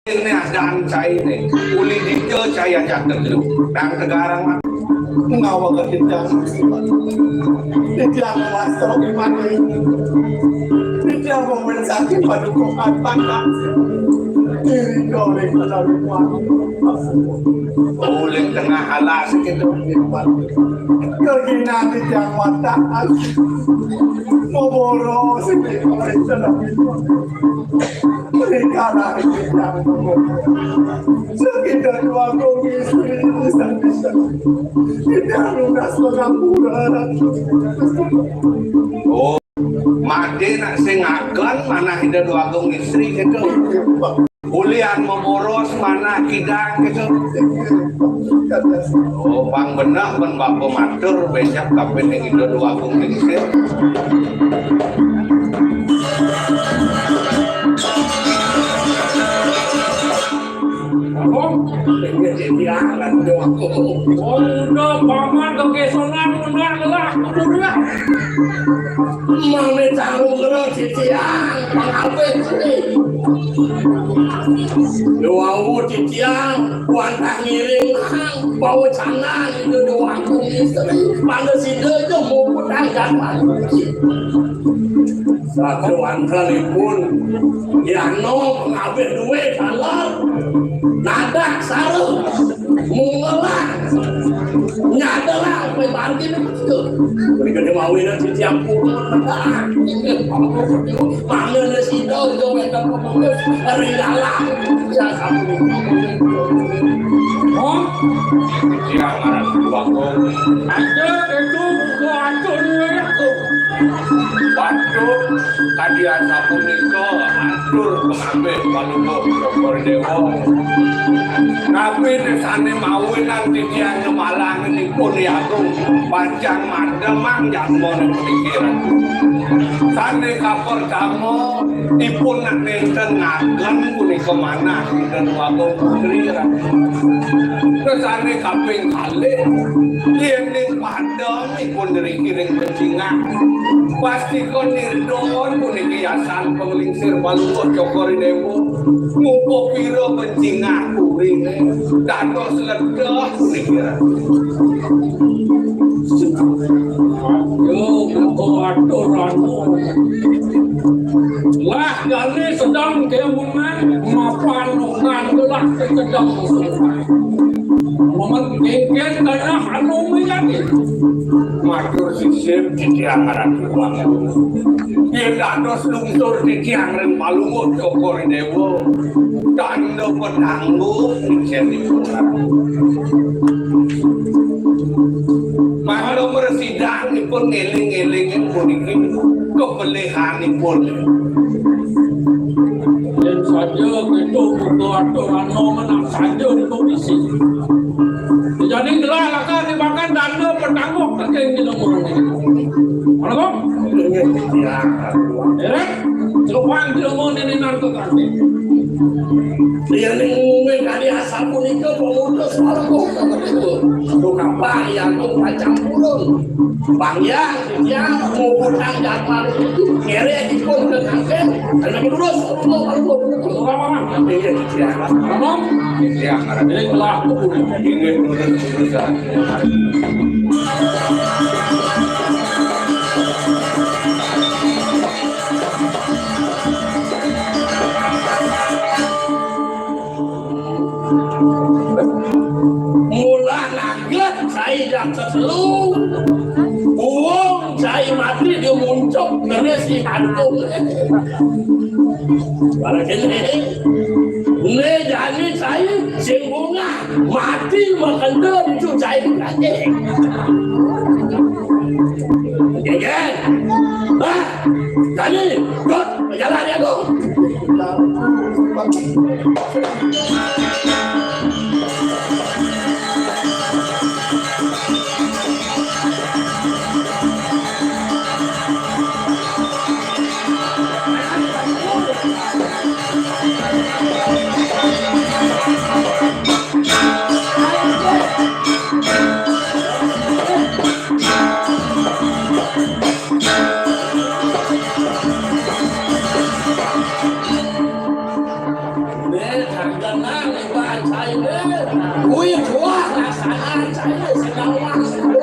Ini adaan cai nih. Uli dija cai ajak dulu. Nang tegarang mah. Ngawa ke titiang. Titiang wastro gimana? Titiang mau sakit pada kok kantang. Diri kau ning dalam rumah. Uli tengah alas gitu. Kau gina titiang watak. Mau boros ini. Mereka lari ke jalan. Sekitar dua komisi bisa-bisa. Tidak lunas pengangguran. Oh, mati nak sing akan mana hidup dua agung istri gitu. Ulian mau boros mana kidang gitu. Oh, pang bener pun bapa matur becak tapi ning Indo dua agung istri. Wong, iki diangan yo aku. Oh, udah paman kekesonan benar lah, udah. Mane tahu karo titiang, pangape kuwi? Yo wau titiang, wantah ngiring nang bawa canang itu yo aku istri. Mane sida yo muput angkat. Sakewantenipun, yano ngabih duwe dalan. Nadak sareng. Mungelah. Nyadalah, kowe margi niku. Kowe kene mau enak siji ampun. Mangane sida yo wetan pemutus ring dalan. Ya sampun. Oh, ya marang waktu. Aja itu buka atur ya. Waduh, kadi asapunika atur pengabih Palungguh Cokor Dewa. Napi desane mawinan titiang nemalanipun Yagung panjang mademang jadmane pikir. Sane kapertama ipun nak nenten ngagen punika manah Ida Dwagung Putri. Desane kaping kalih, yening padem ipun nriki ring Bencingah. Pastika nirdon puniki yasan panglingsir Palungguh Cokor Dewa. Mumpung pira Bencingah purine dados ledeh puniki. Yo, buka atur anu. Lah, jane sedang kemungan, mapan nang gelah sedang musuh. Momen kengken tengah anu miyane. Matur sisip titiang Ratu Wangun. Yen dados lungsur titiang ring Palungguh Cokor Dewa, tanda penangguh ijenipun. Mangda mresidang ipun ngeling-eling puniki kepelihanipun. Yen saja kita butuh aturan menang saja di komisi. Jadi gelah lakar dimakan dana petangguh teking di nomor ini. Mana kok? Ya. Celupang di nomor ini nanti. Yen ngumumke kali asapunika pemutus Palungguh. Duh kapang ya, duh pacang purun. Bang ya, ya, muputang jadwal itu. Ngere dipun ke kangkeng. Ana lurus, Palungguh, Palungguh. Iya, iya. Ngomong? Iya. Ini pelaku. Ini lurus, lurusan. Mula naget cai jam telu, buung cai mati di muncuk, keris di hantu. Para kene, ne jani cai sing bungah. Mati makandel itu cai kake. Geger. Hah? Tadi, dot, jalan ya, Gung. Kuwi buah rasane cai sedang masuk.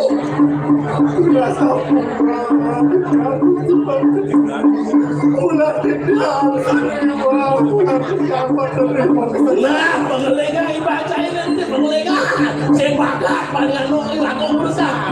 Nah, pengelingan ibaca ini nanti pengelingan. Saya bakal paling anu, lagu besar.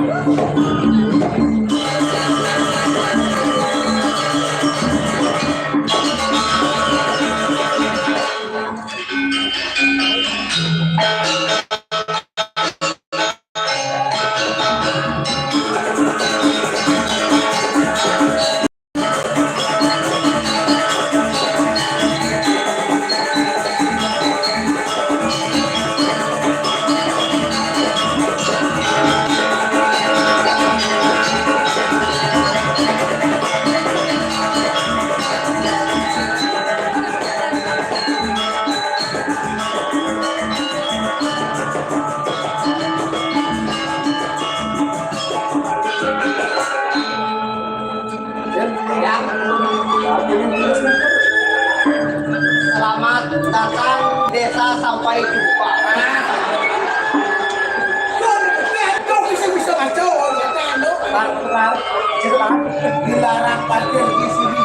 Parkir jelas dilarang parkir di sini.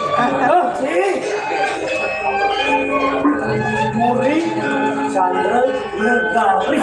Oh, sini. Puri Chandra Negari.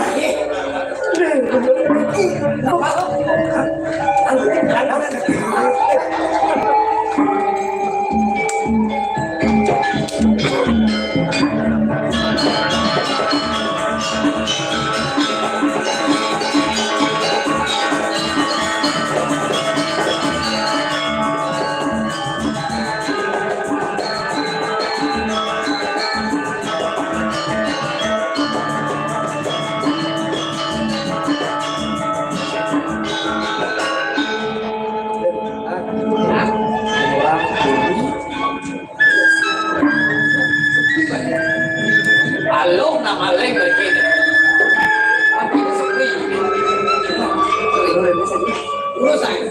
Alung nama leng begini. Tapi sepi. Terus aja.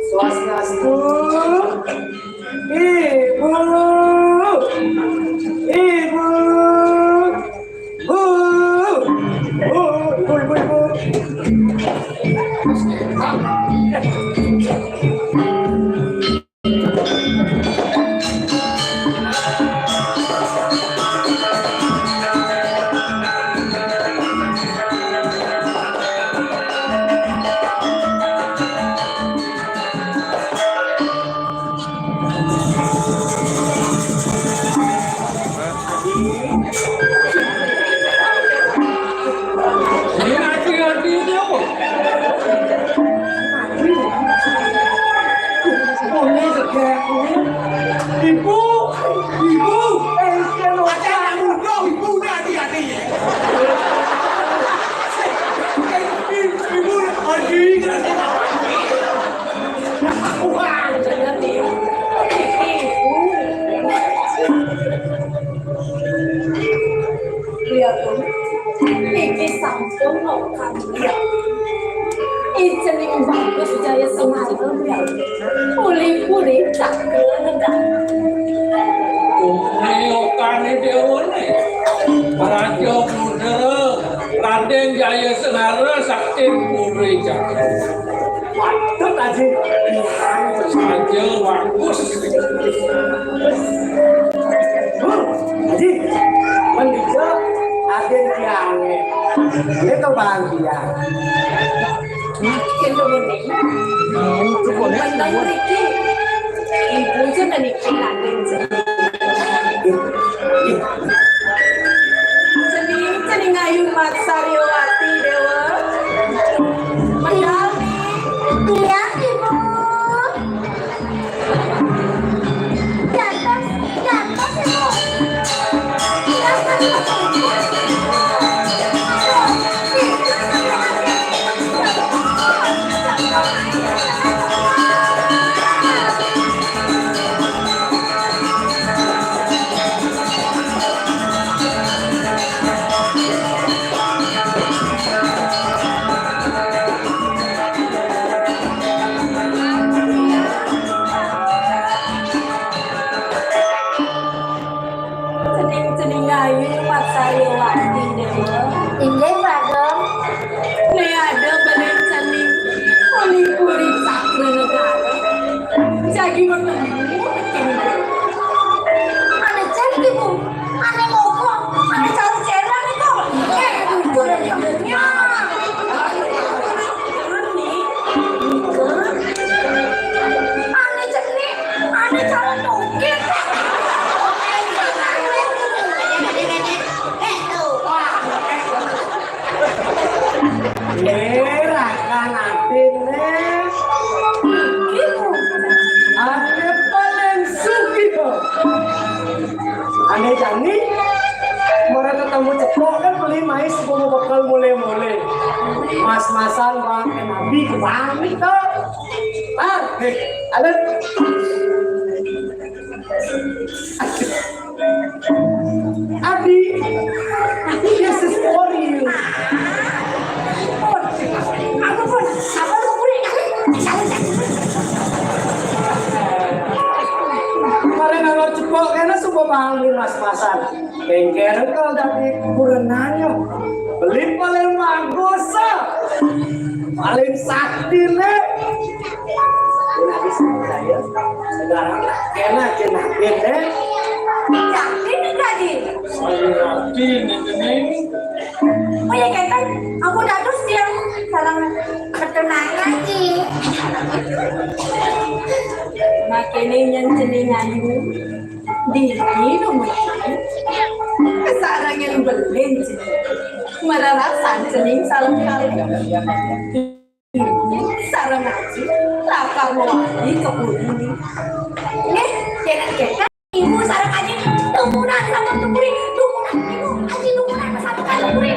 Swastiastu. Ibu. Ibu. Bu. Bu, ibu, ibu, ibu. Ibu, ibu, eh, ada anak muda, ibu, hati-hati. Ibu, hati-hati. Wah, ibu. Lihat, Bu. Niki sampun kok kalian. Ijen niku bagus jaya semangat, ya. Puli-puli cakil ngendang. Kumpulane dewane. Raja Kudera, Raden Jaya Senara, Sakti Puri Jaya. Waduh, Haji. Saja bagus. Haji, mendija agen tiange. Ini tuh bahagia. Itu mending. Bener iki. Ibu aja niki agen. Cening, cening ayu Mat Saryawati Dewa. Medal nih. Iya, Ibu. Di atas, di atas, Ibu. Di atas, Ibu. Aduh, Ibu. Cening-cening ayu Mat Saryawati Dewa. Inggih, Pak Gem. Ne ada balen cening. Kuli-kuli cakra negara. Jagi bertemu. Ane cek ibu. Ane moko. Ane cari cera nih kok. Eh, jujur ya. Ane. Ane cek nih. Ane cara togel. Eh, tuh. Wah. Eh, rakan atine. Ane paling sugih. Ane jani, mara ketemu cepok kan beli mais sepuluh bekal mule-mule. Mas-masan bang, nabi kebangit tuh. Ah, eh, ada. Abi, this is for you. Ampun, ampun, ampun, ampun. Mare ngalor cepok kene suba bangun mas-masan. Bengker kal dadi kurenanyo. Beli paling bagus, ah. Paling sakti, Nek. Ini habis saya. Sekarang enak, enak, Nek. Yakin nih, Kak Di? Saya yakin, ini, Nek. Oh ya, Kak, kan aku udah terus dia sekarang bertunangan. Makin yang jenengan ini di rumah ini. Sarang yang belin, merasa cening salam kali. Sarang aji, lakar wani kebun ini. Eh, kena-kena ibu sarang aji, tumunan sama tupuri, tumunan ibu, aji tumunan sama tupuri.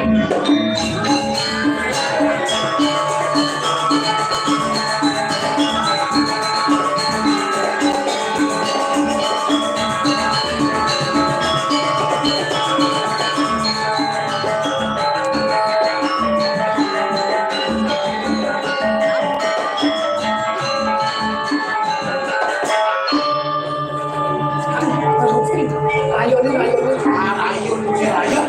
Ayo nih, ayo nih, ayo nih, ayo.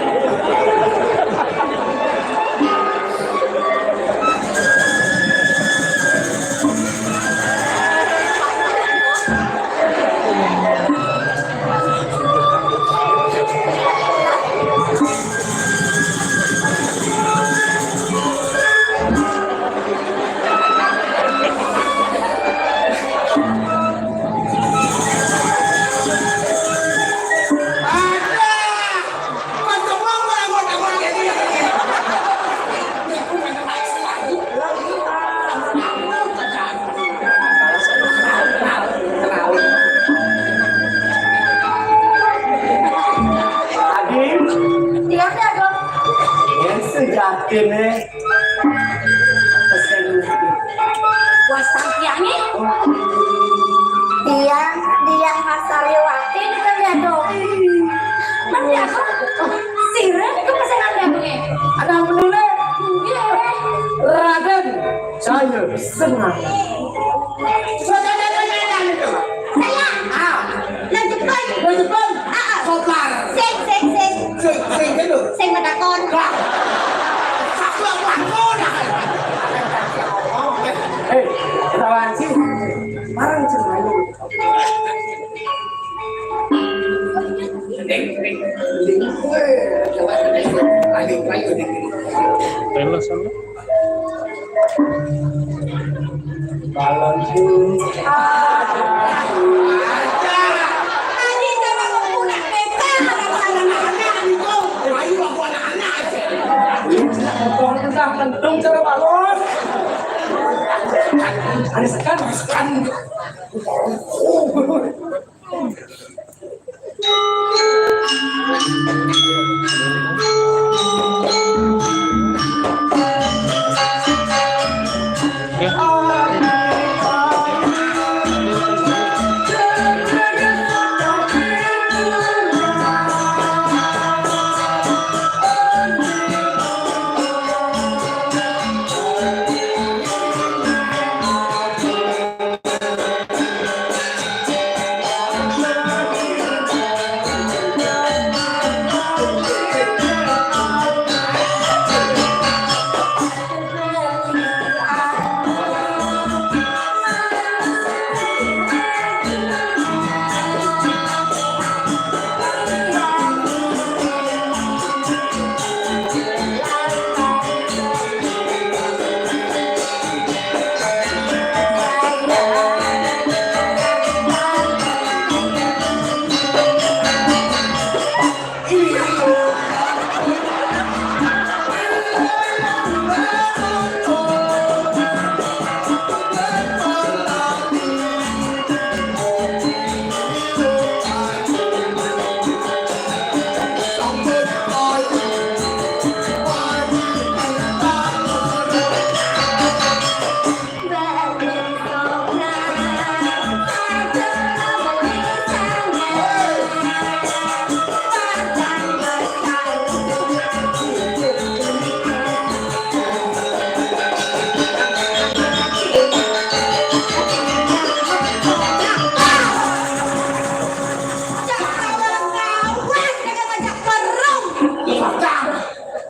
Adi, iya, Kak Agong. Yang sejatinya pesan. Wah, sampiyan nih. Tiang, tiang Mas Saryawati gitu ya, Dok. Mas ya, sira niku pesenane bengi. Ada menule. Nggih. Raden, saya senang. Saya. Ah. Nang Jepang. Nang Jepang. Ah, ah. Sopar. Sing, sing, sing. Sing, sing dulu. Sing medakon. Lah. Aku yang melakon. Eh, ketahuan sih. Marang ceritanya. Balon. Ini bukan tentang kentung cara balon. Ada sekan, sekan.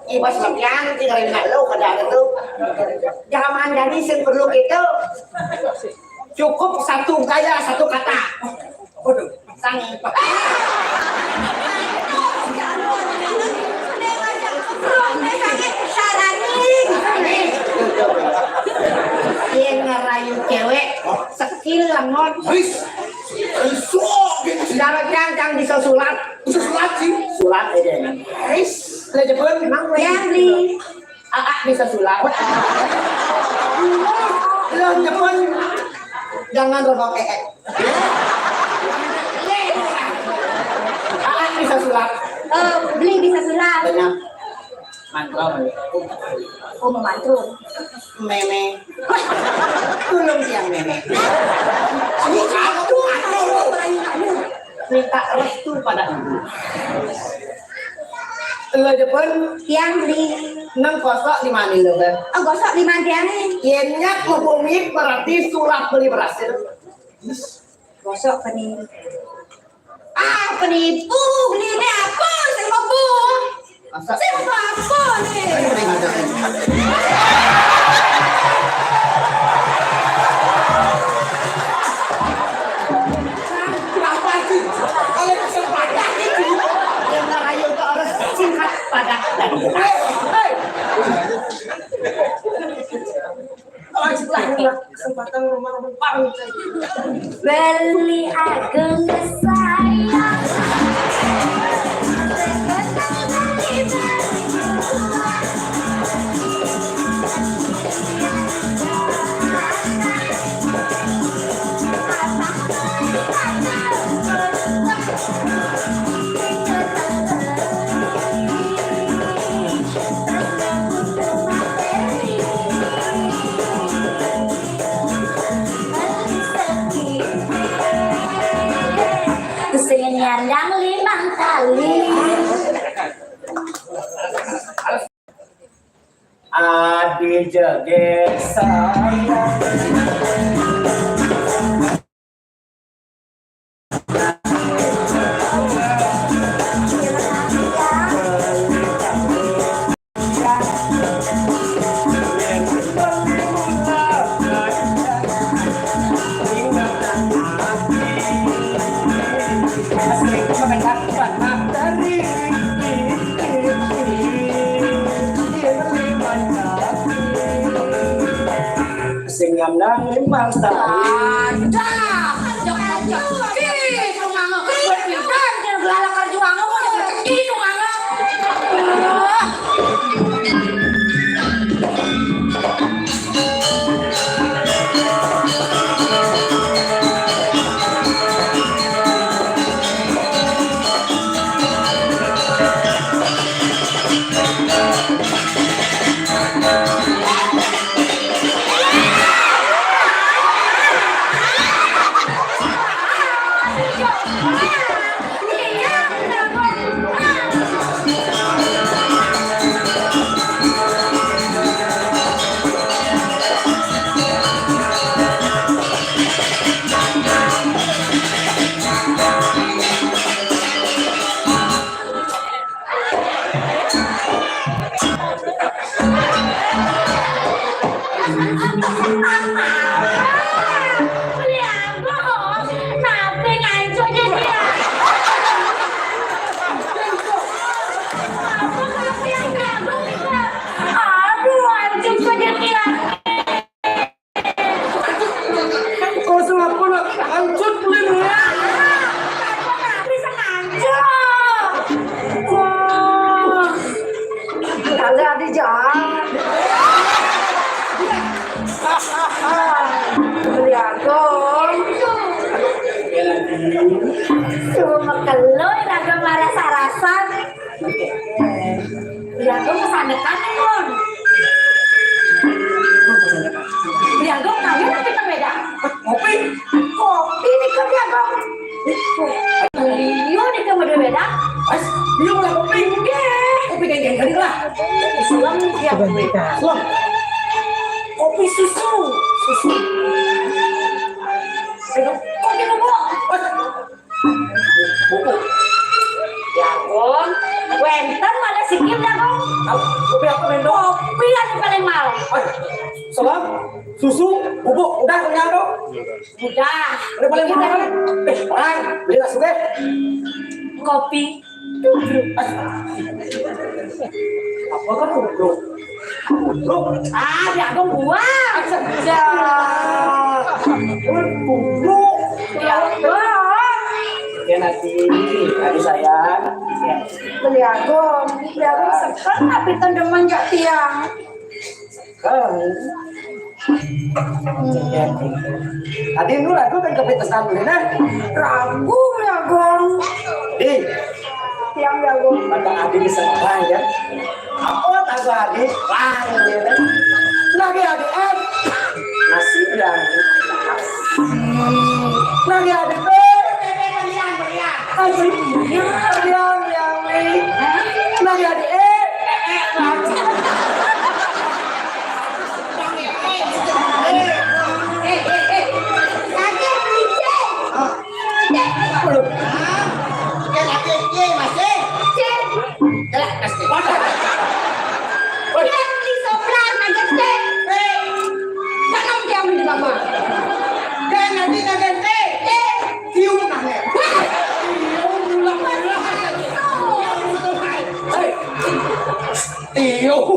Ibas lepian tinggalin lu kada ada tuh. Zaman jadi sing perlu gitu. Cukup satu gaya, satu kata. Waduh, sangi. Yang ngerayu cewek, skill lemot. Wis, sok gitu. Jangan, jangan, jangan bisa sulap. Bisa sulap sih. Sulap aja. Wis, lah jebon. Emang gue yang beli. Aa bisa sulap. Lo nyebon jangan robok ee. Aa bisa sulap. Eh, beli bisa sulap. Benar. Mantul. Oh, mau mantul. Meme. Tulung tiang meme. Aduh, aduh, aduh. Minta restu pada ibu. Lo jebon tiang beli. Nang kosok di mana lo kan? Oh, kosok di mana tiang nih? Yenyak mau bumi berarti sulap beli berhasil. Kosok ke nih. Ah, penipu, beli ini apa? Saya mau bu. Masa? Saya mau apa nih? Apa sih? Kalau kesempatan itu. Yang ayo ke orang singkat padat dan jelas. Hei, hei. Kesempatan rumah-rumah. Beli Agung sayang. Sing nyandang limang kali. Adi joget sayang. Sing nyandang limang kali. Ada. Jok, jok. Ih, tunganga. Ih, pinter, dia galak kerja angga, mau dikecil tunganga. Aduh, anjing, kejadian. Kosong apa nak? Ancut kulit ya. Bisa ancut. Wah. Kagak ada jahat. Beli agong. Cuma keloi raga marah sarasan. Ya, aku pesan dekat nih, Mon. Ya, aku kawin tapi kan beda. Kopi? Kopi nih, Kak, ya, Kak. Iya nih, Kak, beda-beda. Mas, iya lah kopi. Iya. Kopi geng-geng kali lah. Sulam dia. Sulam. Kopi susu. Susu. Ayo, kopi bubuk. Mas. Bubuk. Ya ampun. Wénten malih sikil, Jagong. Kopi apa, Mendo? Kopi anu paling mau. Ay, selop, susu, bubuk, udah kenyang dong. Udah. Udah paling mau. Eh, orang, beli lah suka. Kopi. Apa kan bubuk? Bubuk. Ah, Jagong buang. Aja. Bubuk. Ya, buang. Ya, nanti, tadi saya. Beli aku, beli aku seken tapi tendeman jak tiang. Kan. Tadi nu lagu kan kepites tamu nah. Ragu beli aku. Di. Tiang beli aku. Mata adi di sebelah ya. Apa tak adi? Wah, ya. Lagi adi, eh. Nasi yang. Lagi adi, eh. Asik. Yang, yang, yang. Nah, jadi, eh, eh, eh, eh. Eh, eh, eh. Sakit, licin. Cek. Aduh. Hah? Cek, cek, cek, masih? Cek. Cek, masih. Waduh. Woi. Cek, di sebelah, nanti cek. Eh. Jangan diam di bawah. Dan nanti nanti cek. Cek. Tiup nah, Nek. Tiup, ulang, ulang. Hei. Tiup.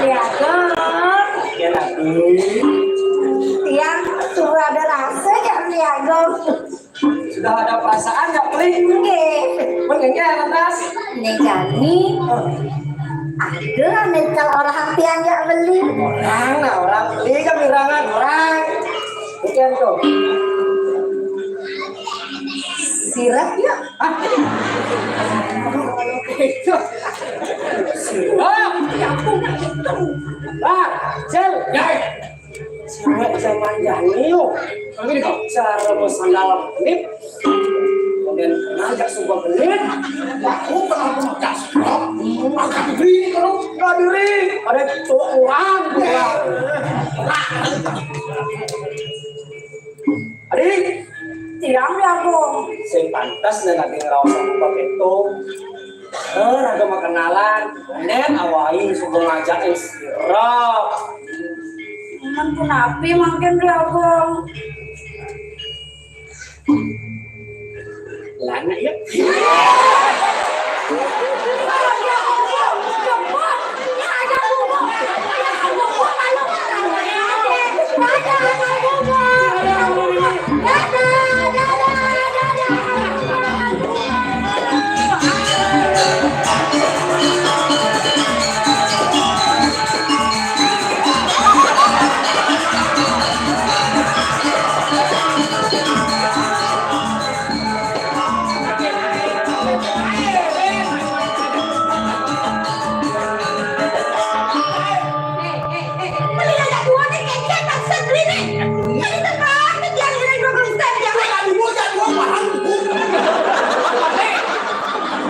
Lihat, Bang. Ya, Nabi. Tiang sudah ada rasa, ya, lihat, Bang. Sudah ada perasaan, ya, Beli? Nggih. Mun nggih, lantas? Nih, Jani. Ada nih, kalau orang tiang, ya, beli. Orang, nah, orang beli kan bilangan orang. Bukan tuh. Sirep ya? Ah. Sirep. Ya ampun, itu. Bah, Cel. Ya. Cewek zaman jahil. Ini kok cara mau sandal menit. Kemudian ngajak sumpah menit. Aku pernah ngajak sumpah. Angkat diri kalau nggak diri. Ada cowok orang. Adik, tiang ya, Bung. Sing pantes nih lagi ngerasa apa gitu. Eh, raga mah kenalan. Nen awai suka ngajakin sirep. Cuman pun api makin ya, Bung. Lana ya.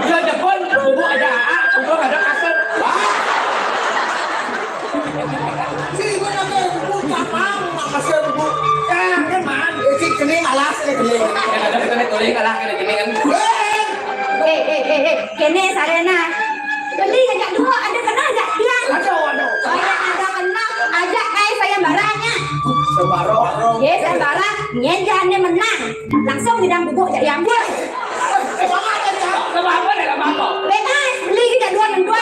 Dia depan, bubu ada A, bubu ada kasar. Wah. Si ibu nak bubu, gampang, nak kasar bubu. Ya, kan, Man? Eh, si kening alas, eh, kening. Kan ada kening, kening alas, kening, kening, kan? Eh, eh, eh, eh, kene sarena. Beli ngajak dua, ada kena ngajak tiang. Aduh, aduh. Saya ada kena, ajak kai saya barangnya. Sembarang. Ye, sembarang. Nyen jane menang. Langsung ngidang bubuk jak yang. Weh. Semangat, Cak. Semangat, apa, apa? Bebas, beli ngajak dua, dua.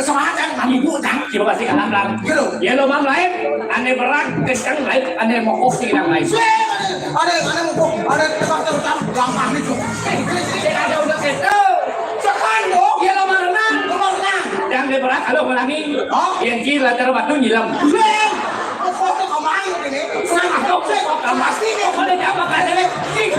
Semangat, Cak. Mami bu, Cak. Terima kasih, kalam, Bang. Gitu. Ya, lo, Mam, lain. Ane berak, kencang, lain. Ane mokok, sih, yang lain. Weh, ada, ada mokok, ada tempat terutama, gampang itu. Cek ada udah keto. Sekan dong. Iya, lo mana? Lo mana? Yang dia berak, kalau menangi. Hah? Yang gila, terbatu nyilam. Weh. Kok kok kok main ini? Sama kok sih kok tambah sih kok pada jawab aja deh. Ih.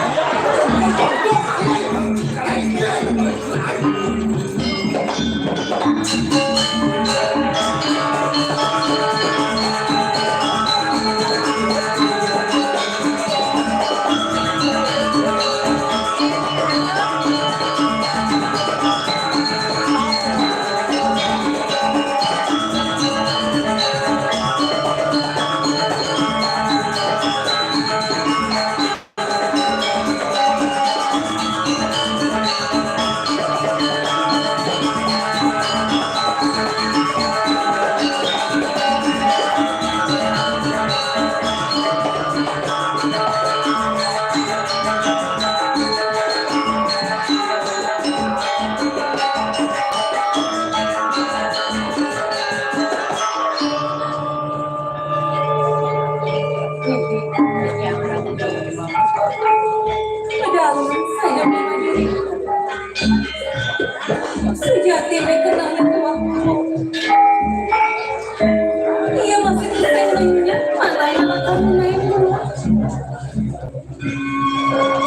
Iya, masih bisa nanya, mana yang akan main dulu?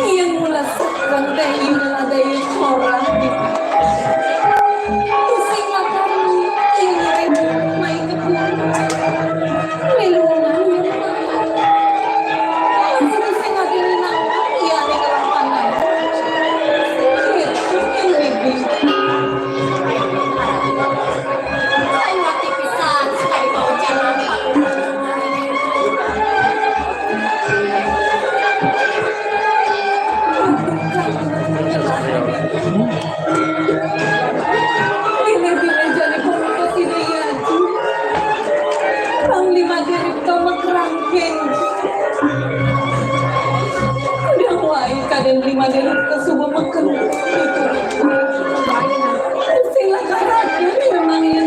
Iya, mula sekarang teh, iya, ada yang orang. Pusing mata, iya, main ke pulang. Melu nanya, masih bisa ngadilin apa? Iya, ada kelapanan. Iya, iya, iya. Ini bini jadi pembuka sini ya. Panglima diri kamu kerangkeng. Udah wae kadang lima diri ke subuh meken. Silakan ragu memang ya.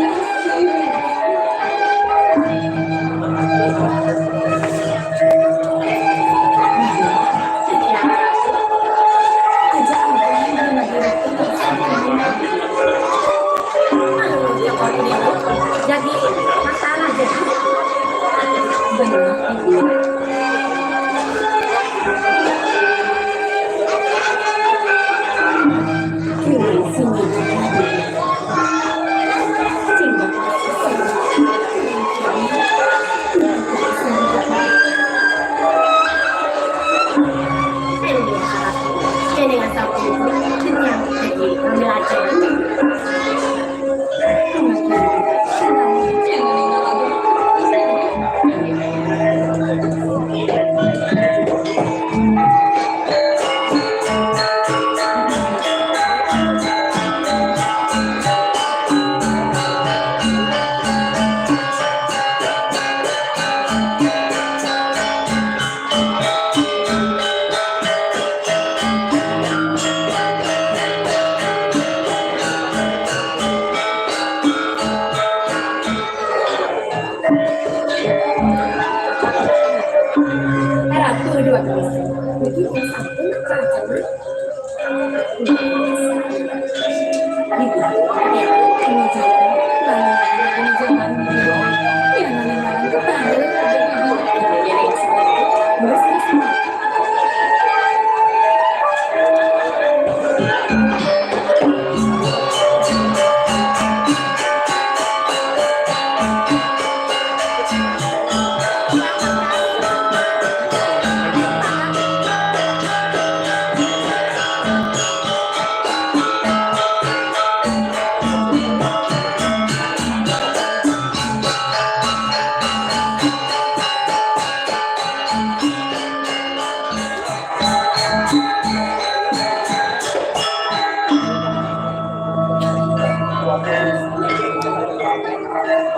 Jadi masalah jadi. Benar. Ratu dua belas.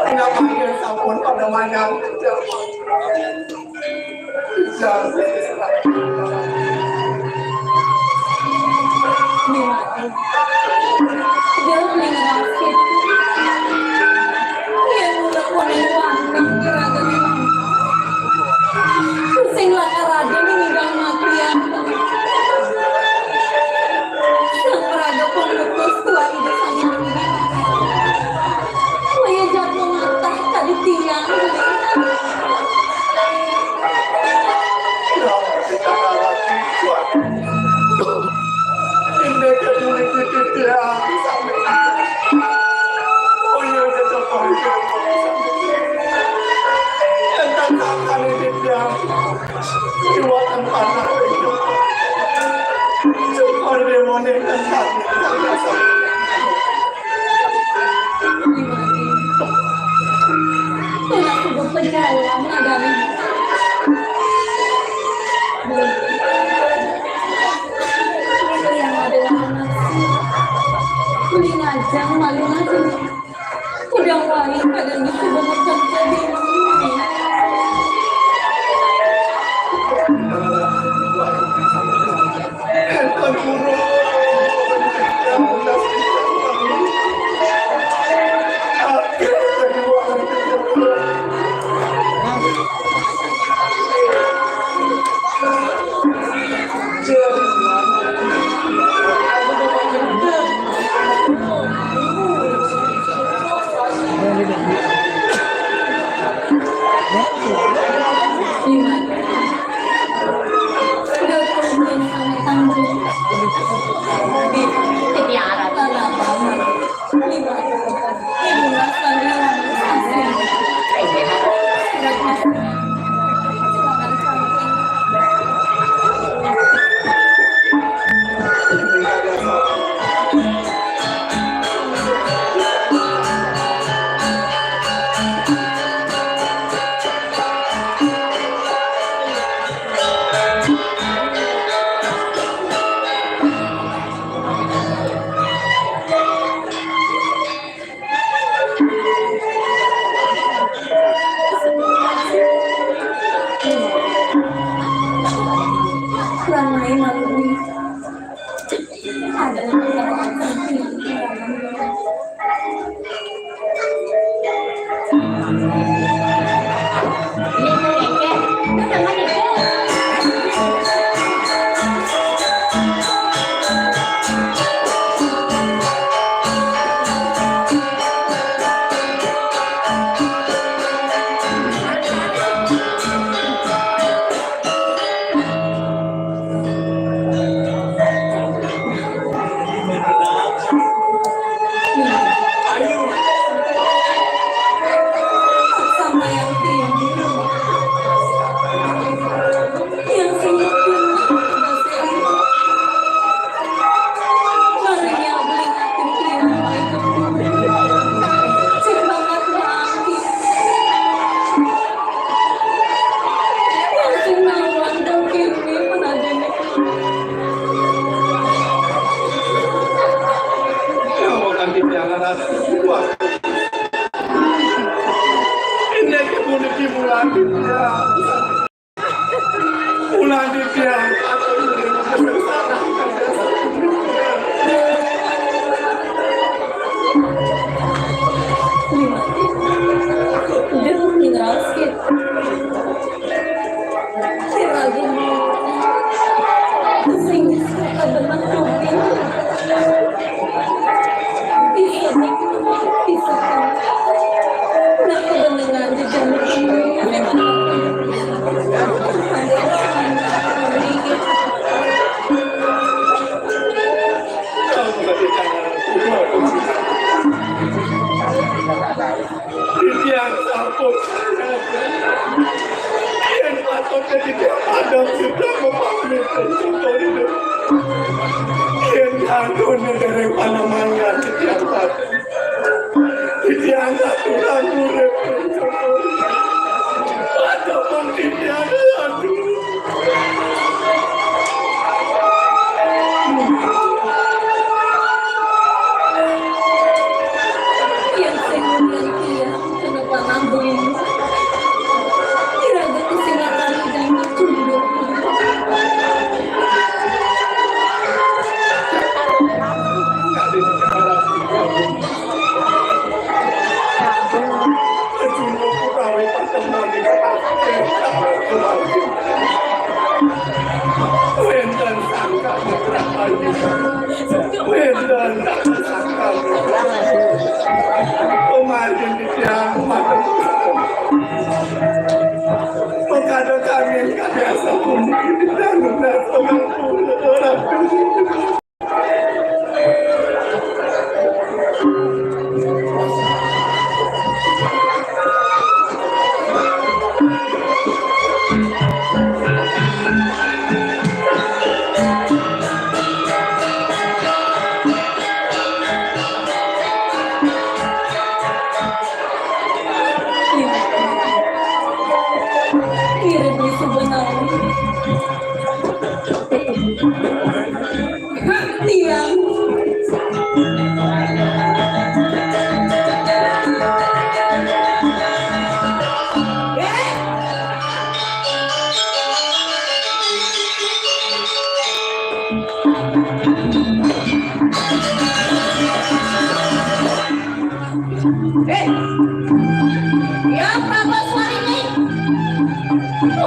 Kenapa dia sampun pada manang? Sing lakar aja nih ngidang mati ya. Sang raga pun putus tuan ida sangin. Maya jatuh mata tadi tiang. Pejalan madani. Yang ada anak. Kuling aja, maling aja. Udah wae, kadang bisa banget kerja di rumah. Ini puniki Mulan Ditya. Mulan Ditya. Udah, udah, Titiang sampun. Yén patut titiang padang titiang mapamit contoh ini. Yén kantun dereng panamaian titiang patut. Titiang aturan urip contoh ini. Patut titiang aturan. Yang sing mulyani tiyang kena panambuling. Iraga kusinatan ing tunduk. Wénten sangkan, wénten sangkan. Pamargin titiang matur. Mengkada kami kabiasa pun titiang lunas pengampun. Mirip di sebenarnya. Tiang. Eh, ya Prabu Swarini.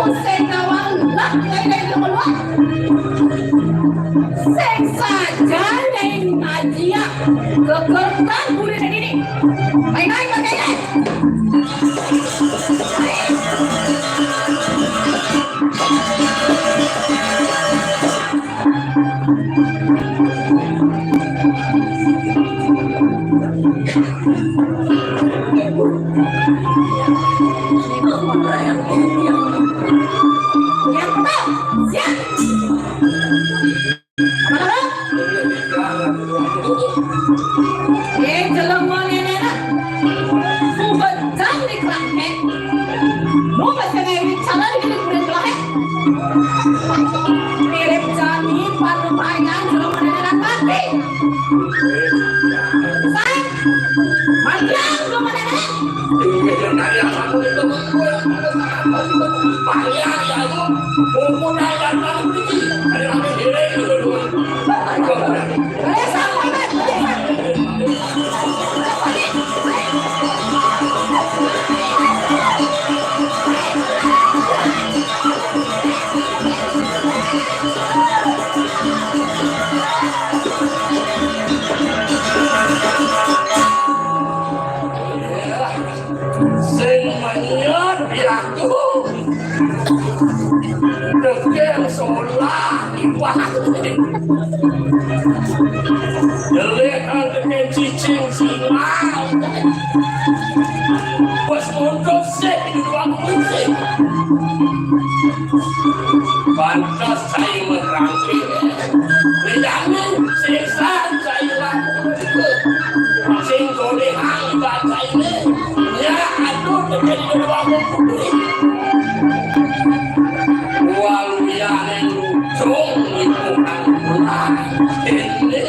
Sing nawang lak leleng kemeluat. Sing saja ning ajiak kekertan kulit ini. Main-main pakai. Siap. Mana? Eh, jelema ngene nah. Subedan dikelahke. Nu mesti ngewi cara di kulit kelahke. Mirip jani panempayan jelema ngene nah mati. Sai. Mati jelema ngene. Sing manyat piatu. Degel sebelah iwak. Delekan dengan cicing sinau. Bos untuk sih di ruang musik. Pantas saya merangkul. Dijamin siksa. Sing golek akibat saiki. Ya, aduh, terjadi apa? Wal wiyane lucu, iku kan. Ini.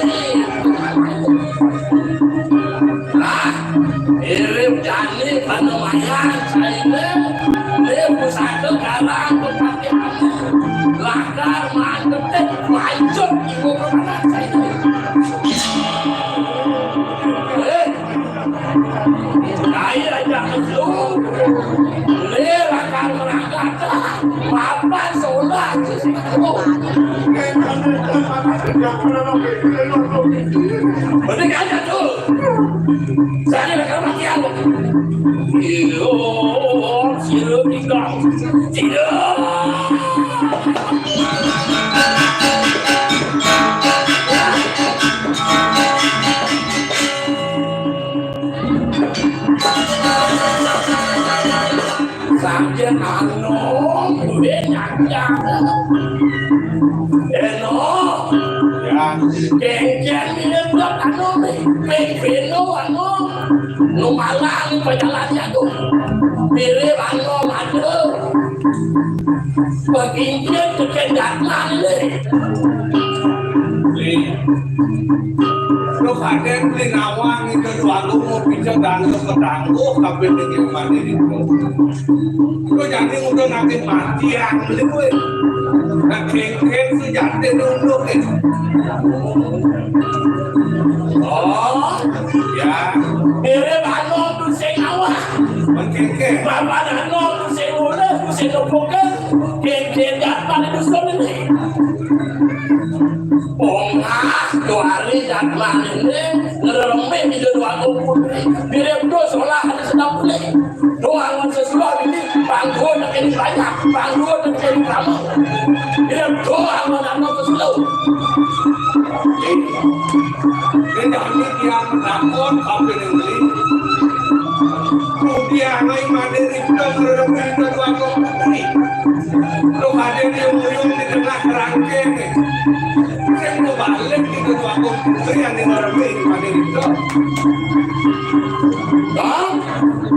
Lah. Mirip jani panembayan saine, le pusaka garang kepakeane, lakar mangketek mancep ibu kepanan saine. Eh, Kai aja kesu, le lakar merangkata, papan solah sisi kesu. Mending aja tuh. Saya udah kena matian. Iyo, sira tinggal. Tidak. Saja anu, duwe nyajang. Eno. Ya. Kengken ini buat anu, ping peno anu. Nu malang pajalan jago. Pilih anu madu. Pengingkir tekan jatman ini. Li. Lo kadek li nawang itu tuaku mau pinjam dangdut ke dangdut, tapi ini gimana itu? Lo jadi udah nanti mati yang ini gue. Nah, kengkeng tuh jatuh dulu, eh. Oh, ya. Mirip anu tuh sing awak. Mengkengkeng. Bapak anu tuh sing mulai, tuh sing kebuka. Kengkeng jatman itu sebenarnya. Bongah, dua hari jatman ini, ngeremeh di dua putri. Mirip tuh seolah ada sedap pulih. Doang sesuai ini, panggung ini banyak, panggung ini lama. Mirip doang anak sesuai. Ini kami tiang takon, kami nengli. Kemudian, naik mandi, kita berada di dua putri. Lo hadir di muyung di tengah kerangkeng. Sing mau balik di ketua putri yang di ngarep di mandi itu. Bang,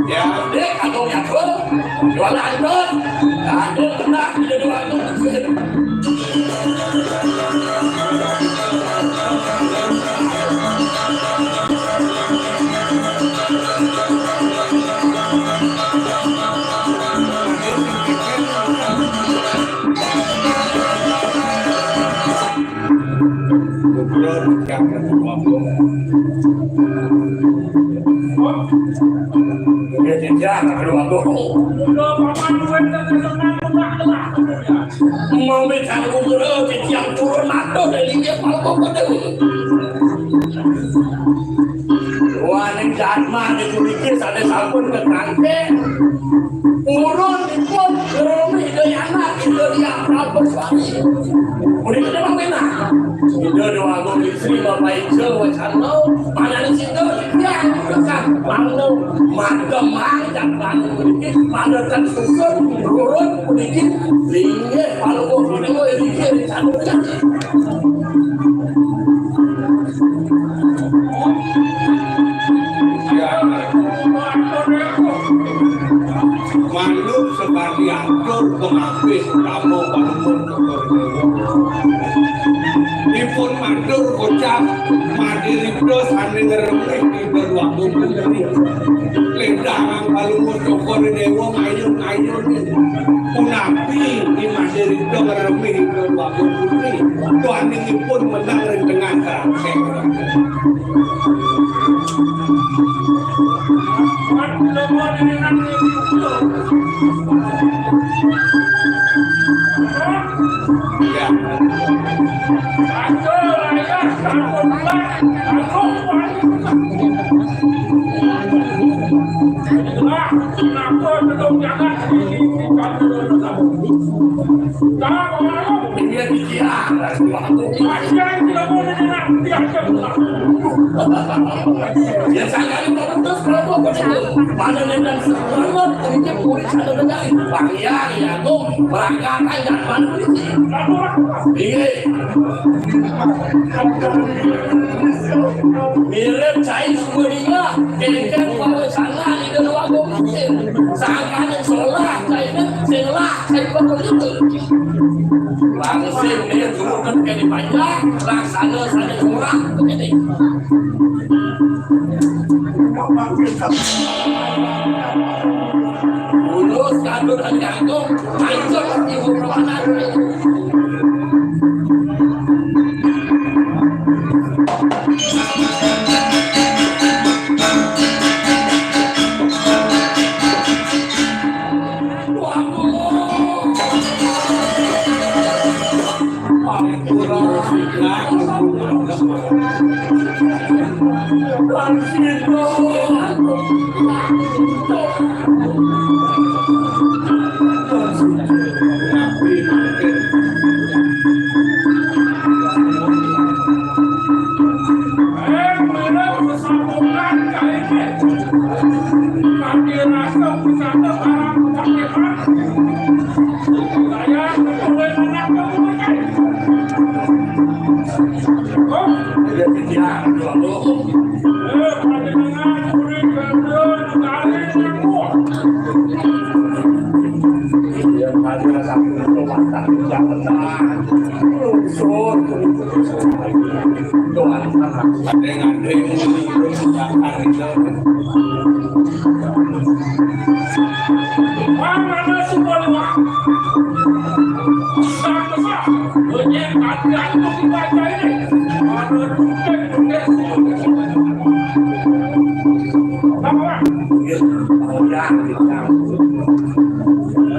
ya, dek, aku nyatu. Jualan tuh. Ada pernah di dua putri. Mau minta gubernur, yang turun atur dari dia, mau kok. Wah, ning jadmah niku niki sané sampun ketrangke. Purun dipun ngremi Ida Yana, Ida Hyang Prabu Swawi. Punika memang menah. Ida Déwa Agung Istri Bapak Ijo wacana, manani sida titiang kesan mangda mademang jadmah niki, pada ten susun rurun puniki linggih palungguh menika inggih rencana. Manut sekadi atur pengabih utama Palungguh Cokor Dewa. Dipun matur kocap madiripta sané ngremeh Ida Déwa Agung Putri. Lendangang Palungguh Cokor Dewa ngayun-ngayun. Punapi I Madiripta ngremeh Ida Déwa Agung Putri, tuaningipun menang ring tengah kerangkeng. Ya. Iya, iya. Ya, saya kalau terus kalau mau betul, pada dengan semangat sedikit kulit ada kendali. Bang, iya, iya, tuh, berangkat aja, mana ini? Iya. Mirip cai sumbernya, kengkeng kalau sana, di kedua gue mikir. Sangkanya sholat, cai sing lah. Langsung dia turunkan ke di panjang, laksana sana curang. Mulus kandun dan gantung, hancur ibu perlawanan.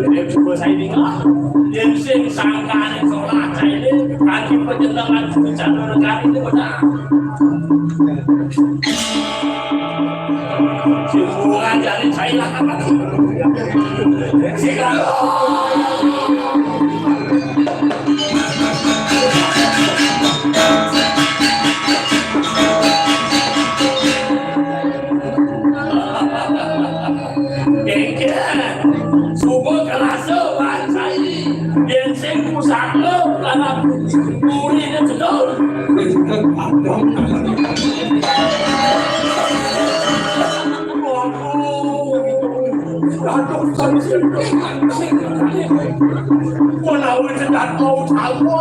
Jadi, coba saya ini, ah, dia sing sangkane sholat saya ini, lagi perjenengan bicara negara ini benar. Hiburan dari Thailand apa tuh? Gengge, subuh kerasa bansai. Yen sing pusaka, lanang puri kejedol. Menawi cedak mau tahu.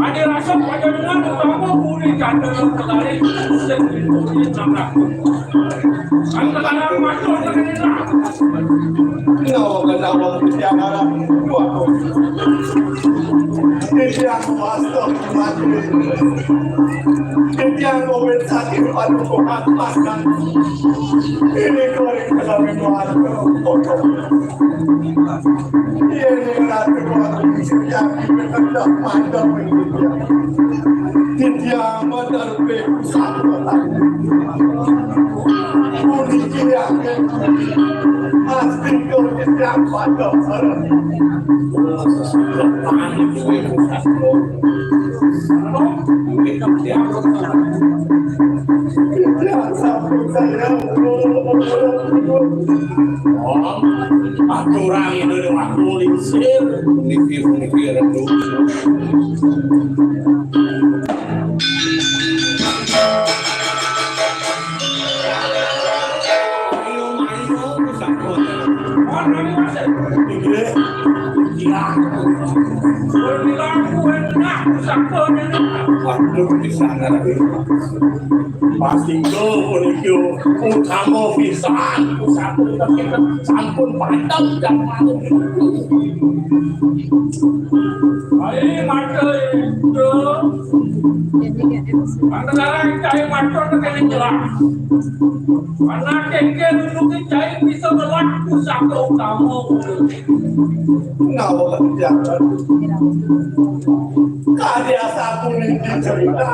Ade rasa panjenengan utama puri kandhang kelari sing dituli nang ragu. Angkara matur ngenah. Menawa menawa titiang arep kuwaku. Titiang wasta mati. Titiang ngowit saking padukuhan pasang. Ini kering kelawin wasta. Yen ing ratu kuwi sing yakin tetep mandheng ing India. India mandheng ing pusat kota. Puniki yakin pasti kok tidak mandheng sareng. Sesudah panik ing pusat kota. Aturang ini waktu lingsir, mikir-mikir itu. Waduh, di sana lagi. Pasti kau pun itu utama pisan, satu tapi sampun padam dan padam. Ayo, mata itu. Sekarang cai mata tekan jelas. Anak kengkeng duduk cai bisa berlaku satu utama. Ngawa kebijakan. Kadi asapun ini cerita.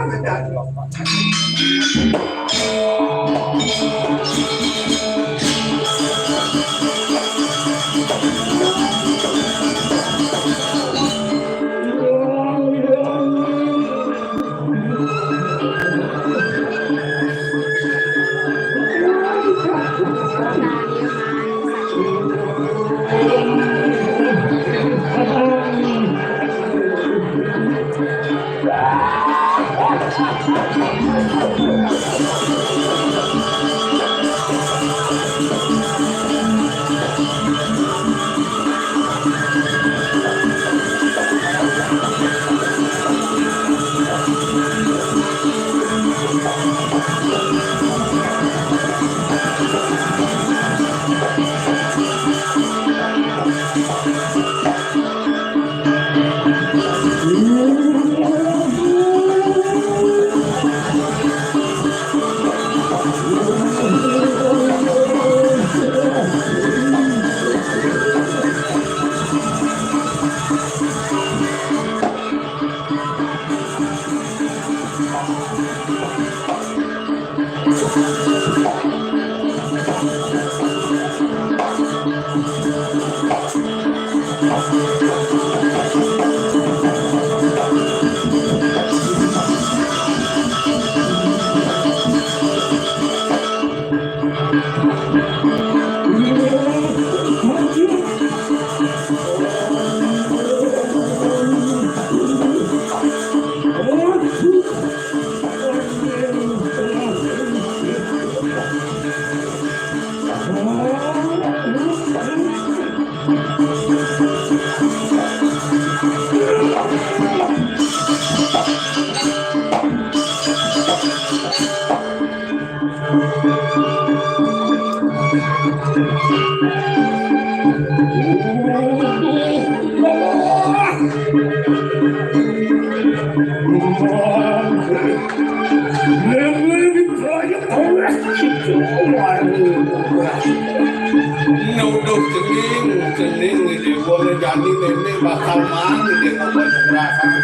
Nuduh cening, cening di déwa jani mémé bakal mandi di déwa Banyugrahan.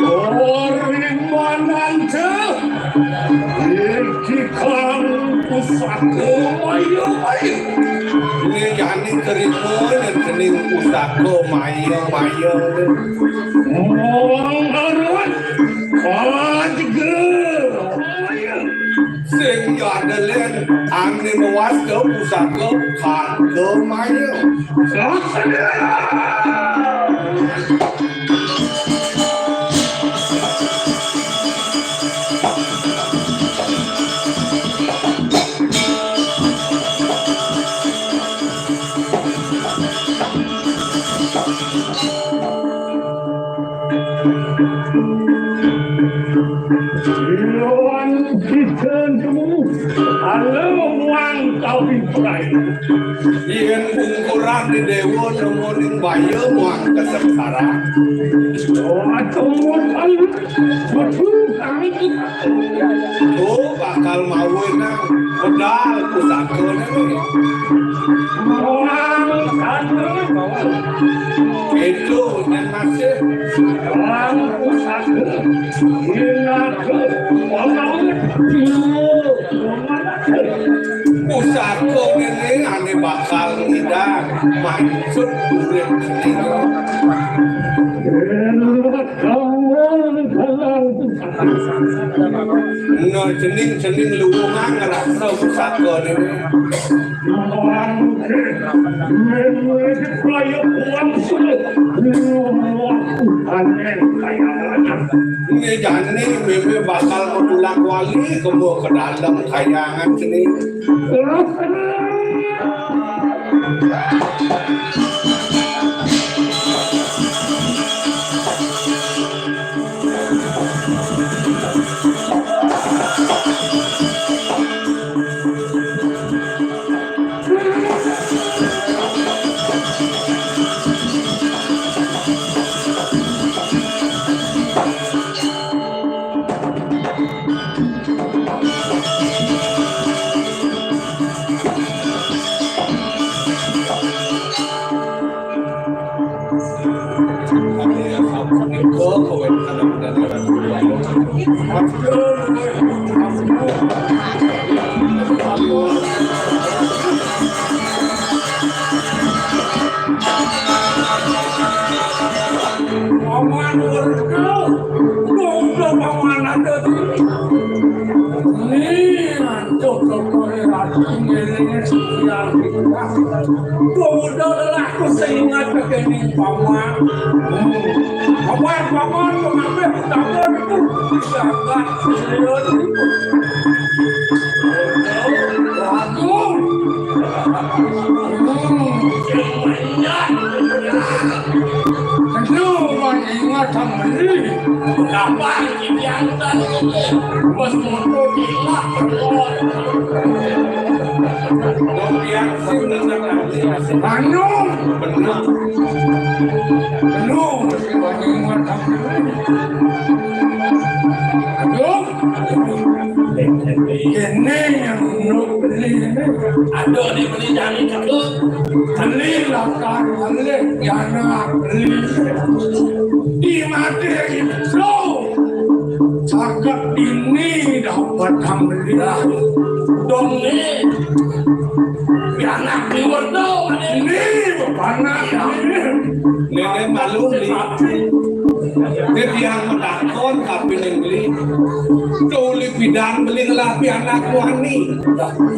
Ori mananta, iki kang pusaka maya-maya. Né jani trima cening pusaka maya-maya. Wong aran Kajega. Sing ya ada lén ané mawasta pusaka Kajega maya. Lawan kita nemu, halo muang kawi prai. Yén ungkuran di déwa nemu ning baya muang kasengsara. Aduh, aduh, aduh. Tuh bakal mawi nang medal pusaka né. Muang kawi. Itu yang masih. Muang pusaka. Ingat. Pusaka kéné ané bakal ngidang mancut urip cening. Nah, cening-cening luwungan ngrasa pusaka kéné. Né jani mémé bakal matulak wali kema ka dalem kahyangan cening. Paman Werkudara, Paman ada di. Nih, antuk kekore ratu ngelinge setiap tingkah. Pemuda lelahku seingat kekening Paman. Paman, Paman, pengambil utama itu dijaga serius. Aduh. Aduh, ingat sama ini. Kenapa dibiarkan ini? Bos motor gila. Anu, bener. Anu, masih banyak ingat sama ini. Aduh. Kéné yang nu beli ini. Aduh, dibeli dari itu. Beli lah kan, beli. Yana beli. Di mati itu. Kat ini dapat kang beli. Dong ni. Pianak ni wedo ini. Panak ini. Nenek malu ni. Dia tiang matakon tapi neng beli. Tuli pidan beli ngelah pianak wani.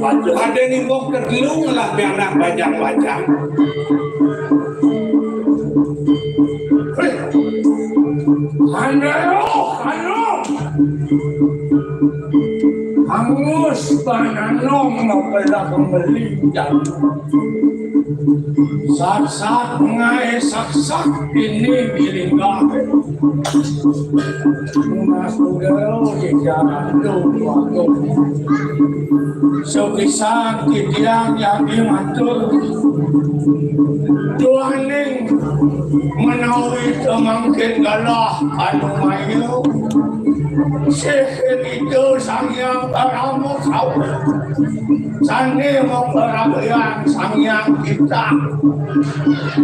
Ada ni mbok kedelu ngelah pianak bajang-bajang. Hei. Andero, andero. Angus bananom mapelah kembali. Sat-sat ngai sak-sak ini bilinggah. Mas Tugel di jalan lu waktu. Sepisan titiang yang dimatur. Tuaning menawi temangkin galah anu mayu. Sih itu Sang Hyang Parama Kawi. Sané maparabayan Sang Hyang Cipta,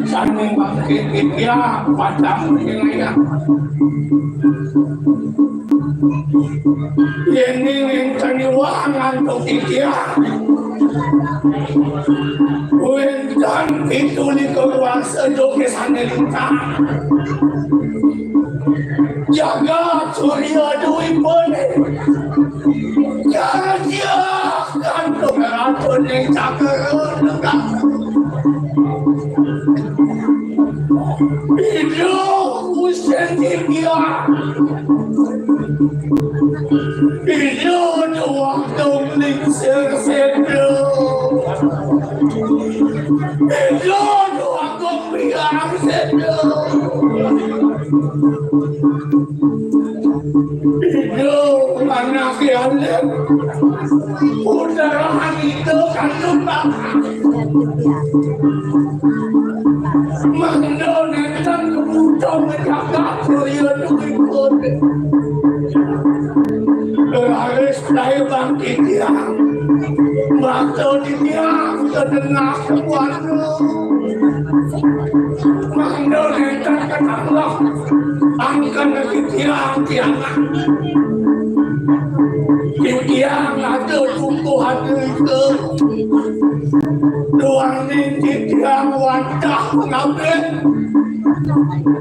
sané mangkin titiang pacang nyengayang. Yéning wénten iwang antuk titiang, wénten pitu likur warsa joget sané lintang. Jagat Surya Dwipa né. Jagat Kantuk Ratu ning Cakra Negara. Ijo Gusti Titiang. Ijo Déwa Gung Lingsir Sétra. Ijo Déwa Gung Biang Sétra. Ijo anaké alit. Putra anaké kandung bapak. Mangda nénten kebutuh menjaga kuya duwipun. Raris daé bangkit tiang. Mangda titiang ka tengah keluarga. Mangda nénten ketambah angken titiang tiangan. Titiang ada tunggu ada itu. Duaning titiang wantah pangabih.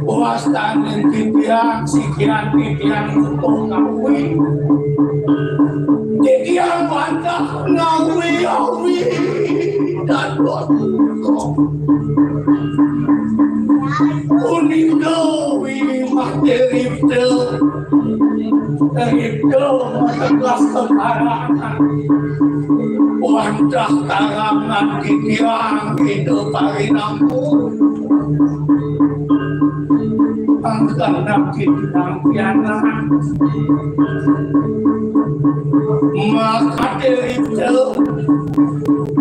Wastaning titiang sikian titiang utuh ngawi. Titiang wantah ngawi-awi dados punika. Punika wiwih mati ripta. Ripta mateges kekarangan. Wantah karangan titiang Ida Parinama. Angkana titiang pianak. Maka ripta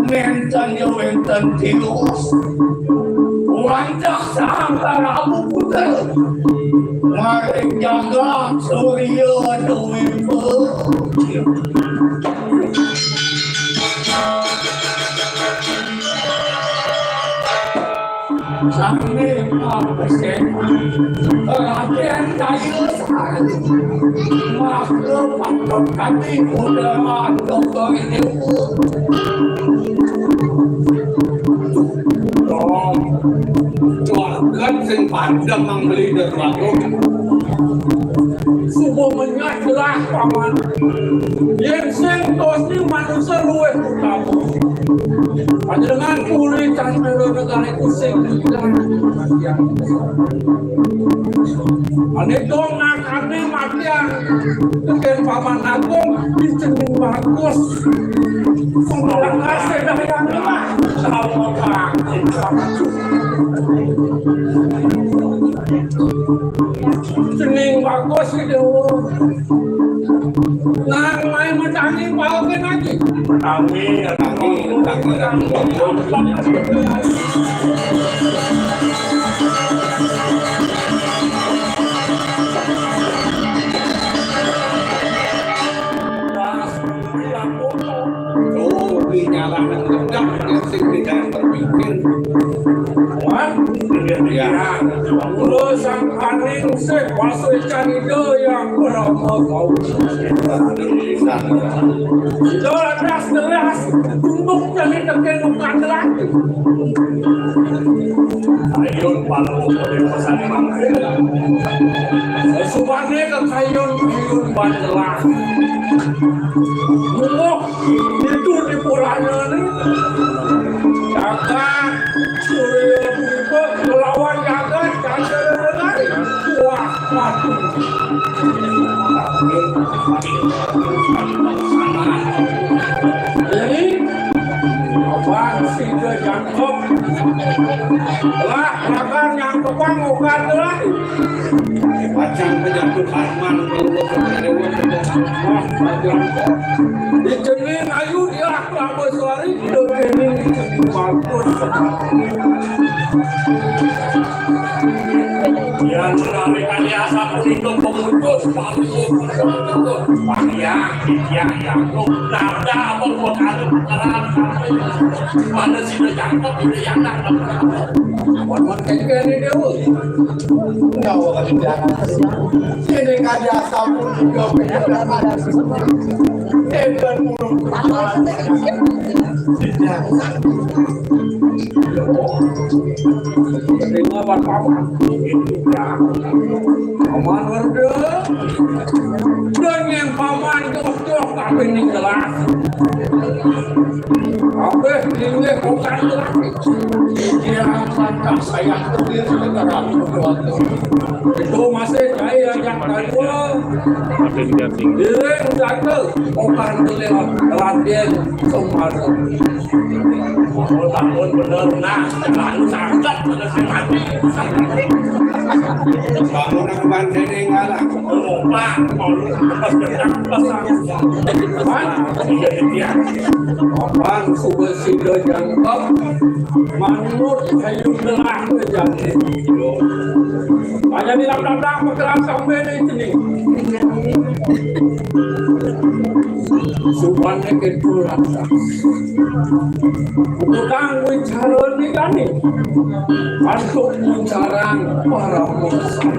nénten ya wénten tios. Wantah Sang Prabu Putra. Maring jagat Surya Dwipa. Sané mapesen Radén Daya Sari. Maka patut kami udaran dokter ini. Dong. Doaken sing padem mang beli dermaga. Suba menyah jelas, Paman. Yén sing tosné manusa luwih utama. Panjenengan kulit candra negari kusing. Ané dong nakané matian. Tekén Paman Agung di Cening Bagus. Sudah kasih dah yang lemah. Tahu apa? Cening Bagus itu. Nang main mencari pau ke nanti. Amin, amin, amin, amin. Tuh, dinyalakan gendang, sing tidak berpikir. Wan, ya. Kula sangkaning sih, wasu ikan itu, Yang bernama kau. Jelas, jelas. Tunduk jadi teken bukan lagi. Ayun palu oleh pesan mangkil. Sesubane ke kayun, kayun bandelah. Mungguh itu di purane ni. Jagat, Surya Dwipa, melawan jagat, jagat lelaki. Wah, waduh. Jadi, apa sida jangkep? Lah, raga nyangkepang okat lah. Pacang penyatu Harman, kalau lewat. Wah, waduh. Di cening ayu dia, kelapa suari, di cening bagus. Yang menarik kali asap untuk pemutus, paling, paling, ya, ya, ya, lu nada apa buat ada perkara, mana sih udah cakep, udah yang nangkep. Buat, buat kayak gini deh, lu. Nyawa kan jangan. Ini kan dia sabun juga, hebat mulu. Terima, Pak Paman. Paman Werda. Dan yang Paman tuh, tuh, tapi ini jelas. Kabeh dingin bukan jelas. Dia mantap saya kecil negara. Itu masih saya yang kedua. Ada yang tinggi. Diri jatuh, bukan jelas. Raden Sumardi. Bangun, bangun, bener, nah, terlalu sangat, bener, sangat. Bangun, bangun, ini ngalah. Oh, Pak, mau lu lepas, lepas, lepas. Pan, iya, iya. Pan, suka sida jangkep, manut, ayo, gelah, jangan. Aja di lap-lap, pekerap, sampai di sini. Supane ketu rasa. Utang wicara nikani. Antuk wicarang para mungsa.